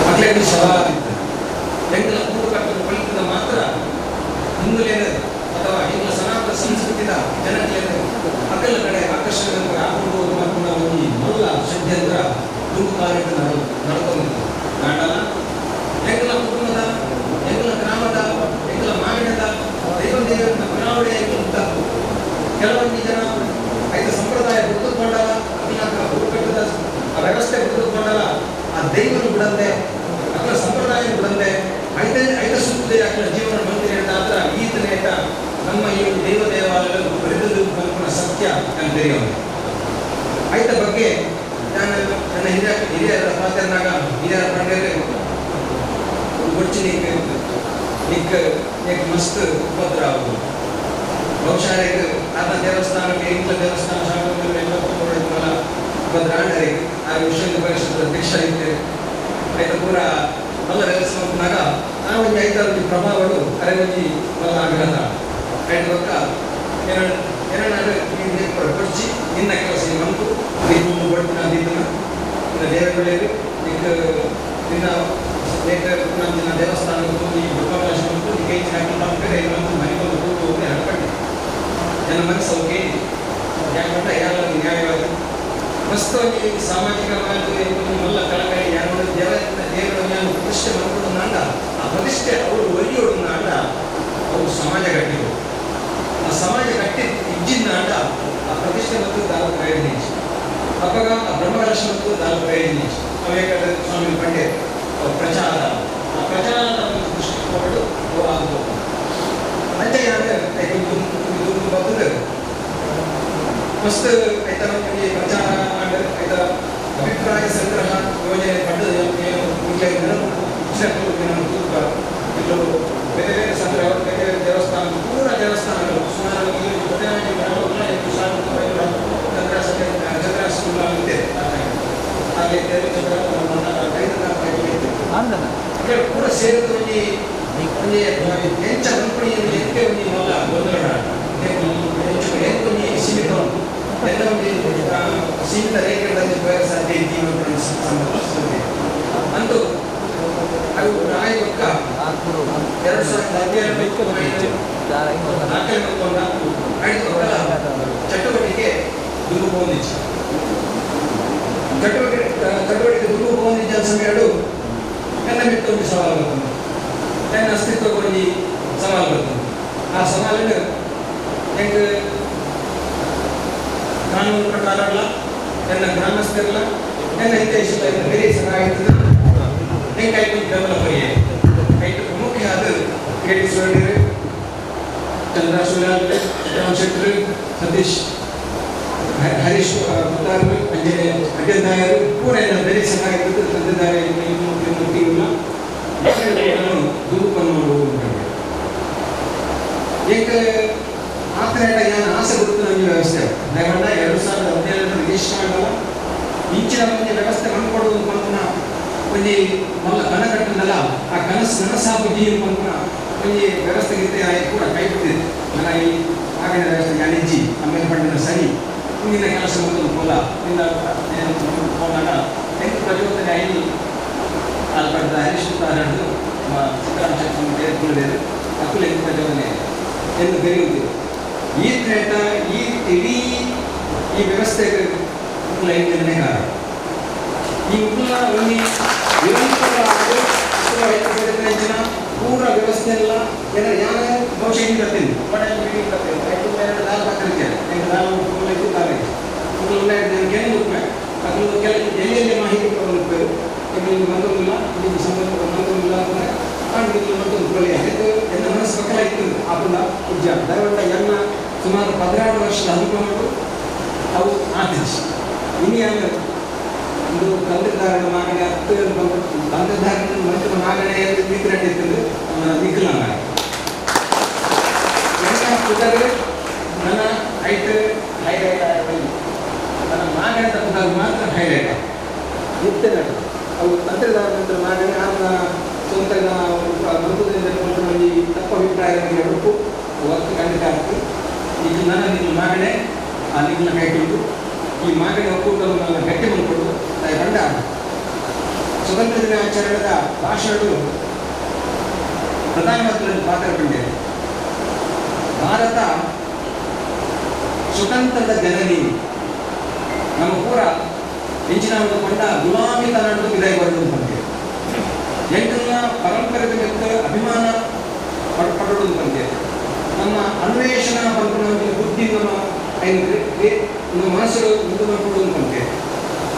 ಮಕ್ಕಳಿಗೆ ಸವಾಲಾಗಿತ್ತು. ಎಂಕಲ ಕೂಡು ಕಟ್ಟಲು ಪಳಿತದ ಮಾತ್ರ ಹಿಂದುಲೇನ ಅಥವಾ ಎಂಕಲ ಸನಾತನ ಸಂಸ್ಕೃತಿದ ಜನಕ್ಲೇನ ಅಕಲ ಕಡೆ ಆಕರ್ಷಣೆ ಆಕೊಂಡು ಮಕ್ಕಳ ಒಂದು ಮಲ್ಲ ಷಡ್ಯಂತ್ರ ದುಂಡು ಕಾರ್ಯ ನಡ್ಕೊಂಡಿತ್ತು. ಕಾರಣ ಎಂಕಲ ಕುಟುಂಬದ, ಎಂಕಲ ಗ್ರಾಮದ, ಎಂಕಲ ಮಾವಿನದ ದೈವ ದೇವರ ಪುರಾವಣೆ ಎಂಕಲ ಕೆಲವೊಂದು ಜನ ಐತ ಸಂಪ್ರದಾಯ ಗುರುತುಕೊಂಡಲ್ಲ, ಅಭಿನಾಥ ಗುರುಕಟ್ಟದ ಆ ವ್ಯವಸ್ಥೆ ಗುರುತುಕೊಂಡಲ್ಲ, ಆ ದೈವನು ಬಿಡಂದೆ ಅಕಲ ಸಂಪ್ರದಾಯ ಬಿಡಂದೆ ಐತೆ ಐತ ಸುತ್ತದೆ ಅಕಲ ಜೀವನ ಮಂದಿರ ಆದ್ರ ಈತನೇಟ ನಮ್ಮ ಈ ದೈವ ದೇವಾಲಯಗಳು ಬರೆದು ಬಂದ ಸತ್ಯ ನಾನು ತಿಳಿಯೋದು. ಐತ ಬಗ್ಗೆ ನಾನು ನನ್ನ ಹಿರಿಯರ ಪಾತ್ರನಾಗ ಹಿರಿಯರ ಪಂಡ್ರೆ ಗೊಚ್ಚಿ ನಿಕ್ ನಿಕ್ ಏಕ್ ಮಸ್ತ್ ಉಪದ್ರ ಆಗುದು. ಬಹುಶಃ ಆತ ದೇವಸ್ಥಾನಕ್ಕೆ ಇಂಗ್ಲ ದೇವಸ್ಥಾನ ಉಪದ್ರ ಆ ವಿಶ್ವ ಹಿಂದೂ ಪರಿಷತ್ ಅಧ್ಯಕ್ಷ ಇದ್ದೆ. ಐತ ಪೂರ ಮಲ್ಲ ವ್ಯವಸ್ಥೆ ಆ ಒಂಜಿ ಐತ ಒಂಜಿ ಪ್ರಭಾವಗಳು ಅರೆ ಒಂಜಿ ಮಲ್ಲ ಆಗ್ರಹ ಐತ ಬೊಕ್ಕ ಏನಾದ್ರು ಕೊಡ್ಚಿ ನಿನ್ನ ಕೆಲಸ ಮಂತು ನೀನು ಬಡ್ತಿನ ನಿನ್ನ ದೇವರುಗಳೇ ನಿಕ್ಕ ನಿನ್ನ ನಿನ್ನ ದೇವಸ್ಥಾನಕ್ಕೂ ಈ ಬುಕ್ಕವಕಾಶ ಉಂಟು ನಿಕ್ಕ ಹೆಚ್ಚಿನ ಹಾಕಿ ಮಂತು ಮನೆಗೊಂದು ಕೂತು ಹೋಗಿ ಹಣಪಟ್ಟೆ ನನ್ನ ಮನಸ್ಸು ಅವಕ್ಕೆ ಯಾಕಂದ್ರೆ ಯಾರು ನ್ಯಾಯವಾದ ಮಸ್ತಾಗಿ ಸಾಮಾಜಿಕವಾಗಿ ಮಲ್ಲ ಕಳಕಳಿ ಯಾರು ದೇವ ದೇವರನ್ನು ಪ್ರತಿಷ್ಠೆ ಮಾಡ್ಕೊಂಡು ಆ ಪ್ರತಿಷ್ಠೆ ಅವರು ಒರಿಯೋಡು ಆಡ ಅವರು ಸಮಾಜ ಕಟ್ಟಿದ್ರು. ಆ ಸಮಾಜ ಕಟ್ಟಿ ಇಜ್ಜಿನ ಆಡ ಆ ಪ್ರತಿಷ್ಠೆ ಮತ್ತು ದಾಲ ಪ್ರಯೋಜನ ಅಪ್ಪಾಗ ಆ ಬ್ರಹ್ಮಕಲಶ ಮತ್ತು ದಾಲ ಪ್ರಯೋಜನ ಅವೇಕಾದ ಸ್ವಾಮಿ ಪಂಡೆ ಪ್ರಚಾರ ಆ ಪ್ರಚಾರದ ಒಂದು ದೃಷ್ಟಿಕೋನಗಳು ಆಗ್ಬೋದು. ಅಂಚೆ ಬರ್ತದೆ ಮಸ್ತ್ ಐತ ಪ್ರಚಾರ ಐತ ಅಭಿಪ್ರಾಯ ಸಂಗ್ರಹ ಯೋಜನೆ ಪಡೆದ ಬೇರೆ ಬೇರೆ ಸಂಗ್ರಹ ಬೇರೆ ಬೇರೆ ದೇವಸ್ಥಾನ ಪೂರ ದೇವಸ್ಥಾನಗಳು ಸುಮಾರು ಚಂದ್ರ ಪೂರ ಸೇರಿದ ಒಂಜಿ ಒಂಜಿ ಎಂಚ ಕಂಪನಿ ಎಂತೆ ಒಂಜಿ ಮಲ್ಲ ಗೊಂದಲ ಒಂಜಿ ಸೀಮಿತ ಎಲ್ಲ ಒಂಜಿ ಸೀಮಿತ ರೇಖೆಗಳಲ್ಲಿ ಸಾಧ್ಯ ಜೀವನ ಅಂತೂ ಅದು ಆಯೋಗ 2017 ದಾಖಲೆ ಮಾಡಿಕೊಂಡ ಚಟುವಟಿಕೆ ದುರ್ಬೋನಿಜ ಚಟುವಟಿಕೆ ದುರ್ಬೋನಿಜ ಸಮಯಡು ನನ್ನ ಮಿತ್ತೊಂದು ಸವಾಲು ಬರ್ತದೆ, ನನ್ನ ಅಸ್ತಿತ್ವಕ್ಕೊಂದು ಸವಾಲು ಬರ್ತದೆ. ಆ ಸವಾಲಿನ ಹೆಂಗೆ ಕಾನೂನು ಪ್ರಕಾರ ಅಲ್ಲ, ನನ್ನ ಗ್ರಾಮಸ್ಥರಲ್ಲ, ನನ್ನ ಹಿತೈಷಿಗಳ ಬೇರೆ ಸಹಾಯ ಹೆಂಗೆ ಬೆಂಬಲ ಪರ್ಯಾಯ ಐದು ಪ್ರಮುಖ ಅದು ಕೆ ಡಿ ಸುರೇಂದ್ರ, ಚಂದ್ರ ಸುರಾಲ್, ರಾಮ್ ಶೆಟ್ಟರ್, ಸತೀಶ್ ಹರೀಶ್ ಮುತ್ತಾರ್, ಅಂಜನೆ ಅಜಯ್ ನಾಯರ್ ಪೂರ ಎಲ್ಲ ಬೇರೆ ಸಹಾಯ ತಂದೆ ದೂರು ಏಕೆ ಆತರ ನಾನು ಆಸೆ ಗೊತ್ತು ನಮಗೆ ವ್ಯವಸ್ಥೆ ದಯಗೊಂಡ 2017 ಎಷ್ಟು ಆಗಲ್ಲ ಇಂಚಿನ ಒಂದು ವ್ಯವಸ್ಥೆ ಮಾಡ್ಕೊಡೋದು ಪಂಪನ ಒಂಜಿ ಮಲ್ಲ ಕನ ಕಟ್ಟದಲ್ಲ ಆ ಕನಸು ನನಸಾಪು ಜೀವ ಪಂಪನ ಒಂಜಿ ವ್ಯವಸ್ಥೆ ಇತ್ತೆ ಕೂಡ ಕೈ ಬಿಟ್ಟಿದೆ. ನನ್ನ ಈ ಆಗಿನ ವ್ಯವಸ್ಥೆ ಯಾನಿಜ್ಜಿ ಆಮೇಲೆ ಪಂಡಿನ ಸರಿ ಮುಂದಿನ ಕೆಲಸ ಒಂದು ಪೋಲ ನಿನ್ನ ಹೋದಾಗ ಎಂಟು ಪ್ರಚೋದನೆ ಐದು ಅಲ್ಪಡ್ದ ಹರೀಶ್ ಮುತ್ತಾರದ್ದು ಸಿದ್ದರಾಮ ಶೆಟ್ಟಿ ಅಕುಲ ಎಂಟು ಪ್ರಚೋದನೆ ಎಂದು ಬೆರೆಯುವುದು. ಈ ಥ್ರೇಟ ಈ ಇಡೀ ಈ ವ್ಯವಸ್ಥೆಗೆ ಉಪ್ಪುಲ ಐದನೇ ಕಾರಣ. ಈ ಉಪ್ಪುಲ ಒಂದು ನಿರಂತರವಾಗಿ ಪೂರ ವ್ಯವಸ್ಥೆ ಎಲ್ಲ ಏನಾರ ಯಾರ ಬಹುಶಃ ಹಿಂಗೆ ಬರ್ತೀನಿ ಬಟ್ ಮೀಟಿಂಗ್ ಬರ್ತೀನಿ ಐದು ಎರಡು ನಾಲ್ಕು ಹಾಕಿರ್ತೇನೆ ಎಂಟು ನಾಲ್ಕು ಉಪ್ಪುಲ ಇದ್ದು ತಾನೇ ಉಪ್ಪುಲ ಏನು ಉಪ್ಪೆ ಅದು ಕೆಲ ಎಲ್ಲಿ ಎಲ್ಲಿ ಮಾಹಿತಿ ಕೊಡೋದು ಇಲ್ಲಿ ಬಂದೊಂದಿಲ್ಲ ಇಲ್ಲಿ ಸಂಬಂಧ ಬಂದೊಂದಿಲ್ಲ ಅಂದರೆ ಕಾಣ್ತಿಲ್ಲ ಮತ್ತೊಂದು ಕೊಲೆ ಇದು ಎಲ್ಲ ಮನಸ್ಸು ಪಕ್ಕಲ ಇತ್ತು ಆಪುಂಡ ಉಜ್ಜ ದಯವಂಡ ಎಲ್ಲ ಸುಮಾರು 16 ವರ್ಷದ ಅನುಭವಗಳು ಅವು ಆತಿಜ್ ಇನಿಯಾಗ ಒಂದು ತಂತ್ರಧಾರಣ ಮಾಗಣೆ ಹತ್ತು ತಂತ್ರಧಾರಣ ಮಂತ್ರ ಮಾಗಣೆ ಮೀಕರಂಡಿತ್ತು ನಿಖಲ ನನ್ನ ಪುಟರು ನನ್ನ ಹೈಟ್ ಹೈಲೈಟ್ ಆಗಲಿ ನನ್ನ ಮಾಗಣದ ಪುಟರು ಮಾತ್ರ ಹೈಲೈಟ್ ನಿತ್ಯ ನಟು ಅವು ತಂತ್ರಧಾರಣ ಮಂತ್ರ ಮಾಗಣೆ ಆದ ಸ್ವಂತ ಮಂತ್ರದಿಂದ ತಪ್ಪು ಅಭಿಪ್ರಾಯ ಹುಡುಕು ಒತ್ತು ಖಂಡಿತ ಆಗ್ತದೆ. ಈಗ ನನ್ನ ನಿಮ್ಮ ಮಾಗಣೆ ಆ ನಿನ್ನ ಕೈಗೊಂಡು ಈ ಮಾಗಣೆ ಒಕ್ಕೂಟವನ್ನು ಗಟ್ಟಿ ಮಾಡಿಕೊಂಡು ತಾಯಿ ಕಂಡ ಭಾಷಣಗಳು ಪ್ರಧಾನಮಂತ್ರಿ ಪಾತ್ರ ಪಂಡೆ ಭಾರತ ಸ್ವತಂತ್ರದ ಜನನಿ ನಮ್ಮ ಪೂರ ಹೆಂಚಿನ ಕೊಂಡ ಗುಲಾಮಿ ತನ್ನದು ವಿದಾಯ ಬರೋದು ಬಂದೆ ಎಂಟನ್ನ ಪರಂಪರೆದ ಮೆತ್ತ ಅಭಿಮಾನ ಪಡೋದು ಬಂದೆ ನಮ್ಮ ಅನ್ವೇಷಣಾ ಪಂಪನ ಬುದ್ಧಿ ನಮ್ಮ ನಮ್ಮ ಮನಸ್ಸು ಮುಂದೆ ಮಾಡ್ಕೊಳ್ಳೋದು ಬಂದೆ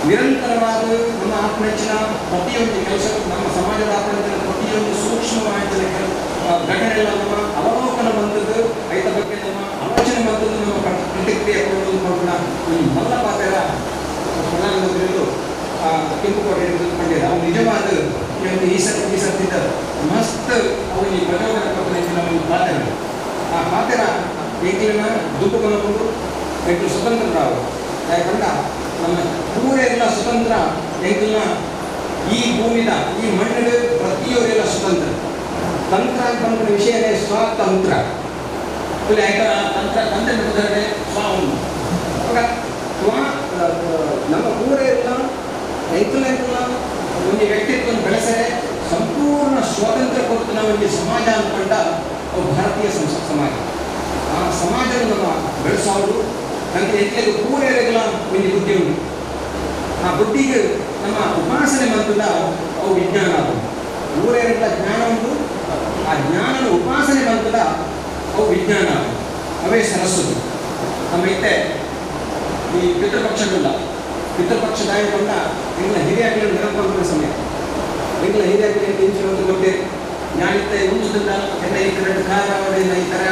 ನಿರಂತರವಾದ ನಮ್ಮ ಆತ್ಮಹೆಚ್ಚಿನ ಪ್ರತಿಯೊಂದು ಕೆಲಸ ನಮ್ಮ ಸಮಾಜದ ಆತ್ಮಹೆಚ್ಚಿನ ಪ್ರತಿಯೊಂದು ಸೂಕ್ಷ್ಮವಾದ ಘಟನೆಗಳ ನಮ್ಮ ಅವಲೋಕನ ಬಂದದ್ದು ಐತ ಬಗ್ಗೆ ನಮ್ಮ ಆಲೋಚನೆ ಬಂದದ್ದು ನಮ್ಮ ಪ್ರತಿಕ್ರಿಯೆ ಕೊಡೋದು ಪಂಪನ ಮಲ್ಲ ಪಾತ್ರ ಪ್ರಧಾನಮಂತ್ರಿಗಳು ಕೆಂಪುಕೋಟೆ ಪಂಡಿತ ಅವನು ನಿಜವಾದ ಈ ಸರ್ತಿದ್ದ ಮಸ್ತ್ ಅವನಿಗೆ ಪ್ರಚೋದನೆ ಕೊಟ್ಟನ ಒಂದು ಪಾತ್ರ. ಆ ಪಾತ್ರ ಎಂಕ್ಲಿನ ದುಡ್ಡು ಕೊಂಡು ಎಂಕ್ಲು ಸ್ವತಂತ್ರ ರಾವು ಯಾಕಂದ್ರೆ ನಮ್ಮ ಪೂರೆಲ್ಲ ಸ್ವತಂತ್ರ ಎಂಕ್ಲಿನ ಈ ಭೂಮಿದ ಈ ಮಣ್ಣಿನ ಪ್ರತಿಯವರೆಲ್ಲ ಸ್ವತಂತ್ರ. ತಂತ್ರ ಅಂತ ವಿಷಯನೇ ಸ್ವತಂತ್ರ ತಂತ್ರ ತಂತ್ರ ಉದಾಹರಣೆ ಸ್ವ ಒಂದು ಅವಾಗ ಸ್ವ ನಮ್ಮ ಪೂರೆಲ್ಲ ಎಂಕ್ಲ ಒಂದು ವ್ಯಕ್ತಿತ್ವವನ್ನು ಬೆಳೆಸರೆ ಸಂಪೂರ್ಣ ಸ್ವಾತಂತ್ರ್ಯ ಕೊಟ್ಟು ಒಂದು ಸಮಾಜ ಅಂದ್ಕೊಂಡ ಭಾರತೀಯ ಸಮಾಜ. ಆ ಸಮಾಜವನ್ನು ನಮ್ಮ ಬೆಳೆಸೋರು ನನಗೆ ಎಂಕ್ಲಿಗೆ ಪೂರೆಲ್ಲ ಒಂದು ಬುದ್ಧಿ ಉಂಟು. ಆ ಬುದ್ಧಿಗೆ ನಮ್ಮ ಉಪಾಸನೆ ಮಂತದ ಅವು ವಿಜ್ಞಾನ ಆಗುದು ಊರೇರೆಲ್ಲ ಜ್ಞಾನ ಉಂಟು. ಆ ಜ್ಞಾನದ ಉಪಾಸನೆ ಮಂತದ ಅವು ವಿಜ್ಞಾನ ಆಗುದು ಅವೇ ಸರಸ್ವತಿ. ನಮ್ಮ ಇತ್ತೆ ಈ ಪಿತೃಪಕ್ಷಗಳಿಲ್ಲ ಪಿತೃಪಕ್ಷ ದಾಯಕೊಂಡ ಎಂಗ್ಲ ಹಿರಿಯಾಗಲಿ ನೆನಪು ಸಮಯ ಎಂಗ್ಲ ಹಿರಿಯಾಗಲಿ ಇಂಚು ಕೊಟ್ಟೆ ಜ್ಞಾನಿತ್ತ ಉಂಚುತ್ತಿದ್ದ ಎನ್ನ ಈ ಕಡೆ ಖಾರ ಎನ್ನ ಈ ಕರೆ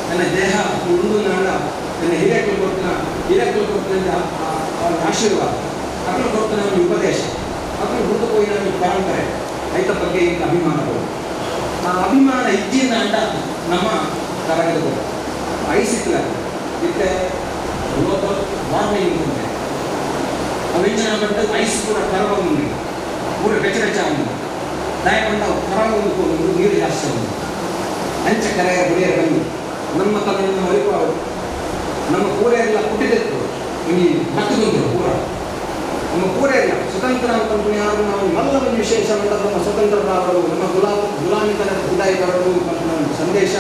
ನನ್ನ ದೇಹ ಉಂಡು ನಾಡ ನನ್ನ ಹಿರಿಯಾಕಲು ಕೊಡ್ತಾನ ಹಿರಿಯಾಕಲು ಕೊಡ್ತಾನ ಅವನ ಆಶೀರ್ವಾದ ಅಕಲು ಕೊಡ್ತಾನ ಅವನ ಉಪದೇಶ ಅಕಲು ಹುಟ್ಟು ಹೋಗಿ ನಮಗೆ ಪರಂಪರೆ ಐತ ಬಗ್ಗೆ ಇಂಥ ಅಭಿಮಾನಗಳು. ಆ ಅಭಿಮಾನ ಇಜ್ಜಿನ ಅಂಡ ನಮ್ಮ ಕರಗದ ಐಸಿಕ್ಲ ಇತ್ತೆ ಗ್ಲೋಬಲ್ ವಾರ್ಮಿಂಗ್ ಉಂಟೆ ಅವಿಂಚನ ಬಂದ ಐಸ್ ಪೂರ ಕರಗ ಮುಂದೆ ಪೂರ ಬೆಚ್ಚ ಬೆಚ್ಚ ಉಂಟು ದಾಯಕೊಂಡ ಕರಗ ಒಂದು ನೀರು ಜಾಸ್ತಿ ಉಂಟು ಅಂಚ ಕರೆಯ ಗುಡಿಯರ ಬಂದು ನಮ್ಮ ತಲೆಯನ್ನು ಹೊರಿಪಾಡು ನಮ್ಮ ಪೂರ ಎಲ್ಲ ಪುಟ್ಟಿದೆತ್ತು ಈ ಬತ್ತುಂಟು ಪೂರ ನಮ್ಮ ಪೂರ ಎಲ್ಲ ಸ್ವತಂತ್ರ ಅಂತಂದ್ರೆ ಯಾರು ನಾವು ಮಲ್ಲ ಒಂದು ವಿಶೇಷ ಅಂತ ನಮ್ಮ ಸ್ವತಂತ್ರರಾದರು ನಮ್ಮ ಗುಲಾಮಿತನ ವಿದಾಯ ಬರಲು ಅಂತ ಒಂದು ಸಂದೇಶ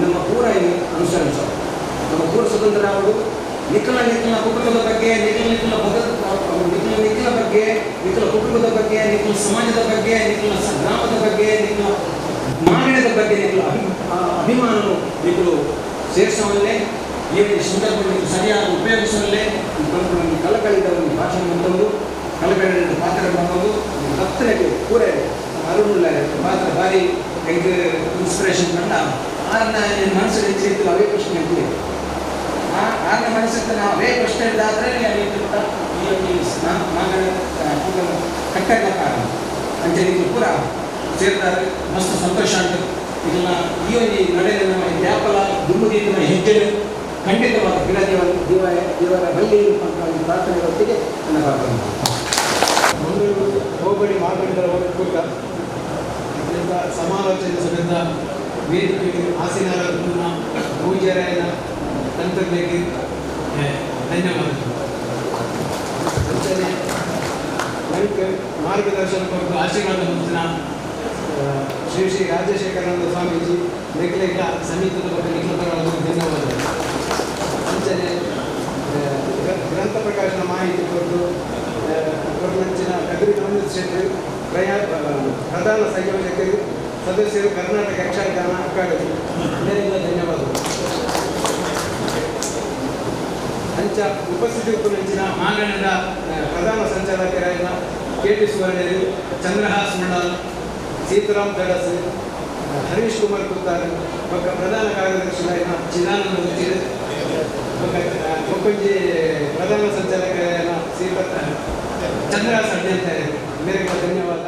ನಮ್ಮ ಪೂರ ಅನುಸರಿಸೋದು. ನಮ್ಮ ಪೂರ ಸ್ವತಂತ್ರರಾದರು ನಿಖಲ ನಿಖಲ ಕುಟುಂಬದ ಬಗ್ಗೆ ನಿಖಲ ನಿಖಲ ನಿಖಲ ನಿಖಲ ಬಗ್ಗೆ ನಿಖಲ ಕುಟುಂಬದ ಬಗ್ಗೆ ನಿಖಲ ಸಮಾಜದ ಬಗ್ಗೆ ನಿಖಲ ಗ್ರಾಮದ ಬಗ್ಗೆ ನಿಖಲ ಮಾನವದ ಬಗ್ಗೆ ನಿಖಲ ಅಭಿಮಾನನು ನಿಖಲು ಸೇರಿಸವಲ್ಲೇ ಈ ಸಂದರ್ಭದಲ್ಲಿ ಸರಿಯಾದ ಉಪಯೋಗಿಸಲೇ ಕಲಕಳಿದ ಒಂದು ಭಾಷಣ ಬಂದವರು ಕಲಕಳಿದ ಪಾತ್ರ ಬಂದವರು ಭಕ್ತರಿಗೆ ಪೂರೆ ಅರುಣುಳ್ಳ ಪಾತ್ರ ಭಾರಿ ಎಂಕ್ ಇನ್ಸ್ಪಿರೇಷನ್ ಕಂಡ ಆರನ್ನ ಮನಸ್ಸು ಹೆಚ್ಚಿತ್ತು ಅವೇ ಪ್ರಶ್ನೆ ಅಂತೀವಿ. ಆ ಆರನ ಮನಸ್ಸಿತ್ತು ನಾವು ಅವೇ ಪ್ರಶ್ನೆ ಇದ್ದಾದರೆ ಈ ಕಟ್ಟಡ ಕಾರಣ ಅಂಚೆ ಪೂರ ಸೇರ್ತಾರೆ ಮಸ್ತ್ ಸಂತೋಷ ಉಂಟು. ಇದನ್ನ ಈ ಒಂದು ನಡೆದ ನಮ್ಮ ವ್ಯಾಪಲ ದುಂಬುದೀತನ ಹೆಜ್ಜೆ ಖಂಡಿತವಾದ ಗಿಡ ದೇವ ದೇವರ ಬಲ್ಲಿ ಅಂತ ಪ್ರಾರ್ಥನೆಯೊಟ್ಟಿಗೆ ನನ್ನ ಪ್ರಾರ್ಥನೆ. ಮಂಗಳೂರು ಹೋಬಳಿ ಮಾಗಡಿಗಳ ಒಕ್ಕೂಟ ಇದರಿಂದ ಸಮಾಲೋಚನೆ ಸಮೇತ ವೇದಿಕೆ ಆಸೀನರ ಪೂಜ್ಯರಾಯನ ತಂತ್ರಜ್ಞಕ್ಕೆ ಧನ್ಯವಾದಗಳು. ಅಂಚನೆ ನಂಗೆ ಮಾರ್ಗದರ್ಶನ ಕೊಟ್ಟು ಆಶೀರ್ವಾದ ಮಂತ್ರಿನ ಶ್ರೀ ಶ್ರೀ ರಾಜಶೇಖರಾನಂದ ಸ್ವಾಮೀಜಿ ನಿಖಲಿಗ ಸಮಿತಿಯ ಬಗ್ಗೆ ನಿಖಲ ಧನ್ಯವಾದಗಳು. ಅಂಚನೆ ಗ್ರಂಥ ಪ್ರಕಾಶನ ಮಾಹಿತಿ ಕೊಟ್ಟು ಕೊರನಂಚಿನ ಕದ್ರಿ ಅಮೃತ್ ಶೆಟ್ಟಿ ಪ್ರಧಾನ ಸಂಯೋಜಕರು ಸದಸ್ಯರು ಕರ್ನಾಟಕ ಯಕ್ಷಗಾನ ಅಕಾಡೆಮಿ ಇದರಿಂದ ಧನ್ಯವಾದಗಳು. ಅಂಚ ಉಪಸ್ಥಿತಿ ಉಪನಂಚಿನ ಮಾಗಣದ ಪ್ರಧಾನ ಸಂಚಾಲಕರಾದ ಕೆ ಟಿ ಸುವರ್ಣರು, ಚಂದ್ರಹಾಸ್ ಮುಳ್ಳಾಲ್, ಸೀತಾರಾಮ್ ದಡಸ್, ಹರೀಶ್ ಕುಮಾರ್ ಕುತ್ತಾರ್, ಬೊಕ್ಕ ಪ್ರಧಾನ ಕಾರ್ಯದರ್ಶಿಗಳಾದ ಚಿದಾನಂದ ಉಚಿರ್, ಬೊಕ್ಕ ಬೊಕ್ಕೊಂಜಿ ಪ್ರಧಾನ ಸಂಚಾಲಕರಾದ ಶ್ರೀಪತ್ ಚಂದ್ರಹಾಸ್ ಅಡ್ಡಿ ಅಂತ ಮೇರೆಗೆ ಧನ್ಯವಾದ.